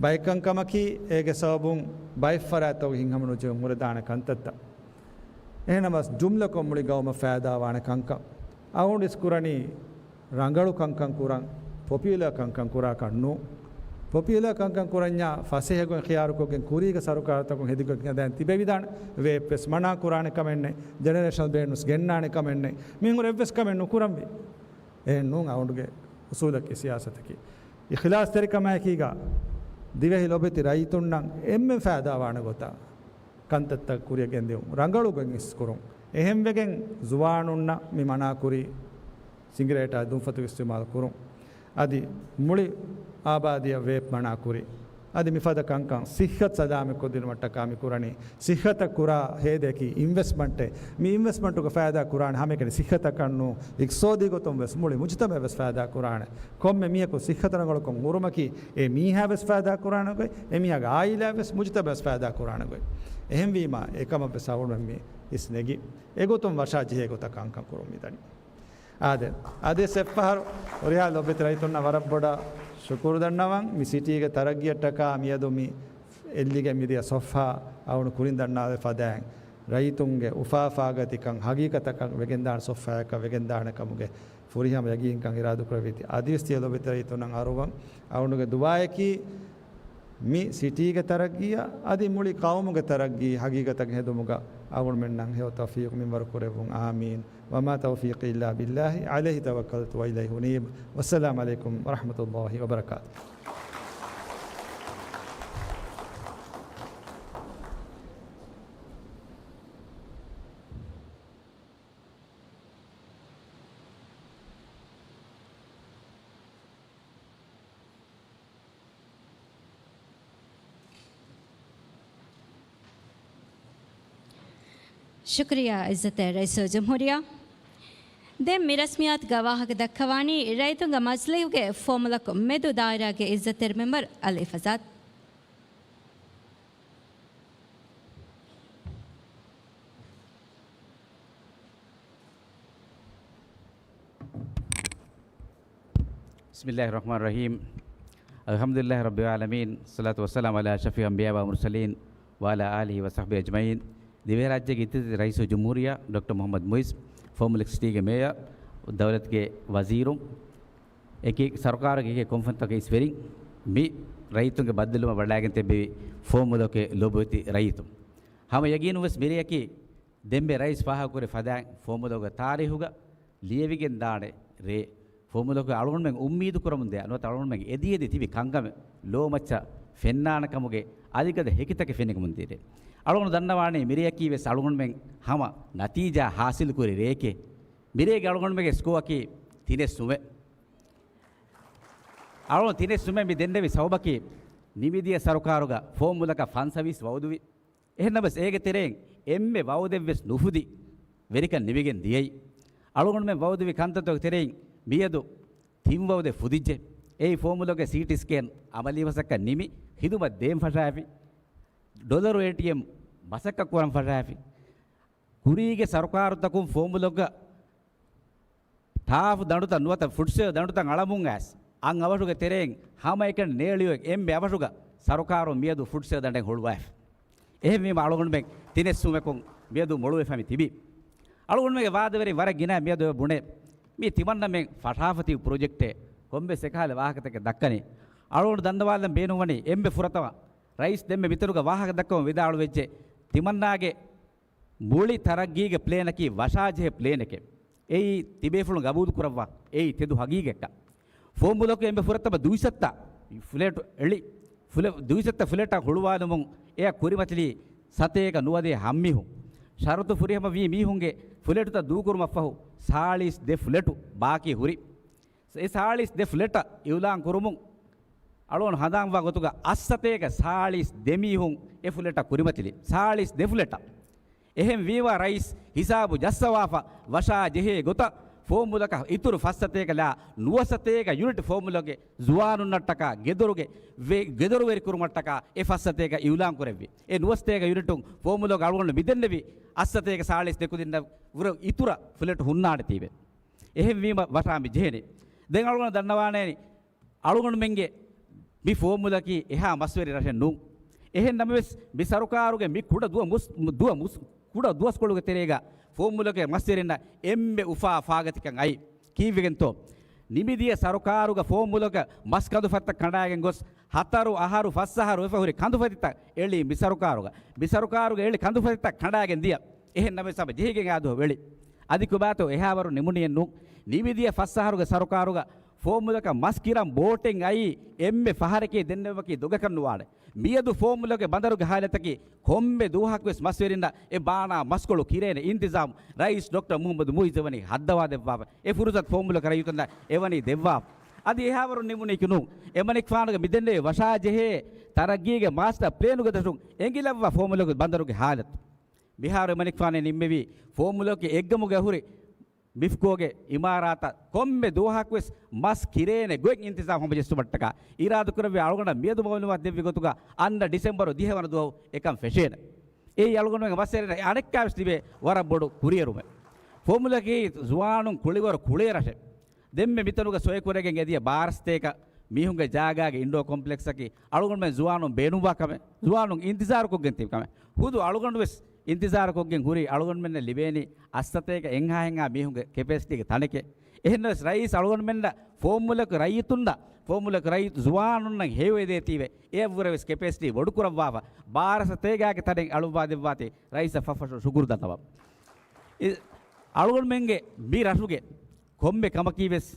ބައެއް ކަންކަމަކީ އޭގެ ސަބަބުން ބައެއް ފަރާތްތަކުގަ ހިތްހަމަނުޖެހުން ހުރެދާނެ ކަންތައްތައް. އެހެންނަމަވެސް ޖުމްލަކޮށް މުޅި ގައުމަށް ފައިދާވާނެ ކަންކަން. އަޅުގަނޑު އިސްކުރަނީ ރަނގަޅު ކަންކަން ކުރަން، ޕޮޕިއުލަރ ކަންކަން ކުރާކަށް ނޫން. ޕޮޕިއުލާ ކަންކަން ކުރަންޏާ ފަސޭހަގޮތް ޚިޔާރުކޮށްގެން ކުރީގެ ސަރުކާރުތަކުން ހެދިގޮތް ހަދާން ތިބެވިދާނެ. ވޭޕް ވެސް މަނާ ކުރާނެ ކަމެއް ނެތް. ޖެނެރޭޝަނަލް ބޭން ވެސް ގެންނާނެ ކަމެއް ނެތް. މިހުރެ އެއްވެސް ކަމެއް ނުކުރަންވީ. އެހެން ނޫން އަޅުގަނޑުގެ އުސޫލަކީ ސިޔާސަތަކީ. އިޚްލާޞްތެރިކަމާއެކީގަ ދިވެހި ލޯބިވެތި ރައްޔިތުންނަށް އެންމެ ފައިދާވާނެ ގޮތަށް ކަންތައްތައް ކުރިއަށް ގެންދިއުން، ރަނގަޅު ގޮތް އިސްކުރުން. އެހެންވެގެން ޒުވާނުންނަށް މި މަނާކުރީ ސިނގިރޭޓާ ދުންފަތުގެ އިސްތިޢުމާލު ކުރުން. އަދި މުޅި އާބާދީއަށް ވޭޕް މަނާކުރި. އަދި މިފަދަ ކަންކަން ސިއްހަތު ސަލާމަތްކޮށްދިނުމަށްޓަކާ މި ކުރަނީ. ސިއްހަތަށް ކުރާ ހޭދައަކީ އިންވެސްޓްމަންޓެއް. މި އިންވެސްޓްމަންޓުގަ ފައިދާ ކުރާނެ ހަމައެކަނި ސިއްހަތަކަށް ނޫން، އިޤްތިޞާދީ ގޮތުން ވެސް މުޅި މުޖުތަމަޢަށް ވެސް ފައިދާ ކުރާނެ. ކޮންމެ މީހަކު ސިއްހަތު ރަނގަޅުކޮށް ހުރުމަކީ އެ މީހާ ވެސް ފައިދާ ކުރާނެ ގޮތް، އެ މީހާގެ އާއިލާ ވެސް މުޖުތަމަޢަށް ވެސް ފައިދާ ކުރާނެ ގޮތް. އެހެންވީމާ އެކަމަށް ވެސް އަޅުގަނޑުމެން މި އިސް ނެގި އެގޮތުން ވަށާ ޖެހޭ ގޮތަށް ކަންކަން ކުރަމުން މިދަނީ. އާދެ، އަދިވެސް އެއްފަހަރު ހުރިހާ ލޯބިވެތި ރައްޔިތުންނަށް ވަރަށް ބޮޑަށް ޝުކުރު ދަންނަވަން. މި ސިޓީގެ ތަރައްގީއަށްޓަކާ މިއަދު މި އެއްލިގެން މިދިޔަ ސޮފްހާ އަޅުގަނޑު ކުރިން ދަންނާދޭ ފަދައިން ރައްޔިތުންގެ އުފާ ފާގަތިކަން ހަގީގަތަކަށް ވެގެންދާނެ ސޮފްހާއަކަށް ވެގެންދާނެ ކަމުގެ ފުރިހަމަ ޔަގީންކަން އިރާދަކުރެއްވީތީ. އަދިވެސް ތިޔަ ލޯބިވެތި ރައްޔިތުންނަށް އަރުވަން. އަޅުގަނޑުގެ ދުޢާއަކީ މި ސިޓީގެ ތަރައްގީއަށް އަދި މުޅި ޤައުމުގެ ތަރައްގީ ހަގީގަތަކަށް ހެދުމުގަ އަޅުގަނޑުމެންނަށް ހެޔޮ ތައުފީޤު މިންވަރު ކުރެއްވުން. އާމީން. وما توفيقي إلا بالله عليه توكلت وإليه أنيب. والسلام عليكم ورحمة الله وبركاته. ޝުކުރިއްޔާ އިއްޒަތްތެރި ރައީސުލްޖުމްހޫރިއްޔާ. ދެން މި ރަސްމިއްޔާތުގަ ވާހަކަ ދައްކަވާނީ ރައްޔިތުންގެ މަޖިލީހުގެ ފުވައްމުލަކު މެދު ދާއިރާގެ އިއްޒަތްތެރި މެމްބަރު އަލީ ފަޒާދު. بسم الله الرحمن الرحيم. الحمد لله رب العالمين. الصلاة والسلام على أشرف الأنبياء والمرسلين وعلى آله وصحبه أجمعين. ދިވެހިރާއްޖޭގެ އިއްޒަތްތެރި ރައީސުލްޖުމްހޫރިއްޔާ ޑޮކްޓަރ މުޙައްމަދު މުޢިއްޒު، ފުވައްމުލަކު ސިޓީގެ މޭޔަރު، ދައުލަތުގެ ވަޒީރުން، އެކި ސަރުކާރުގެ އެކި ކޮންފަންތަކެއް ވެރިން، މި ރައްޔިތުންގެ ބައްދަލުވުމަށް ވަޑައިގެން ތިއްބެވި ފުވައްމުލަކުގެ ލޯބިވެތި ރައްޔިތުން. ހަމަ ޔަގީނުން ވެސް މިރެއަކީ ދެންމެ ރައީސް ފާހަގަކުރި ފަދައިން ފުވައްމުލަކުގެ ތާރީހުގަ ލިޔެވިގެން ދާނެ ރޭ. ފުވައްމުލަކު އަޅުގަނޑުމެން އުއްމީދު ކުރަމުން ދިޔަ ނުވަތަ އަޅުގަނޑުމެން އެދި އެދި ތިބި ކަންކަމެއް ލޯމައްޗަށް ފެންނާނެ ކަމުގެ އަލިގަދަ ހެކިތަކެއް ފެނިގެން ދިޔަ ރޭ. އަޅުގަނޑު ދަންނަވާނީ މިރެއަކީ ވެސް އަޅުގަނޑުމެން ހަމަ ނަތީޖާ ހާސިލުކުރި ރެއެކޭ. މިރޭގެ އަޅުގަނޑުމެންގެ ސްކޯއަކީ ތިނެއް ސުމެއް. އަޅުގަނޑު ތިނެއް ސުމެއް މި ދެންނެވި ސަބަބަކީ ނިމިދިޔަ ސަރުކާރުގަ ފުވައްމުލަކަށް ފަންސަވީސް ވައުދުވި. އެހެންނަމަވެސް އޭގެ ތެރެއިން އެންމެ ވައުދެއްވެސް ނުފުދި ވެރިކަން ނިމިގެން ދިޔައީ. އަޅުގަނޑުމެން ވައުދުވި ކަންތައްތަކުގެ ތެރެއިން މިއަދު ތިން ވައުދެއް ފުދިއްޖެ. އެއީ ފުވައްމުލަކުގެ ސީޓީ ސްކޭން އަމަލީ މަސައްކަތް ނިމި، ޚިދުމަތް ދޭން ފަށާފި، ޑޮލަރު އޭޓީއެމް މަސައްކަތް ކުރަން ފަށާފި. ކުރީގެ ސަރުކާރުތަކުން ފުވައްމުލަކުގަ ޓާފް ދަނޑުތައް ނުވަތަ ފުޑްސެލް ދަނޑުތައް އަޅަމުން އައިސް، އަށް އަވަށުގެ ތެރެއިން ހަމައެކަނި ނޭޅިއޮތް އެންމެ އަވަށުގަ ސަރުކާރުން މިއަދު ފުޑްސެލް ދަނޑެއް ހުޅުވައިފި. އެހެންވީމަ އަޅުގަނޑުމެން ތިނެއް ސުމަކުން މިއަދު މޮޅުވެފަ މި ތިބީ. އަޅުގަނޑުމެންގެ ވާދަވެރިން ވަރަށް ގިނަ މިއަދު ބުނޭ، މީ ތިމަންނަމެން ފަށާފަ ތިބި ޕްރޮޖެކްޓެއް. ކޮންމެސް އެކަހަލަ ވާހަކަތަކެއް ދައްކަނީ. އަޅުގަނޑު ދަންނަވާލަން ބޭނުންވަނީ އެންމެ ފުރަތަމަ ރައީސް ދެންމެ މިތަނުގަ ވާހަކަ ދައްކަމުން ވިދާޅުވެއްޖެ، ތިމަންނާގެ މުޅި ތަރައްގީގެ ޕްލޭނަކީ ވަށާޖެހޭ ޕްލޭނެކޭ. އެއީ ތިބޭފުޅުން ގަބޫލު ކުރައްވާ. އެއީ ތެދު ހަގީގަތްކަން. ފުވައްމުލަކު އެންމެ ފުރަތަމަ ދުއިސައްތަ ފްލެޓު އެޅި، ފުލެ-، ދުއިސައްތަ ފްލެޓަށް ހުޅުވާލުމުން އެއަށް ކުރިމަތިލީ ސަތޭކަ ނުވަދޭ ހަ މީހުން. ޝަރުތު ފުރިހަމަވީ މީހުންގެ ފްލެޓުތައް ދޫކުރުމަށްފަހު ސާޅީސް ދެ ފްލެޓު ބާކީ ހުރި. އެ ސާޅީސް ދެ ފްލެޓަށް އިއުލާން ކުރުމުން އަޅުގަނޑު ހަނދާންވާ ގޮތުގަ އަށްސަތޭކަ ސާޅީސް ދެ މީހުން އެ ފްލެޓަށް ކުރިމަތިލި. ސާޅީސް ދެ ފްލެޓަށް. އެހެން ވީމަ ރައީސް ހިސާބު ޖައްސަވާފަ ވަށާ ޖެހޭ ގޮތަށް ފުވައްމުލަކަށް އިތުރު ފައްސަތޭކަ ލާ ނުވަސަތޭކަ ޔުނިޓް ފުވައްމުލަކުގެ ޒުވާނުންނަށްޓަކާ ގެދޮރުގެ ވެ-، ގެދޮރުވެރިކުރުމަށްޓަކާ އެ ފައްސަތޭކަ އިއުލާން ކުރެއްވި. އެ ނުވަސަތޭކަ ޔުނިޓުން ފުވައްމުލަކު އަޅުގަނޑު މިދެންނެވި އަށްސަތޭކަ ސާޅީސް ދެ ކުދިންނަށް ވުރެ އިތުރަށް ފްލެޓު ހުންނާނެތީވެ. އެހެންވީމަ ވަށާ މި ޖެހެނީ. ދެން އަޅުގަނޑު ދަންނަވާނޭނީ، އަޅުގަނޑުމެންގެ މި ފުވައްމުލަކީ އެހާ މަސްވެރި ރަށެއް ނޫން. އެހެން ނަމަވެސް، މި ސަރުކާރުގެ މި ކުޑަ ދުވަ މުސް-، ދުވަ މުސް-، ކުޑަ ދުވަސްކޮޅުގެ ތެރޭގަ ފުވައްމުލަކުގެ މަސްވެރިންނަށް އެންމެ އުފާ ފާގަތިކަން އައި. ކީއްވެގެންތޯ؟ ނިމިދިޔަ ސަރުކާރުގަ ފޯމުލަކަށް މަސް ކަނދުފަތިތައް ކަނޑާގެން ގޮސް، ހަތަރު އަހަރު ފަސް އަހަރު ވެފަ ހުރި ކަނދުފަތިތައް އެޅީ މި ސަރުކާރުގަ. މި ސަރުކާރުގަ އެޅި ކަނދުފަތިތައް ކަނޑާގެން ދިޔަ. އެހެން ނަމަވެސް ހަމަ ޖެހިގެން އާދުހަ ވެޅި. އަދި ކޮބާތޯ އެހާވަރު ނިމުނިއެއް ނޫން. ނިމިދިޔަ ފަސް އަހަރުގެ ސަރުކާރުގަ ފޯމުލަކަށް މަސް ކިރަން ބޯޓެއް އައީ އެންމެ ފަހަރެކޭ ދެންނެވުމަކީ ދޮގަކަށް ނުވާނެ. މިއަދު ފޯމުލަގެ ބަނދަރުގެ ހާލަތަކީ ކޮންމެ ދުވަހަކުވެސް މަސްވެރިންނަށް އެ ބާނާ މަސްކޮޅު ކިރޭނެ އިންތިޒާމް ރައީސް ޑޮކްޓަރ މުހައްމަދު މުއިއްޒު އެވަނީ ހައްދަވާ ދެއްވާފަ. އެ ފުރުސަތު ފޯމުލަކަށް ރައްޔިތުންނަށް އެވަނީ ދެއްވާފަ. އަދި އެހާވަރު ނިމުނީކީ ނޫން. އެމަނިކުފާނުގެ މިދެންނެވި ވަށާޖެހޭ ތަރައްގީގެ މާސްޓަ ޕްލޭނުގެ ދަށުން އެނގިލައްވާ ފޯމުލަގެ ބަނދަރުގެ ހާލަތު. މިހާރު އެމަނިކުފާނެ ނިންމެވީ ފޯމުލަކީ އެއްގަމުގަ ހުރި މިފްކޯގެ އިމާރާތަށް ކޮންމެ ދުވަހަކުވެސް މަސް ކިރޭނެ ގޮތް އިންތިޒާމް ހަމަޖެއްސުމަށްޓަކާ އިރާދަކުރެއްވި އަޅުގަނޑަށް މިއަދު މައުލޫމާތު ދެއްވި ގޮތުގަ އަންނަ ޑިސެމްބަރު ދިހަވަނަ ދުވަހު އެކަން ފެށޭނެ. އެއީ އަޅުގަނޑުމެންގެ މައްސަލަ އަނެއްކާވެސް ތިބޭ ވަރަށް ބޮޑު ކުރިއެރުމެއް. ފޯމުލަކީ ޒުވާނުން ކުޅިވަރު ކުޅޭ ރަށެއް. ދެންމެ މިތަނުގަ ސޮއިކުރެގެން އެދިޔަ ބާރަ ސަތޭކަ މީހުންގެ ޖާގާގެ އިންޑޯ ކޮމްޕްލެކްސްއަކީ އަޅުގަނޑުމެން ޒުވާނުން ބޭނުންވާ ކަމެއް، ޒުވާނުން އިންތިޒާރުކޮށްގެން ތިބި ކަމެއް. ހުދު އަޅުގަނޑުވެސް އިންތިޒާރުކޮށްގެން ހުރީ އަޅުގަނޑުމެންނަށް ލިބޭނީ އަށްސަތޭކަ އެއްހާހެންހާ މީހުންގެ ކެޕޭސިޓީގެ ތަނެކޭ. އެހެންނަވެސް ރައީސް އަޅުގަނޑުމެންނަށް ފޯމުލަކު ރައްޔިތުންނަށް، ފޯމުލަކު ރައްޔިތު ޒުވާނުންނަށް ހެޔޮއެދޭތީވެ، އެއަށްވުރެވެސް ކެޕޭސިޓީ ބޮޑުކުރައްވާފަ، ބާރަ ސަތޭކައިގެ ތަނެއް އަޅުއްވާ ދެއްވާތީ ރައީސަށް ފަށްފަށުން ޝުކުރު ދަންނަވަން. އި-، އަޅުގަނޑުމެންގެ މި ރަށުގެ ކޮންމެ ކަމަކީވެސް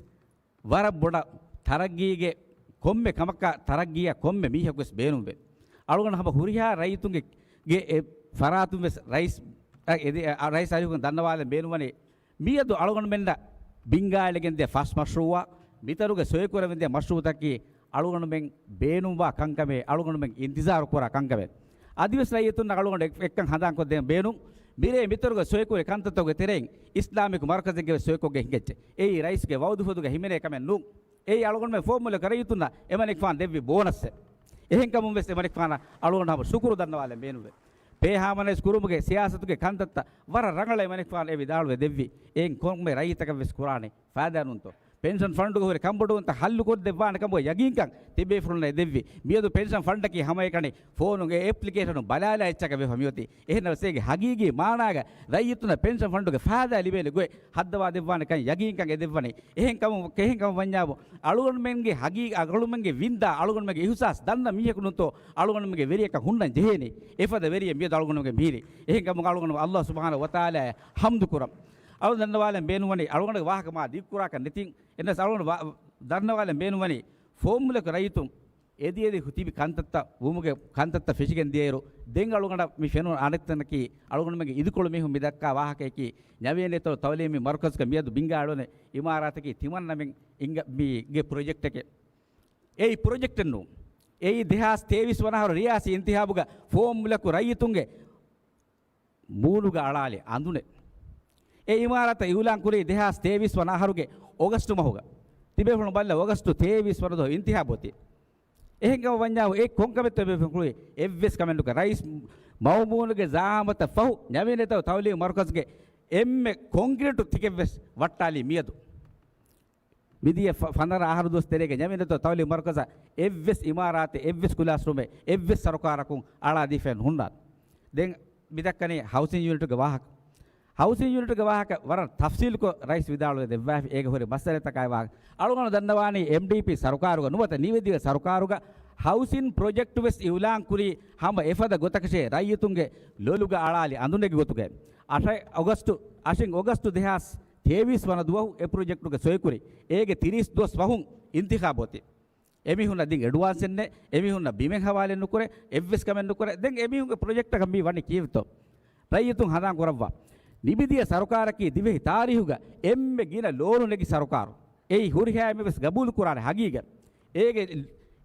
ވަރަށް ބޮޑަށް ތަރައްގީގެ ކޮންމެ ކަމަކަށް ތަރައްގީއަށް ކޮންމެ މީހަކުވެސް ބޭނުންވޭ. އަޅުގަނޑު ހަމަ ހުރިހާ ރައްޔިތުންގެ ގެ އެ ފަރާތުންވެސް ރައީސް، އަ، އެދި-، އަ، ރައީސް އަރިހުގަން ދަންނަވާލަން ބޭނުންވަނީ މިއަދު އަޅުގަނޑުމެންނަށް ބިންގާއެޅިގެން ދިޔަ ފަސް މަޝްރޫއާ، މިތަނުގެ ސޮއިކުރެވެން ދިޔަ މަޝްރޫއުތަކީ އަޅުގަނޑުމެން ބޭނުންވާ ކަންކަމޭ، އަޅުގަނޑުމެން އިންތިޒާރު ކުރާ ކަންކަމޭ. އަދިވެސް ރައްޔިތުންނަށް އަޅުގަނޑު އެ-، އެއްކަން ހަނދާންކޮށްދޭން ބޭނުން. މިރޭ މިތަނުގެ ސޮއިކުރި ކަންތައްތަކުގެ ތެރެއިން އިސްލާމިކް މަރުކަޒެއްގެ ސޮއިކޮށްގެން ހިނގައްޖެ. އެއީ ރައީސްގެ ވައުދު ފޮދުގަ ހިމެނޭ ކަމެއް ނޫން. އެއީ އަޅުގަނޑުމެން ފޯމުލަކަށް ރައްޔިތުންނަށް އެމަނިކުފާނު ދެއްވި ބޯނަސްއެއް. އެހެންކަމުން ވެސް އެމަނިކުފާނަށް އަޅުގަނޑު ހަމަ ޝުކުރު ދަންނަވާލަން ބޭނުންވޭ. ޕޭހާމަނައިސް ކުރުމުގެ ސިޔާސަތުގެ ކަންތައްތައް ވަރަށް ރަނގަޅަށް އެމަނިކުފާނު އެ ވިދާޅުވެ ދެއްވި. އެއިން ކޮންމެ ރައްޔިތަކަށް ވެސް ކުރާނެ ފައިދާ ނޫންތޯ؟ ޕެންޝަން ފަންޑުގަ ހުރި ކަންބޮޑުވުންތައް ހައްލުކޮށްދެއްވާނެ ކަމުގަ ޔަގީންކަން ތިބޭފުޅުންނަށް ދެއްވި. މިއަދު ޕެންޝަން ފަންޑަކީ ހަމައެކަނި ފޯނުގެ އެޕްލިކޭޝަނު ބަލާލާ އެއްޗަކަށް ވެފަ މިއޮތީ. އެހެންނަމަވެސް އޭގެ ހަގީގީ މާނާގަ ރައްޔިތުންނަށް ޕެންޝަން ފަންޑުގެ ފައިދާ ލިބޭނެ ގޮތް ހައްދަވާ ދެއްވާނެ ކަން ޔަގީންކަން އެ ދެއްވަނީ. އެހެން ކަމު، އެހެން ކަމަށް ވަންޏާބު، އަޅުގަނޑުމެންގެ ހަގީ-، އަޅުގަނޑުމެންގެ ވިންދާ، އަޅުގަނޑުމެންގެ އިހުސާސް ދަންނަ މީހަކު ނޫންތޯ އަޅުގަނޑުމެންގެ ވެރިޔަކަށް ހުންނަން ޖެހޭނީ. އެފަދަ ވެރިއެއް މިއަދު އަޅުގަނޑުމެން މިހިރީ. އެހެން ކަމުން އަޅުގަނޑު އައްލާހު ސުބްޙާނަހޫ ވަތަޢާލާއަށް ޙަމްދު ކުރަން. އަޅުގަނޑު ދަންނަވާލަން ބޭނުންވަނީ، އަޅުގަނޑުގެ ވާހަކަ މާ ދިގުކުރާކަށް ނެތިން. އެންނަސް އަޅުގަނޑު ވާ-، ދަންނަވާލަން ބޭނުންވަނީ، ފޯމުލަކު ރައްޔިތުން އެދި އެދި ތިބި ކަންތައްތައް ވުމުގެ ކަންތައްތައް ފެށިގެން ދިޔައިރު، ދެން އަޅުގަނޑަށް މި ފެނުނު އަނެއްތަނަކީ، އަޅުގަނޑުމެންގެ އިދިކޮޅު މީހުން މި ދައްކާ ވާހަކަޔަކީ، ނަވީން އެތައް ތައުލީމީ މަރުކަޒުގަ މިއަދު ބިންގާ އެޅުނެ އިމާރާތަކީ ތިމަންނަމެން އިނގ-، މީގެ ޕްރޮޖެކްޓެކޭ. އެއީ ޕްރޮޖެކްޓެއް ނޫން. އެއީ ދެހާސް ތޭވީސް ވަނަ އަހަރު ރިޔާސީ އިންތިހާބުގަ ފޯމުލަކު ރައްޔިތުންގެ މޫނުގަ އަޅާލި އަނދުނެއް. އެ އިމާރާތަށް އިއުލާން ކުރީ ދެހާސް ތޭވީސް ވަނަ އަހަރުގެ އޮގަސްޓު މަހުގަ. ތިބޭފުޅުން ބައްލަ އޮގަސްޓު ތޭވީސް ވަނަ ދުވަހު އިންތިހާބު އޮތީ. އެހެންކަމަށް ވަންޏާ އެ ކޮންކަމެއްތޯ ބޭފުޅުން ކުރީ އެއްވެސް ކަމެއް ނުކޮށް. ރައީސް މައުމޫނުގެ ޒައާމަތަށް ފަހު ނަވީން އެތައް ތައުލީމު މަރުކަޒުގެ އެންމެ ކޮންކްރީޓު ތިކެއްވެސް ވައްޓާލީ މިއަދު. މިދިޔަ ފަ-، ފަނަރަ އަހަރު ދުވަސް ތެރޭގަ ނަވީން އެތައް ތައުލީމު މަރުކަޒަށް އެއްވެސް އިމާރާތެއް، އެއްވެސް ކްލާސްރޫމެއް، އެއްވެސް ސަރުކާރަކުން އަޅާ ދީފައެއް ނުހުންނާނެ. ދެން މި ދައްކަނީ ހައުސިން ޔުނިޓުގެ ވާހަކަ. ހައުސިން ޔުނިޓުގެ ވާހަކަ ވަރަށް ތަފްސީލުކޮށް ރައީސް ވިދާޅުވެ ދެއްވާފި، އޭގެ ހުރި މައްސަލަތަކާއި ވާހަކަ. އަޅުގަނޑު ދަންނަވާނީ އެމްޑީޕީ ސަރުކާރުގަ ނުވަތަ ނިވެދިޔަ ސަރުކާރުގަ ހައުސިން ޕްރޮޖެކްޓު ވެސް އިއުލާން ކުރީ ހަމަ އެފަދަ ގޮތަކަށޭ، ރައްޔިތުންގެ ލޮލުގަ އަޅާލި އަނދުނެގި ގޮތުގައި. އަށެއް އޮގަސްޓު، އަށިން އޮގަސްޓު ދެހާސް ތޭވީސް ވަނަ ދުވަހު އެ ޕްރޮޖެކްޓުގެ ސޮއިކުރި. އޭގެ ތިރީސް ދުވަސް ފަހުން އިންތިޚާބު އޮތީ. އެމީހުންނަށް ދިން އެޑްވާންސެއް ނެތް، އެމީހުންނަށް ބިމެއް ހަވާލެއް ނުކުރޭ، އެއްވެސް ކަމެއް ނުކުރޭ. ދެން އެމީހުންގެ ޕްރޮޖެކްޓަކަށް މީ ވަނީ ކީއްތޯ؟ ރައްޔިތުން ހަނދާން ކުރައްވާ. ނިމިދިޔަ ސަރުކާރަކީ ދިވެހި ތާރީހުގަ އެންމެ ގިނަ ލޯނު ނެގި ސަރުކާރު. އެއީ ހުރިހާ އެންމެވެސް ގަބޫލު ކުރާނެ ހަގީގަތް. އޭގެ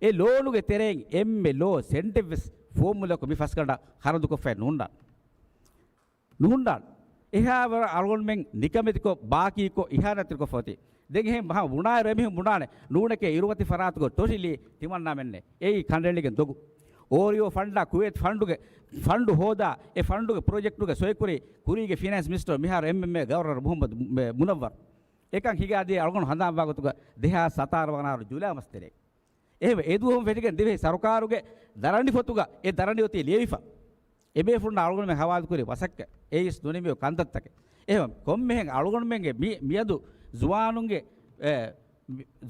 އެ ލޯނުގެ ތެރެއިން އެންމެ ލޯ ސެންޓެއްވެސް ފޯމުލަކު މި ފަސްގަނޑަށް ޚަރަދުކޮށްފައެއް ނުހުންނާނެ. ނުހުންނާނެ. އެހާވަރަށް އަޅުގަނޑުމެން ނިކަމެތިކޮށް، ބާކީކޮށް، އިހާނަތެރިކޮށްފަ އޮތީ. ދެން އެހެން ހަމަ ބުނާއިރު އެމީހުން ބުނާނެ، ނޫނެކޭ އިރުމަތި ފަރާތުގަ ޓޮށިލީ ތިމަންނާމެންނޭ. އެއީ ކަނޑައެޅިގެން ދޮގު. އޯރިއޯ ފަންޑާ ކުވޭތް ފަންޑުގެ، ފަންޑު ހޯދާ، އެ ފަންޑުގެ ޕްރޮޖެކްޓުގެ ސޮއިކުރީ ކުރީގެ ފިނޭންސް މިނިސްޓަރު މިހާރު އެމްއެމްއޭ ގަވަރނަރު މުހައްމަދު މު-، މުނައްވަރު. އެކަން ހިނގާދިޔަ އަޅުގަނޑު ހަނދާންވާ ގޮތުގަ ދެހާސް ސަތާރަ ވަނަ އަހަރު ޖުލައި މަސް ތެރޭ. އެހެންވެ، އެދުވަހުން ފެށިގެން ދިވެހި ސަރުކާރުގެ ދަރަނިފޮތުގަ އެ ދަރަނި އޮތީ ލިޔެވިފަ. އެބޭފުޅުންނަށް އަޅުގަނޑުމެން ހަވާލުކުރި މަސައްކަތް އެއީސް ނުނިމިއިރު ކަންތައްތަކެއް. އެހެން ކޮންމެހެން އަޅުގަނޑުމެންގެ މި-، މިއަދު ޒުވާނުންގެ، އެ،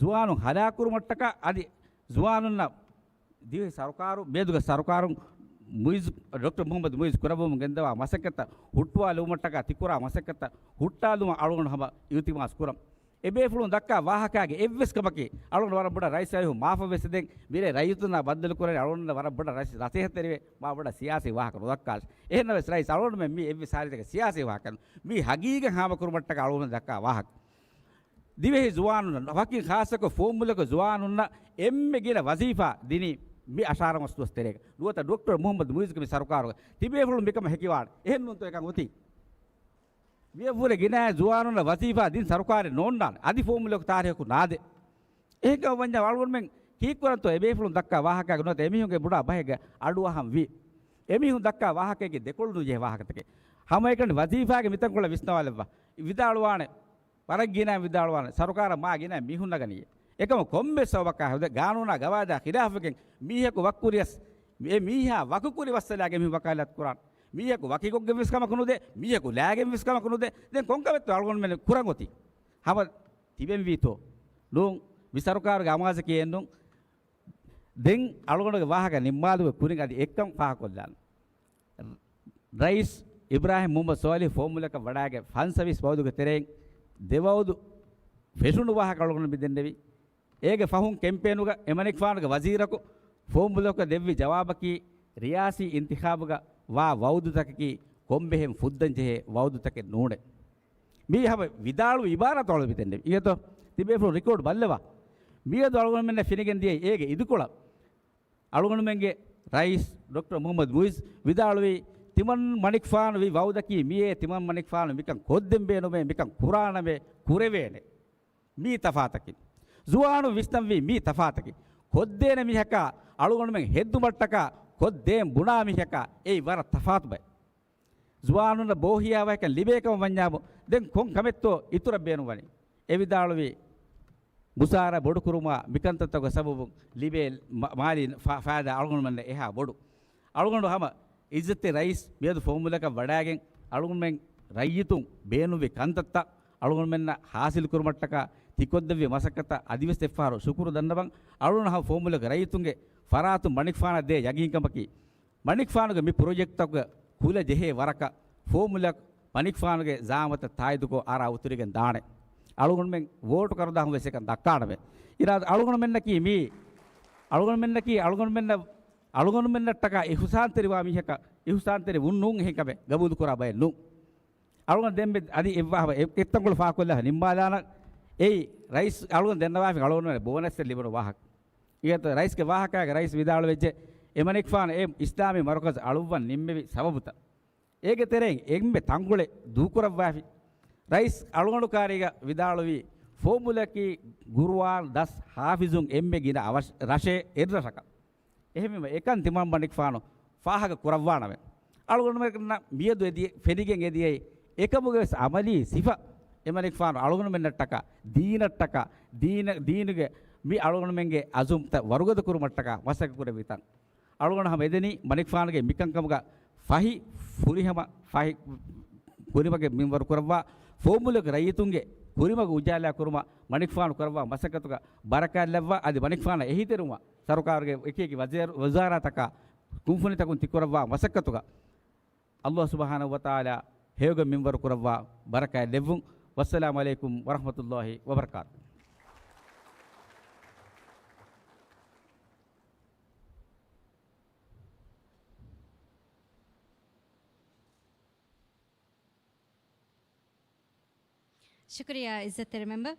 ޒުވާނުން ހަލާކުކުރުމަށްޓަކާ އަދި ޒުވާނުންނަށް ދިވެހި ސަރުކާރު، މިއަދުގެ ސަރުކާރުން މުއިޒް، ޑޮކްޓަރ މުހައްމަދު މުއިޒް ކުރައްވަމުން ގެންދަވާ މަސައްކަތަށް ހުއްޓުވާލުމަށްޓަކާ ތިކުރާ މަސައްކަތަށް ހުއްޓާލުމަށް އަޅުގަނޑު ހަމަ އިލްތިމާސް ކުރަން. އެބޭފުޅުން ދައްކާ ވާހަކާގެ އެއްވެސް ކަމަކީ އަޅުގަނޑު ވަރަށް ބޮޑަށް ރައީސް އައިހު މާފަށް ވެސް ދެން މިރޭ ރައްޔިތުންނާ ބައްދަލުކުރަނީ އަޅުގަނޑު ވަރަށް ބޮޑަށް ރަސް-، ރަސޭހަތެރިވެ މާ ބޮޑަށް ސިޔާސީ ވާހަކަ ނުދައްކާލަސް. އެހެންނަމަވެސް ރައީސް އަޅުގަނޑުމެން މީ އެއްވެސް ހާލަތެއްގަ ސިޔާސީ ވާހަކަ ނޫން. މީ ހަގީގަތް ހާމަކުރުމަށްޓަކާ އަޅުގަނޑު ދައްކާ ވާހަކަ. ދިވެހި ޒުވާނުންނަށް، ވަކިން ޚާއްޞަކޮށް ފުވައްމުލަކު ޒުވާނުންނަށް އެންމެ ގިނަ ވަޒީފާ ދިނީ މި އަށާރަ މަސް ދުވަސް ތެރޭގަ. ނުވަތަ ޑޮކްޓަރ މުހައްމަދު މުއިޒުގެ މި ސަރުކާރުގަ ތިބޭފުޅުން މިކަމަށް ހެކިވާނެ. އެހެން ނޫންތޯ އެކަން އޮތީ؟ މިއަށްވުރެ ގިނަ ޒުވާނުންނަށް ވަޒީފާ ދިން ސަރުކާރެއް ނޯންނާނެ. އަދި ފުވައްމުލަކު ތާރީޚަކު ނާދޭ. އެހެންކަމަށް ވަންޏާ އަޅުގަނޑުމެން ކީއްކުރަންތޯ އެބޭފުޅުން ދައްކާ ވާހަކާގެ ނުވަތަ އެމީހުންގެ ބުނާ ބަހެއްގަ އަޑުއަހަން ވީ؟ އެމީހުން ދައްކާ ވާހަކައިގެ ދެކޮޅު ނުޖެހޭ ވާހަކަތަކެއް. ހަމައެކަނި ވަޒީފާގެ މިތަންކޮޅަށް ވިސްނަވާލައްވާ. ވިދާޅުވާނެ. ވަރަށް ގިނައިން ވިދާޅުވާނެ، ސަރުކާރަށް މާ ގިނައިން މީހުން ނަގަނީ. އެކަމަކު ކޮންމެސް ސަބަބަކާ ހުދަ ގާނޫނާ ގަވާއިދާ ޚިލާފުވެގެން މީހަކު ވަކްކުރިޔަސް، އެ މީހާ ވަކުކުރި ވައްސަލާގެ މީހުން ވަކާލާތު ކުރާން. މީހަކު ވަކިކޮށްގެން ވެސް ކަމަކު ނުދޭ، މީހަކު ލާގެން ވެސް ކަމަކު ނުދޭ. ދެން ކޮންކަމެއްތޯ އަޅުގަނޑުމެން ކުރަން އޮތީ؟ ހަމަ ތިބެންވީތޯ؟ ނޫން، މި ސަރުކާރުގެ އަމާޒަކީ އެއްނޫން. ދެން އަޅުގަނޑުގެ ވާހަކަ ނިންމާލުމުގެ ކުރިން އަދި އެއްކަން ފާހަގަކޮށްލާން. ރައީސް އިބްރާހިމް މުހައްމަދު ސޯލިހު ފުވައްމުލަކަށް ވަޑައިގެން ފަންސަވީސް ވައުދުގެ ތެރެއިން ދެ ވައުދު ފެށުނު ވާހަކަ އަޅުގަނޑު މި ދެންނެވި. އޭގެ ފަހުން ކެމްޕޭނުގަ އެމަނިކުފާނުގެ ވަޒީރަކު ފުވައްމުލަކަށް ދެއްވި ޖަވާބަކީ ރިޔާސީ އިންތިޚާބުގަ ވާ ވައުދުތަކަކީ ކޮންމެހެން ފުއްދަން ޖެހޭ ވައުދުތަކެއް ނޫނޭ. މީ ހަމަ ވިދާޅުވި އިބާރާތު އަޅު މި ދެންނެވި. އިނގޭތޯ؟ ތިބޭފުޅުން ރިކޯޑް ބައްލަވާ. މިއަދު އަޅުގަނޑުމެންނަށް ފިނިގެން ދިޔައީ އޭގެ އިދިކޮޅަށް. އަޅުގަނޑުމެންގެ ރައީސް ޑޮކްޓަރ މުހައްމަދު މުއިޒް ވިދާޅުވީ، ތިމަން މަނިކުފާނު ވި ވައުދަކީ މިއޭ ތިމަން މަނިކުފާނު މިކަން ކޮށްދެން ބޭނުމޭ، މިކަން ކުރާނަމޭ، ކުރެވޭނެ. މީ ތަފާތަކީ. ޒުވާނު ވިސްނަންވީ މީ ތަފާތަކީ. ކޮށްދޭނެ މީހަކާ، އަޅުގަނޑުމެން ހެއްދުމަށްޓަކާ ކޮށްދޭން ބުނާ މީހަކާ، އެއީ ވަރަށް ތަފާތު ބައެއް. ޒުވާނުންނަށް ބޯހިޔާވަހިކަން ލިބޭ ކަމަށް ވަންޏާމު، ދެން ކޮން ކަމެއްތޯ އިތުރަށް ބޭނުންވަނީ؟ އެ ވިދާޅުވީ، މުސާރަ ބޮޑުކުރުމާ މިކަންތައްތަކުގެ ސަބަބުން ލިބޭ މަ-، މާލީ ފާ-، ފާއިދާ އަޅުގަނޑުމެންނަށް އެހާ ބޮޑު. އަޅުގަނޑު ހަމަ އިއްޒަތްތެރި ރައީސް މިއަދު ފުވައްމުލަކަށް ވަޑައިގެން، އަޅުގަނޑުމެން ރައްޔިތުން ބޭނުންވި ކަންތައްތައް އަޅުގަނޑުމެންނަށް ހާސިލުކުރުމަށްޓަކާ ތިކޮށްދެއްވި މަސައްކަތަށް އަދިވެސް އެއްފަހަރު ޝުކުރު ދަންނަވަން. އަޅުގަނޑު ހަމަ ފުވައްމުލަކަށް ރައްޔިތުންގެ ފަރާތުން މަނިކުފާނަށް ދޭ ޔަގީންކަމަކީ، މަނިކުފާނުގެ މި ޕްރޮޖެކްޓްތަކުގެ ކުލަ ޖެހޭ ވަރަކަށް ފުވައްމުލަކު މަނިކުފާނުގެ ޒައާމަތަށް ތާއީދުކޮށް އަރާ އުތުރިގެން ދާނެ. އަޅުގަނޑުމެން ވޯޓު ކަރުދާހުން ވެސް އެކަން ދައްކާނަމޭ. އިރާދަ އަޅުގަނޑުމެންނަކީ މީ، އަޅުގަނޑުމެންނަކީ އަޅުގަނޑުމެންނަށް، އަޅުގަނޑުމެންނަށްޓަކާ އިހުސާންތެރިވާ މީހަކަށް އިހުސާންތެރި ވުން ނޫން އެހެން ކަމެއް ގަބޫލުކުރާ ބައެއް ނޫން. އަޅުގަނޑު ދެންމެ އަދި އެއްވާހަ އެ-، އެއްތަންކޮޅު ފާކޮށްލާ ނިންމާލާނަށް. އެއީ ރައީސް އަޅުގަނޑު ދެންނަވާފި އަޅުގަނޑުމެން ބޯނަސްއެއް ލިބުނު ވާހަކަ. އިގެތަ ރައީސްގެ ވާހަކާގެ ރައީސް ވިދާޅުވެއްޖެ، އެމަނިކުފާނު އެ އިސްލާމީ މަރުކަޒު އަޅުއްވަން ނިންމެވި ސަބަބުތައް. އޭގެ ތެރެއިން އެންމެ ތަންކޮޅެއް ދޫކުރައްވާފި. ރައީސް އަޅުގަނޑު ކާރީގަ ވިދާޅުވީ، ފުވައްމުލަކީ ގުރުއާން ދަސް ހާފިޒުން އެންމެ ގިނަ އަވަށް-، ރަށެއް އެއްރަށަކަށް. އެހެންވީމަ އެކަން ތިމަން މަނިކުފާނު ފާހަގަ ކުރައްވާނަމޭ. އަޅުގަނޑުމެންނަށް މިއަދު އެދި-، ފެނިގެން އެދިޔައީ އެކަމުގެ ވެސް އަމަލީ ސިފަ. އެމަނިކުފާނު އަޅުގަނޑުމެންނަށްޓަކާ، ދީނަށްޓަކާ، ދީނަ-، ދީނުގެ މި އަޅުގަނޑުމެންގެ އަޒުމްތައް ވަރުގަދަ ކުރުމަށްޓަކާ މަސައްކަތް ކުރެއްވި ތަން. އަޅުގަނޑު ހަމަ އެދެނީ މަނިކުފާނުގެ މިކަންކަމުގަ ފަހި ފުރިހަމަ ފަހި ކުރިމަގެއް މިންވަރު ކުރައްވާ، ފުވައްމުލަކު ރައްޔިތުންގެ ކުރިމަގު އުޖާލާ ކުރުމަށް މަނިކުފާނު ކުރައްވާ މަސައްކަތުގަ ބަރަކާތް ލައްވާ، އަދި މަނިކުފާނަށް އެހީތެރިވުމަށް ސަރުކާރުގެ އެކި އެކި ވަޒީރު-، ވުޒާރާތަކާ ކުންފުނިތަކުން ތިކުރައްވާ މަސައްކަތުގަ ﷲ ސުބްޙާނަހޫ ވަތަޢާލާ ހެޔޮގޮތް މިންވަރު ކުރައްވާ ބަރަކާތް ލެއްވުން. ވައްސަލާމު ޢަލައިކުމް ވަރަޙްމަތުﷲ ވަބަރަކާތުހު. ޝުކުރިއްޔާ އިއްޒަތްތެރި މެމްބަރ.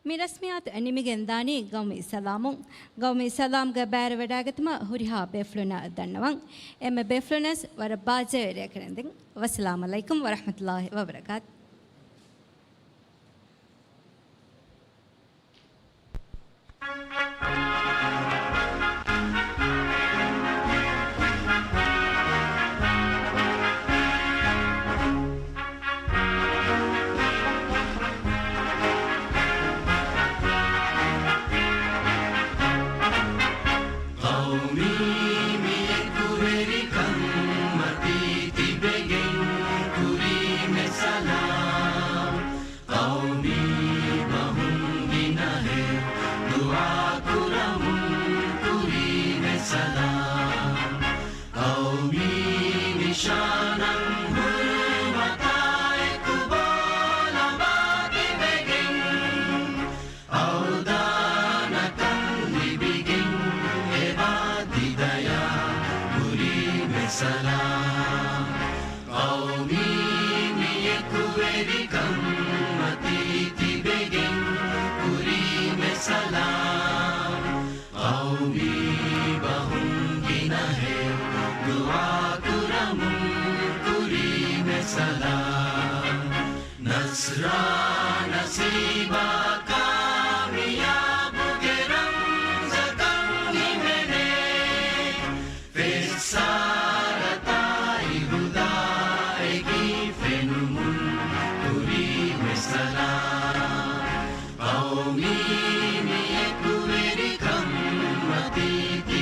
މި ރަސްމިއްޔާތު ނިމިގެންދާނީ ގައުމީ ސަލާމުން. ގައުމީ ސަލާމްގެ ބައިވެރިވެވަޑައިގަތުމަށް ހުރިހާ ބޭފުޅުންނަށް ދަންނަވަން. އެންމެ ބޭފުޅުންނަށް ވަރަށް ބާއްޖަވެރި ރެކެންދެން. ވައްސަލާމު ޢަލައިކުމް ވަރަޙްމަތުﷲ ވަބަރަކާތު. ޤައުމީ މި އެކުވެރިކަން މަތީ ތިބެގެން ކުރީމެ ސަލާ ސަލާމް. ޤައުމީ ނިޝާނަށް ހުރުމަތާއެކު ބޯލަމާ ތިބެގެން، އަވްދާނަކަން ލިބިގެން އެބާ ތި ދަޔާ ކުރީމެ ސަލާމް. ޤައުމީ މިއެކުވެރިކަން މަތީ ތިބެގެން ކުރީމެ ސަލާމް. ޤައުމީ ބަހުން ގިނަހެއް ދުޢާ ކުރަމުން ކުރީމެ ސަލާމް. ނަޞްރާ ނަސީބާ ކާމިޔާބުގެ ރަމްޒަކަށް ހިމެނޭ. ފެއްސާރަތާއި ހުދާއެކީ ފެނުމުން ކުރީމެ ސަލާމް. ޤައުމީ މިއެކުވެރިކަން މަތީ ތި